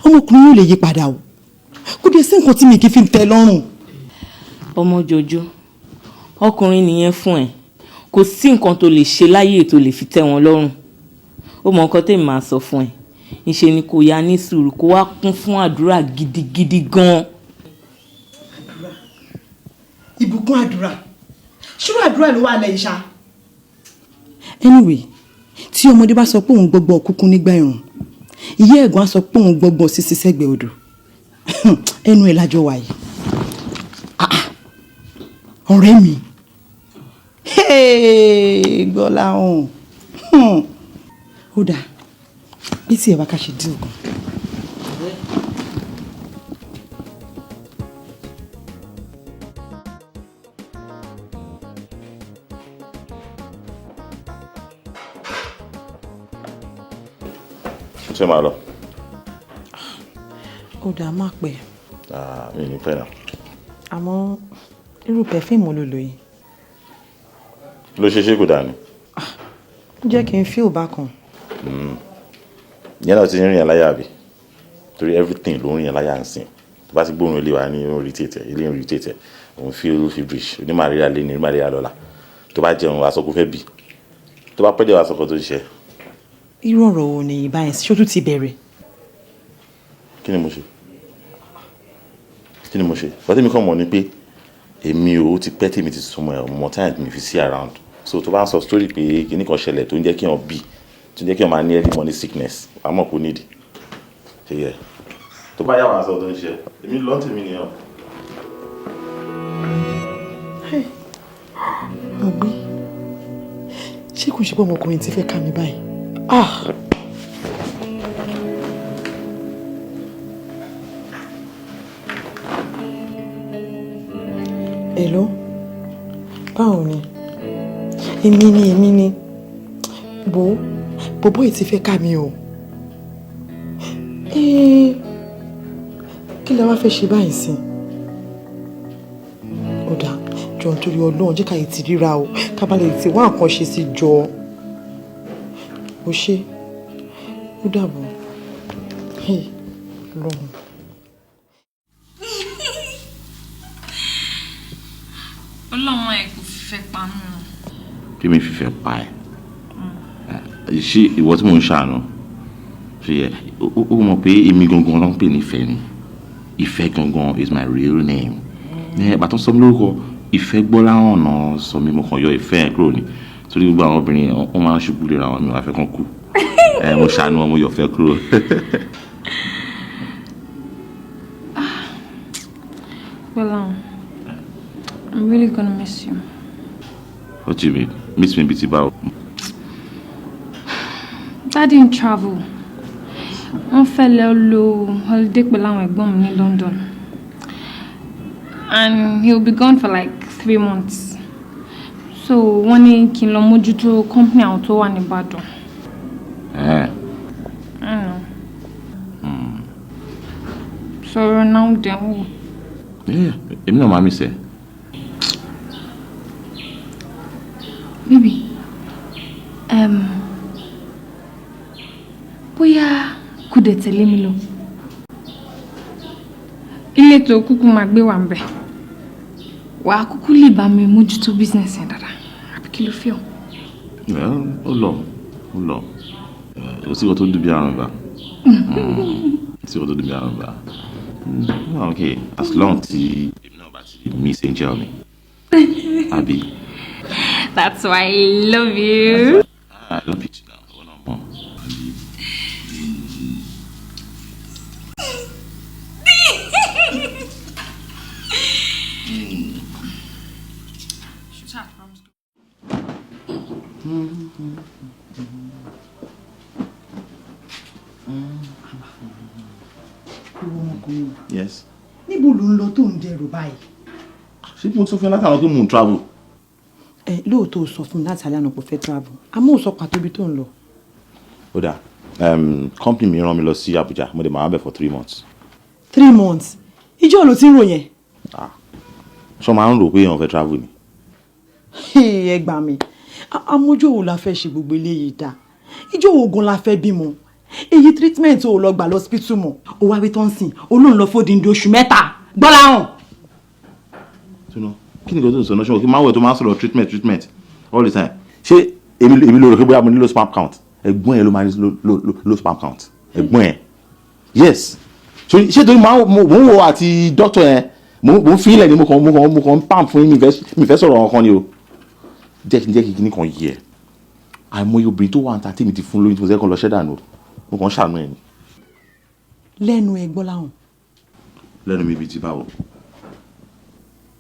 Ọmọkùnrin yóò lè yí padà o. Kò dé sí nǹkan tí mi kì í fi tẹ́ lọ́rùn. Ọmọ jọjú, ọkùnrin nìyẹn fún ẹ. Kò sí nǹkan tó lè ṣe láyé tó lè fi tẹ́ wọn lọ́rùn. Ó mọ nǹkan tèmi máa sọ fún ẹ, ìṣe ni kò yá ní sùúrù, kó wá kún fún àdúrà gidigidi gan-an. Àdúrà? Ìbùkún, àdúrà? Ṣúrò àdúrà ló wà lẹ́yìn ṣá. Anyway, tí ọmọdé bá sọ pé òun gbọ́gbọ́ kúkú nígbà ẹ̀rùn, ìyá ẹ̀gbọ́n á sọ pé òun gbọ́gbọ́ sísí sẹ́gbẹ̀ẹ́ odò. Ẹnu ẹ̀ lájọ wà yìí. Ah, ah. Ọ̀rẹ́ mi Gbọ́láhùn, ó dáa bí tí ẹ bá ká ṣe dín kan. Ṣé máa lọ? Ó dáa, má pẹ́. Ah, mi ò ní pẹ́ náà. Àmọ́ irú perfume wo ló lò yìí? Ló ṣe ṣé kò dáa ni? Ó jẹ́ kí n feel bákan. Ìyẹn náà ti ń rìn yẹn láyà àbí? Torí everything ló ń rìn yẹn láyà ń sìn. Tó bá ti gbóhùn ilé wa ní ó ń irritate ẹ̀, ilé ń irritate ẹ̀, òun feel feverish, oní malaria lé ní oní malaria lọ́la. Tó bá jẹun, wàá sọ pé ó fẹ́ bì. Tó bá pẹ́ dé, wàá sọ kan tó ń ṣe. Irú ọ̀rọ̀ wo ni báyìí? Ṣé ó tún ti bẹ̀rẹ̀? Kí ni mo ṣe? Kí ni mo ṣe? Bọ́tí mi kàn mọ̀ ni pé èmi ò ti pẹ́ tèmi ti súnmọ́ ẹ̀, mọ̀ time mi fi sí around. So tó bá ń sọ story pé kíní kan ṣẹlẹ̀ tó ń jẹ́ kí wọ́n bì, tó ń jẹ́ kí wọ́n máa ní early morning sickness, wàá mọ̀ kó nídìí. Ṣé yẹ? Tó bá yà, wàá sọ tó ń ṣe. Èmi lọ́n tèmi nìyẹn. Mo gbé. Ṣé kò ṣe pé ọmọkùnrin ti fẹ́ ká mi báyìí? Ah! Hello? Báwo ni? Èmi ni, èmi ni. Wo, bọ̀bọ́ yìí ti fẹ́ ká mi o. Kí lẹ wá fẹ́ ṣe báyìí sí? Ó dáa, jọ, nítorí Ọlọ́run, jẹ́ ká yìí ti ríra o. Ká bá lè ti wá nǹkan ṣe sí jọ. O ṣé. Ó dàbọ̀. Hey, Ọlọ́run. Ọlọ́run ẹ̀ kò fífẹ́ pa mí o. Kí mi fífẹ́ pa ẹ́? Ṣé ìwọ tí mò ń ṣàánú ṣe yẹ ó mọ̀ pé èmi gangan ló ń pè ní ìfẹ́ ni? Ìfẹ́ gangan is my real name. Ní ẹ̀bà tó sọ mí lórúkọ, Ìfẹ́ Gbọ́láhàn náà sọ mí, mo kàn yọ ìfẹ́ ẹ̀ kúrò ní torí gbogbo àwọn obìnrin wọ́n máa ń ṣubú lera wọn, mi ò wá fẹ́ kán kú. Ẹ mo ṣàánú ọmọ yóò fẹ́ kúrò. Well, I'm really gonna miss you. What do you mean? Miss me bíi ti báwo? Daddy ń travel. Wọ́n fẹ́ lọ lo holiday pẹ̀lú àwọn ẹ̀gbọ́n mi ní London. And he'll be gone for like 3 months. So wọ́n ní kí n lọ mójútó company àwọn tó wà ní Ìbàdàn. I know. Sọ̀rọ̀ náà dẹ̀ wò. Yeah, èmi náà máa miss ẹ. Baby, bóyá kò dẹ̀ tẹ̀lé mi lọ. Ilé tó kúkú máa gbé wà ń bẹ̀. Wàá kúkú lè bá mi mójútó business yẹn dáadáa. Àbí kí ló feel? Well, ó lọ, ó lọ. Kò sí nǹkan tó dùn bí àrùn bá. Kò sí nǹkan tó dùn bí àrùn bá. Okay, as long tí èmi náà bá ti miss angel mi. Àbí? That's why I love you. I love you too now. Ìwọ náà mọ̀. Àbí? Ìwọ ọmọkùnrin. Yes. Níbo ló ń lọ tó ń dẹrù báyìí? Ṣé mo sọ fún ẹ látàwọn pé mò ń travel? Ẹ lóòótọ́, o sọ fún mi láti alẹ́ àná pé o fẹ́ travel, àmọ́ ò sọ pàtó ibi tó ń lọ. Ó dáa, company mi rán mi lọ sí Abuja, mo dẹ̀ máa bẹ̀ for 3 months. 3 months? Ìjọ́ ló ti ń rò yẹn? Ṣé o máa ń rò pé èèyàn fẹ́ travel ni? Ẹ gbà mí, amójú wo la fẹ́ ṣe gbogbo eléyìí dá? Ìjọ́ wo gan la fẹ́ bímọ? Èyí treatment ò lọ gbà lọ́sípítù mọ́, ó wá wí tó ń sìn olóhùn lọ fódìndín oṣù 3 gbọ́lá hàn. Túnú, kí ni nǹkan tó ń sọ náà? Ṣé o kí máa wẹ̀ tó máa ń sọ̀rọ̀ treatment, treatment all the time? Ṣé èmi ló rò pé bóyá mo ní low sperm count? Ẹ̀gbọ́n ẹ̀ ló máa ní low sperm count, ẹ̀gbọ́n ẹ̀. Yes, ṣé torí máa mo ń wo àti doctor yẹn, mo ń fi ilẹ̀ ni, mo kàn ń pam fún yín. Mi fẹ́ sọ̀rọ̀ ọ̀kan ni o. Jẹ́ kí kíní kan yẹ ẹ́. Àìmọye obìnrin tó wà ń ta tí mi ti fún lóyún tí mo fẹ́ kàn lọ ṣẹ́dá nù, mo kàn ń ṣàánú ẹ̀ ni. Lẹ́nu ẹ, gbọ́lá hàn. Lẹ́nu mi bíi ti báwo?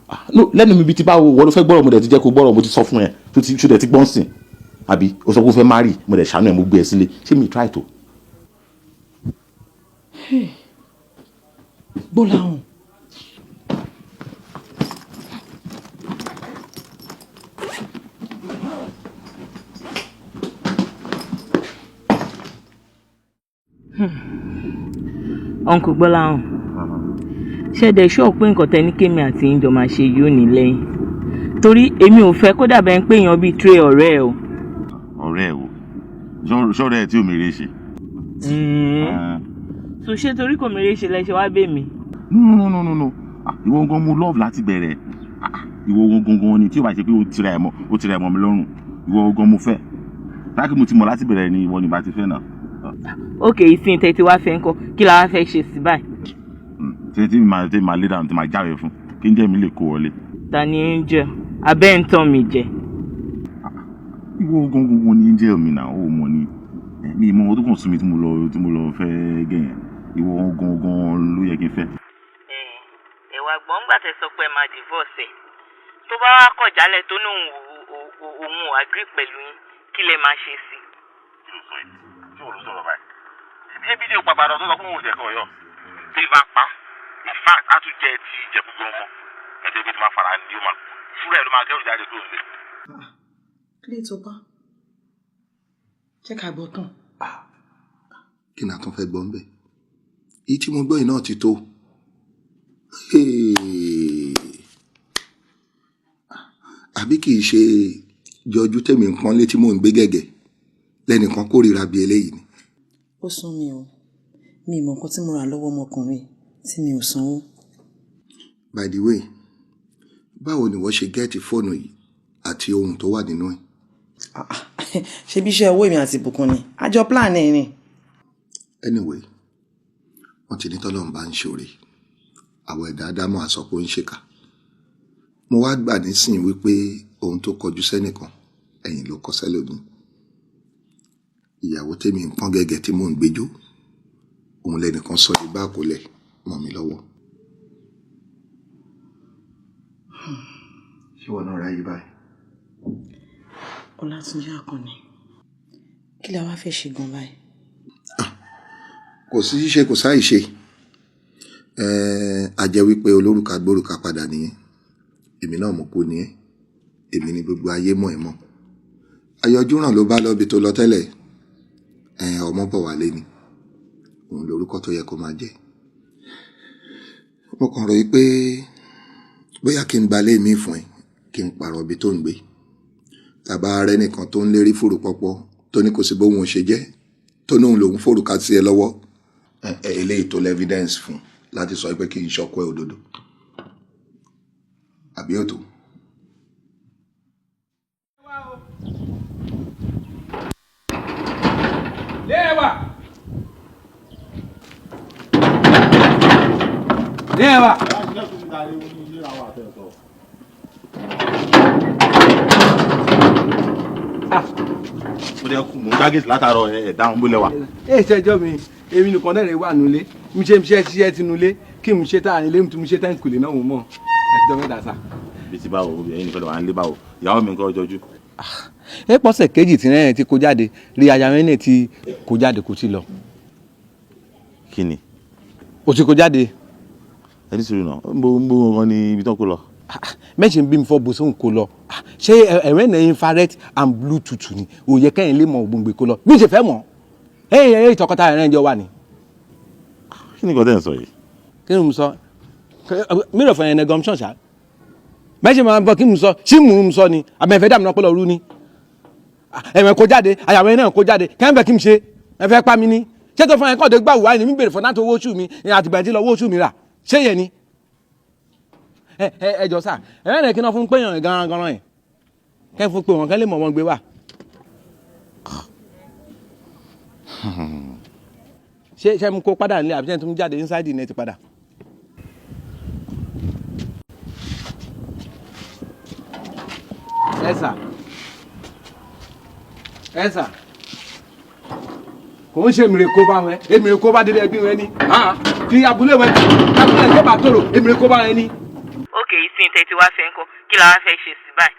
Ah, no, lẹ́nu mi bíi ti báwo? Wọ́n ló fẹ́ gbọ́rọ̀, mo dẹ̀ ti jẹ́ kó gbọ́rọ̀, mo ti sọ fún ẹ tó ti ṣó dẹ̀ ti gbọ́n sìn. Àbí o sọ pé o fẹ́ marry, mo dẹ̀ ṣàánú ẹ, mo gbé ẹ sílé. Ṣé mi try to. Gbọ́lá hàn. Uncle Gbọ́láhàn, ṣẹ̀dẹ̀ ṣọ́ pé nǹkan tẹ ní kémi àti yín jọ máa ṣe yóò ní lẹ́yìn, torí èmi ò fẹ́ kó dàbẹ̀ ń pé èèyàn bíi tray ọ̀rẹ́ ẹ o. Ọ̀rẹ́ ẹ wo? Ṣọ́ọ̀rẹ́ ẹ tí ò mèrè ṣe. So ṣé torí kò mèrè ṣe lẹ ṣe wá bẹ̀ mí? No, no, no, no, no. Ah, ìwọ gan mo love láti bẹ̀rẹ̀. Ah, ìwọ gangan ni. Tí o bá ṣe pé o tira ẹ̀ mọ́, o tira ẹ̀ mọ́ mi lọ́rùn, ìwọ gan mo fẹ́. Láti mo ti mọ̀ láti bẹ̀rẹ̀ ni ìwọ ni bá ti fẹ́ náà. Ok, ìsìn tẹ ti wá fẹ́ ńkọ́? Kí la wá fẹ́ ṣe sí báyìí? Tí mi máa lé dànù, tí máa jáwé fún kí n jẹ́ mi lè kó wọlé. Ta ni angel? Abẹ́ ń tàn mí jẹ. Ìwọ gangan ni angel mi náà, ó mọ̀ ni. Mi mọ ohun tó kàn sún mi tí mo lọ fẹ́ gẹ̀yìn. Ìwọ gangan ló yẹ kí n fẹ́. Ẹ̀wà gbọ̀ngbà tẹ sọ pé ẹ máa divorce ẹ̀, tó bá wá kọ̀ jálẹ̀ tó ní òun ò agree pẹ̀lú yín, kí lẹ máa ṣe sí? Kí ló sọ yìí? Tí òun ló sọ̀rọ̀ báyìí? Ṣé fídíò pàpàdà tó sọ fún òun ìjẹ̀kọ̀ ọ̀yọ́ tí ì bá pa, in fact, á tún jẹ ti Ìjẹ̀bú gan mọ́ ẹ̀jẹ̀ bí ti máa fara ní, ó máa fúnra ẹ̀ ló máa kẹ́rù jáde kúrò nílé. Kílé tó bá jẹ́ ká gbọ́ tán. Kí ni a tún fẹ́ gbọ́ ń bẹ̀? Èyí tí mo gbọ́ yìí náà ti tó. Àbí kì í ṣe jọjú tèmi ń pọ́n létí mò ń gbé gẹ̀gẹ̀ lẹ́nìkan kórìíra bí eléyìí ni? Ó sún mi o. Mi ì mọ nǹkan tí mo rà lọ́wọ́ ọmọkùnrin tí mi ò sanwó. By the way, báwo ni wọ́n ṣe get fóònù yìí àti ohun tó wà nínú ẹ̀? Ṣé bí iṣẹ́ owó èmi àti ìbùkún ni àjọ plan ẹ̀ ni. Anyway, wọ́n ti ní tọ́lọ́run bá ń ṣoore, àwọn ẹ̀dá ádámọ̀ á sọ pé ó ń ṣèkà. Mo wá gbà nísìnyí wípé ohun tó kọjú sẹ́nìkan, ẹ̀yìn ló kọ sẹ́lòmíì. Ìyàwó tèmi ń pọ́n gẹ́gẹ́ tí mò ń gbẹjọ́, òun lẹ́nìkan sọ ní báàkólẹ̀ mọ́ mi lọ́wọ́. Ṣé wọn náà ráyè báyìí? Ọlátúnjí Àkànní, kí la wá fẹ́ ṣe gan báyìí? Kò sí ṣíṣe, kò sáì ṣe. A jẹ́ wípé olórùka gbórùka padà nìyẹn. Èmi náà mo kú nìyẹn, èmi ni gbogbo ayé mọ̀ ẹ́ mọ́. Ayọjú ràn ló bá lọ́bi tó lọ tẹ́lẹ̀. Ọmọ bọ̀ wálé ni, òun lorúkọ tó yẹ kó máa jẹ́. Mo kàn rò yí pé bóyá kí n gbalé mi fún ẹ, kí n pààrọ̀ ibi tó ń gbé, tàbá rẹ nìkan tó ń lérí fòrò pọpọ, tó ní kò sí bóun ò ṣe jẹ́, tó ní òun lòun fòrùka sí ẹ lọ́wọ́. Eléyìí tó l'evidence fún láti sọ pé kí n ṣọkọ ẹ òdodo àbí òtò. Léwà. Léwà. Mo dẹ kú, mò ń gbágẹ́sì látàárọ̀, ẹ̀ dáhùn, bó lẹ́wà. Ẹ ṣẹjọ́ mi, èmi nìkan náà rè wà nulẹ̀. Mi ṣe ṣe ṣiṣẹ́ tinulẹ̀ kí mi ṣe tá à nílé, mi tún mi ṣe tá ìkùlé náà, mo mọ̀ ẹjọ́ mẹ́ta sá. Bí ti báwo? Ẹ̀yin nìkan lè wà nílé, báwo? Ìyàwó mi nǹkan jọjú. Ẹ pọ̀sẹ̀ kejì tí rẹ́rìn ti kó jáde rí, aya rẹ̀ náà ti kó jáde, kò ti lọ. Kí ni? O ti kó jáde. Ẹni sùúrù náà, ń bo ń bo wọn ní ibi tán kó lọ. Mẹ́sẹ̀ ń bí mi fọ́ bó sóhun kó lọ. Ṣé ẹ̀rẹ́ náà infrared and bluetooth ni òye kẹ́yìn lè mọ ògbóngbè kó lọ bí n ṣe fẹ́ mọ̀? Ẹ̀yìn ẹ̀yìn tọkọtaya rẹ̀ ń jọ wà ní. Kí ni nǹkan tẹ́ ń sọ yìí? Kí ni mo sọ? Mi rò fún ẹ̀yìn ẹ̀gọ́m ṣọ̀ṣà mẹ́sẹ̀ máa ń bọ̀. Kí mo sọ? Ṣí mò ń sọ ni àbẹ̀fẹ́ dàmí náà pọ̀lọ̀ rú ni ẹ̀wọ̀n kó jáde, àyàwó ẹ̀ náà kó jáde. Kẹ́ńbẹ̀ kí n ṣe ẹ fẹ́ pa mí ní ṣé tó fún ẹ kọ́ọ̀dé gbà wá ni mi bèrè fún láti owó oṣù mi àtìgbà tí lọ owó oṣù mi rà ṣé yẹn ni. Ẹ ẹ ẹ jọ sà, ẹ rẹ̀ kí náà fún péyàn gan gan yẹn kẹ́ fún pé wọn kẹ́ lè mọ̀ wọn gbé wá. Ṣé mo kó padà nílé àbí ṣé mo jáde inside the net padà? Ẹ sà, ẹ sà, kò ń ṣe mìíràn kó bá wọn, èmìíràn kó bá délé ẹbí wọn ni tí abúlé wọn, abúlé tó bá tòrò, èmìíràn kó bá wọn ni. Ókè, ìsìn tẹ́tí wá fẹ́ ń kọ́, kí la wá fẹ́ ṣe sí báyìí?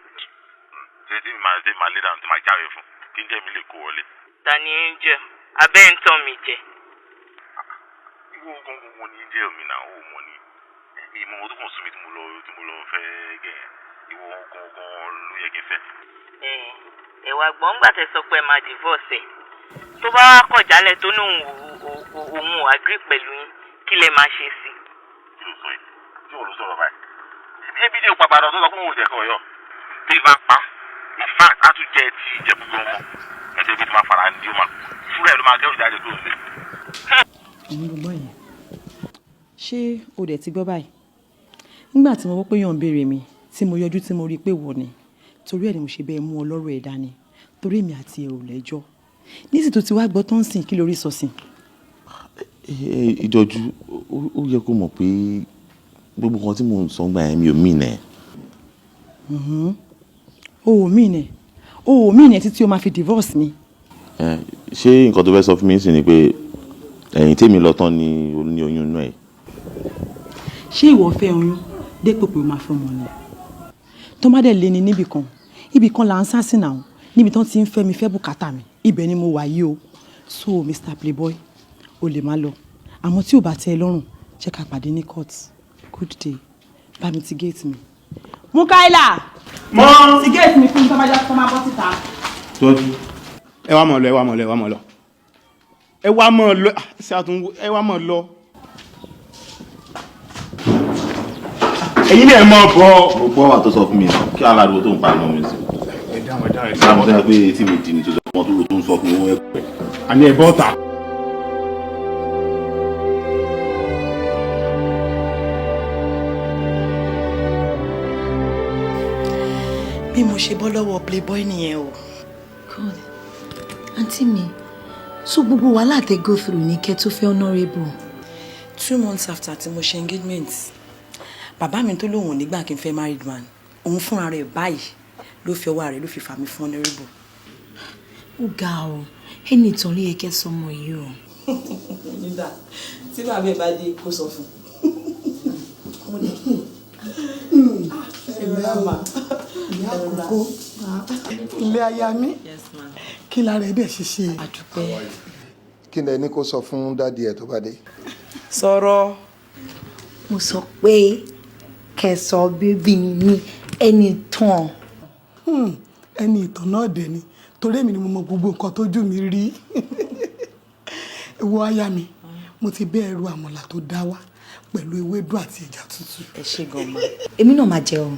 Ṣé tí màá dé, màá lé dànù, tí màá jáwé fún kí n jẹ́ mi lè kó wọlé. Ta ni Angel? Abẹ́ ń tàn mí jẹ. Ìwọ gangan ni Angel mi náà, ó mọ ni èmi mọ ohun tó kàn sún mi tí mo lọ fẹ́ gẹ̀. Ìwọ gangan ló yẹ kí n fẹ́. Ẹ wá gbọ́n, ńgbà tẹ́ sọ pé ẹ máa divorce ẹ̀, tó bá wá kọ̀ jálẹ̀, tó ní òun ò agree pẹ̀lú yín, kí lẹ máa ṣe sí? Kí ló sọ yìí? Tí wọ́n ló sọ̀rọ̀ báyìí? Ebi ní òpàpàdà tó sọ fún òun jẹ̀kọ̀ ọ̀yọ́ tí ìbá pa, in fact, á tún jẹ́ ti Ìjẹ̀bú gan mọ́ ẹ̀jẹ̀ bí tí máa fara ní, ó máa fúnra ẹ̀ ló máa kẹ́rù jáde kúrò nílé. Òun ló gbọ́ yẹn. Ṣé o dẹ̀ ti gbọ́ báyìí? Nígbà tí mo gbọ́ pé yàn ń béèrè mi, tí mo yọjú, tí mo rí i pé wọ̀ ni, torí ẹ̀ ni mo ṣe bẹ́ẹ̀ mú ọ lọ́rọ̀ ẹ̀ dání, torí èmi àti ẹ̀ ò lẹ́jọ́. Nísì tó ti wá gbọ́ tó ń sìn, kí lórí sọ sí? Ìjọjú, ó yẹ kó mọ̀ pé gbogbo nǹkan tí mò ń sọ gbà yẹn, mi ò mí nẹ̀. O ò mí nẹ̀, o ò mí nẹ̀ títí o máa fi divorce mi. Ṣé nǹkan tó fẹ́ sọ fún mi sì ni pé ẹ̀yìn tèmi lọ tán ni o ní oyún inú ẹ̀? Ṣé ìwọ fẹ́ oyún dépò pé o máa fẹ́ ọmọ ni? Tó má dẹ̀ lé ní níbì kan, ibì kan là ń sá sí náà, níbi tán ti ń fẹ́ mi, fẹ́ bùkátà mi, ibẹ̀ ni mo wà yìí o. So Mr Playboy, o lè má lọ, àmọ́ tí ò bá tẹ́ ẹ lọ́rùn, jẹ́ ká pàdé ní court. Good day. Bá mi ti gate mi. Mukaila. Mọ́. Ti gate mi fún mi, tó bá já kó má bọ́ síta. Tọ́jú. Ẹ wá mọ̀ lọ, ẹ wá mọ̀ lọ, ẹ wá mọ̀ lọ, ẹ wá mọ̀ lọ. Ṣé àtúnwò? Ẹ wá mọ̀ lọ. Ẹ̀yin náà mọ̀ bọ̀. Mo gbọ́ wà tó sọ fún mi, kí aláriwo tó ń pa àná mi sí. Ẹ dáhùn, ẹ dáhùn, ẹ Sáà mo tẹ́lẹ̀ pé etí mi dì ní tó sọ fún tó ń sọ fún mi, wọ́n ẹ̀ pẹ́. Àní ẹ bọ́ ta. Bí mo ṣe bọ́ lọ́wọ́ Playboy nìyẹn o. God, àǹtí mi, so gbogbo wàhálà tẹ go through ní kẹ́ tó fẹ́ honourable? 2 months after tí mo ṣe engagement, bàbá mi tó lóun ò nígbà kí n fẹ́ married man, òun fúnra rẹ̀ báyìí ló fi ọwọ́ rẹ̀ ló fi fà mí fún honourable. Ó ga ọ. Ẹni ìtàn ló yẹ kẹ́ sọmọ yìí o. Nígbà tí bàbá ẹ bá dé kó sọ fún un. Ìyá àkókò ilé aya mi, kí lára ẹ dẹ̀ ṣe ṣe. Kí ni ẹni kó sọ fún daddy ẹ tó bá dé? Sọ̀rọ̀. Mo sọ pé kẹ́ sọ baby ní ẹni ìtàn. Ẹni ìtàn náà dẹ̀ ni, torí èmi ni mo mọ gbogbo nǹkan tójú mi rí. Ìwọ aya mi, mo ti bẹ́ ẹrù àmàlà tó dá wá pẹ̀lú ewédú àti ẹja tútù. Ẹ ṣé gan ma. Èmi náà máa jẹun.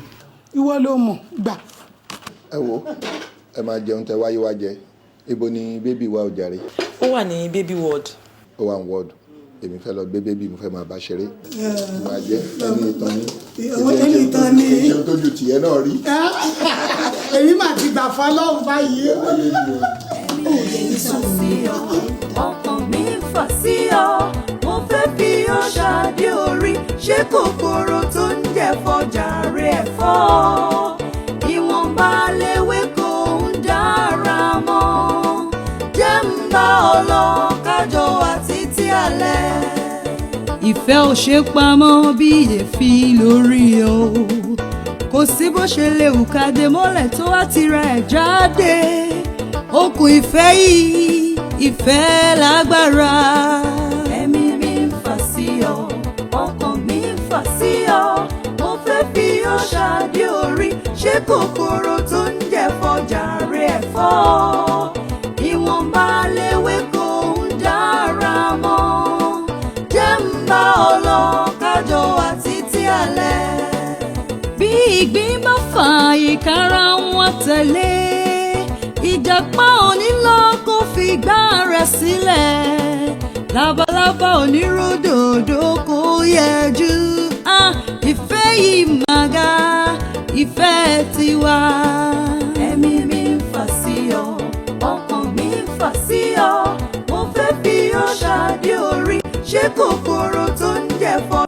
Ìwọ ló mọ̀ gbà. Ẹ wo, ẹ máa jẹun tẹ wáyé wá jẹ. Ibo ni baby wa ò jàre? Ó wà ní baby ward. Ó wà ní ward. Èmi fẹ́ lọ gbé baby, mo fẹ́ máa bá ṣeré. Máa jẹ ẹni ìtàn ni. Ẹni ìtàn ni. Ìjẹun tójú tìyẹ náà rí. Èmi mà ti gbà fọlọ́run báyìí. Ọkàn mi ń fà sí ọ, mo fẹ́ fi ọ́ ṣáde orí. Ṣé kòkòrò tó ń jẹ̀fọ́ jàre ẹ̀fọ́? Ìwọ̀nba léwé kò ń dára mọ́. Jẹ́ ń bá ọ lọ kájọ wà títí alẹ́. Ìfẹ́ ò ṣe pamọ́ bí èéfín lórí o. Kò sí bó ṣe lè wù ká dé mọ́lẹ̀ tó wá tirẹ̀ jáde. Okùn ìfẹ́ yìí, ìfẹ́ lágbára. Ẹ̀mí mi ń fà sí ọ, ọkàn mi ń fà sí ọ, mo fẹ́ fi ọ́ ṣáde orí. Ṣé kòkòrò tó ń jẹ̀fọ́ jàre ẹ̀fọ́? Ìwọ̀nba léwé kò ń dára mọ́. Jẹ́ ń bá ọ lọ kájọ wà títí alẹ́. Bí ìgbín bá fà ìkara wọn tẹ̀lé, ìjàpá onílọ kò fi gbá rẹ̀ sílẹ̀, labalábá oníròdòdó kò yẹjú. Ah, ìfẹ́ yìí màgá, ìfẹ́ tiwa. Ẹ̀mí mi ń fà sí ọ, ọkàn mi ń fà sí ọ, mo fẹ́ fi ọ́ ṣáde orí. Ṣé kòkòrò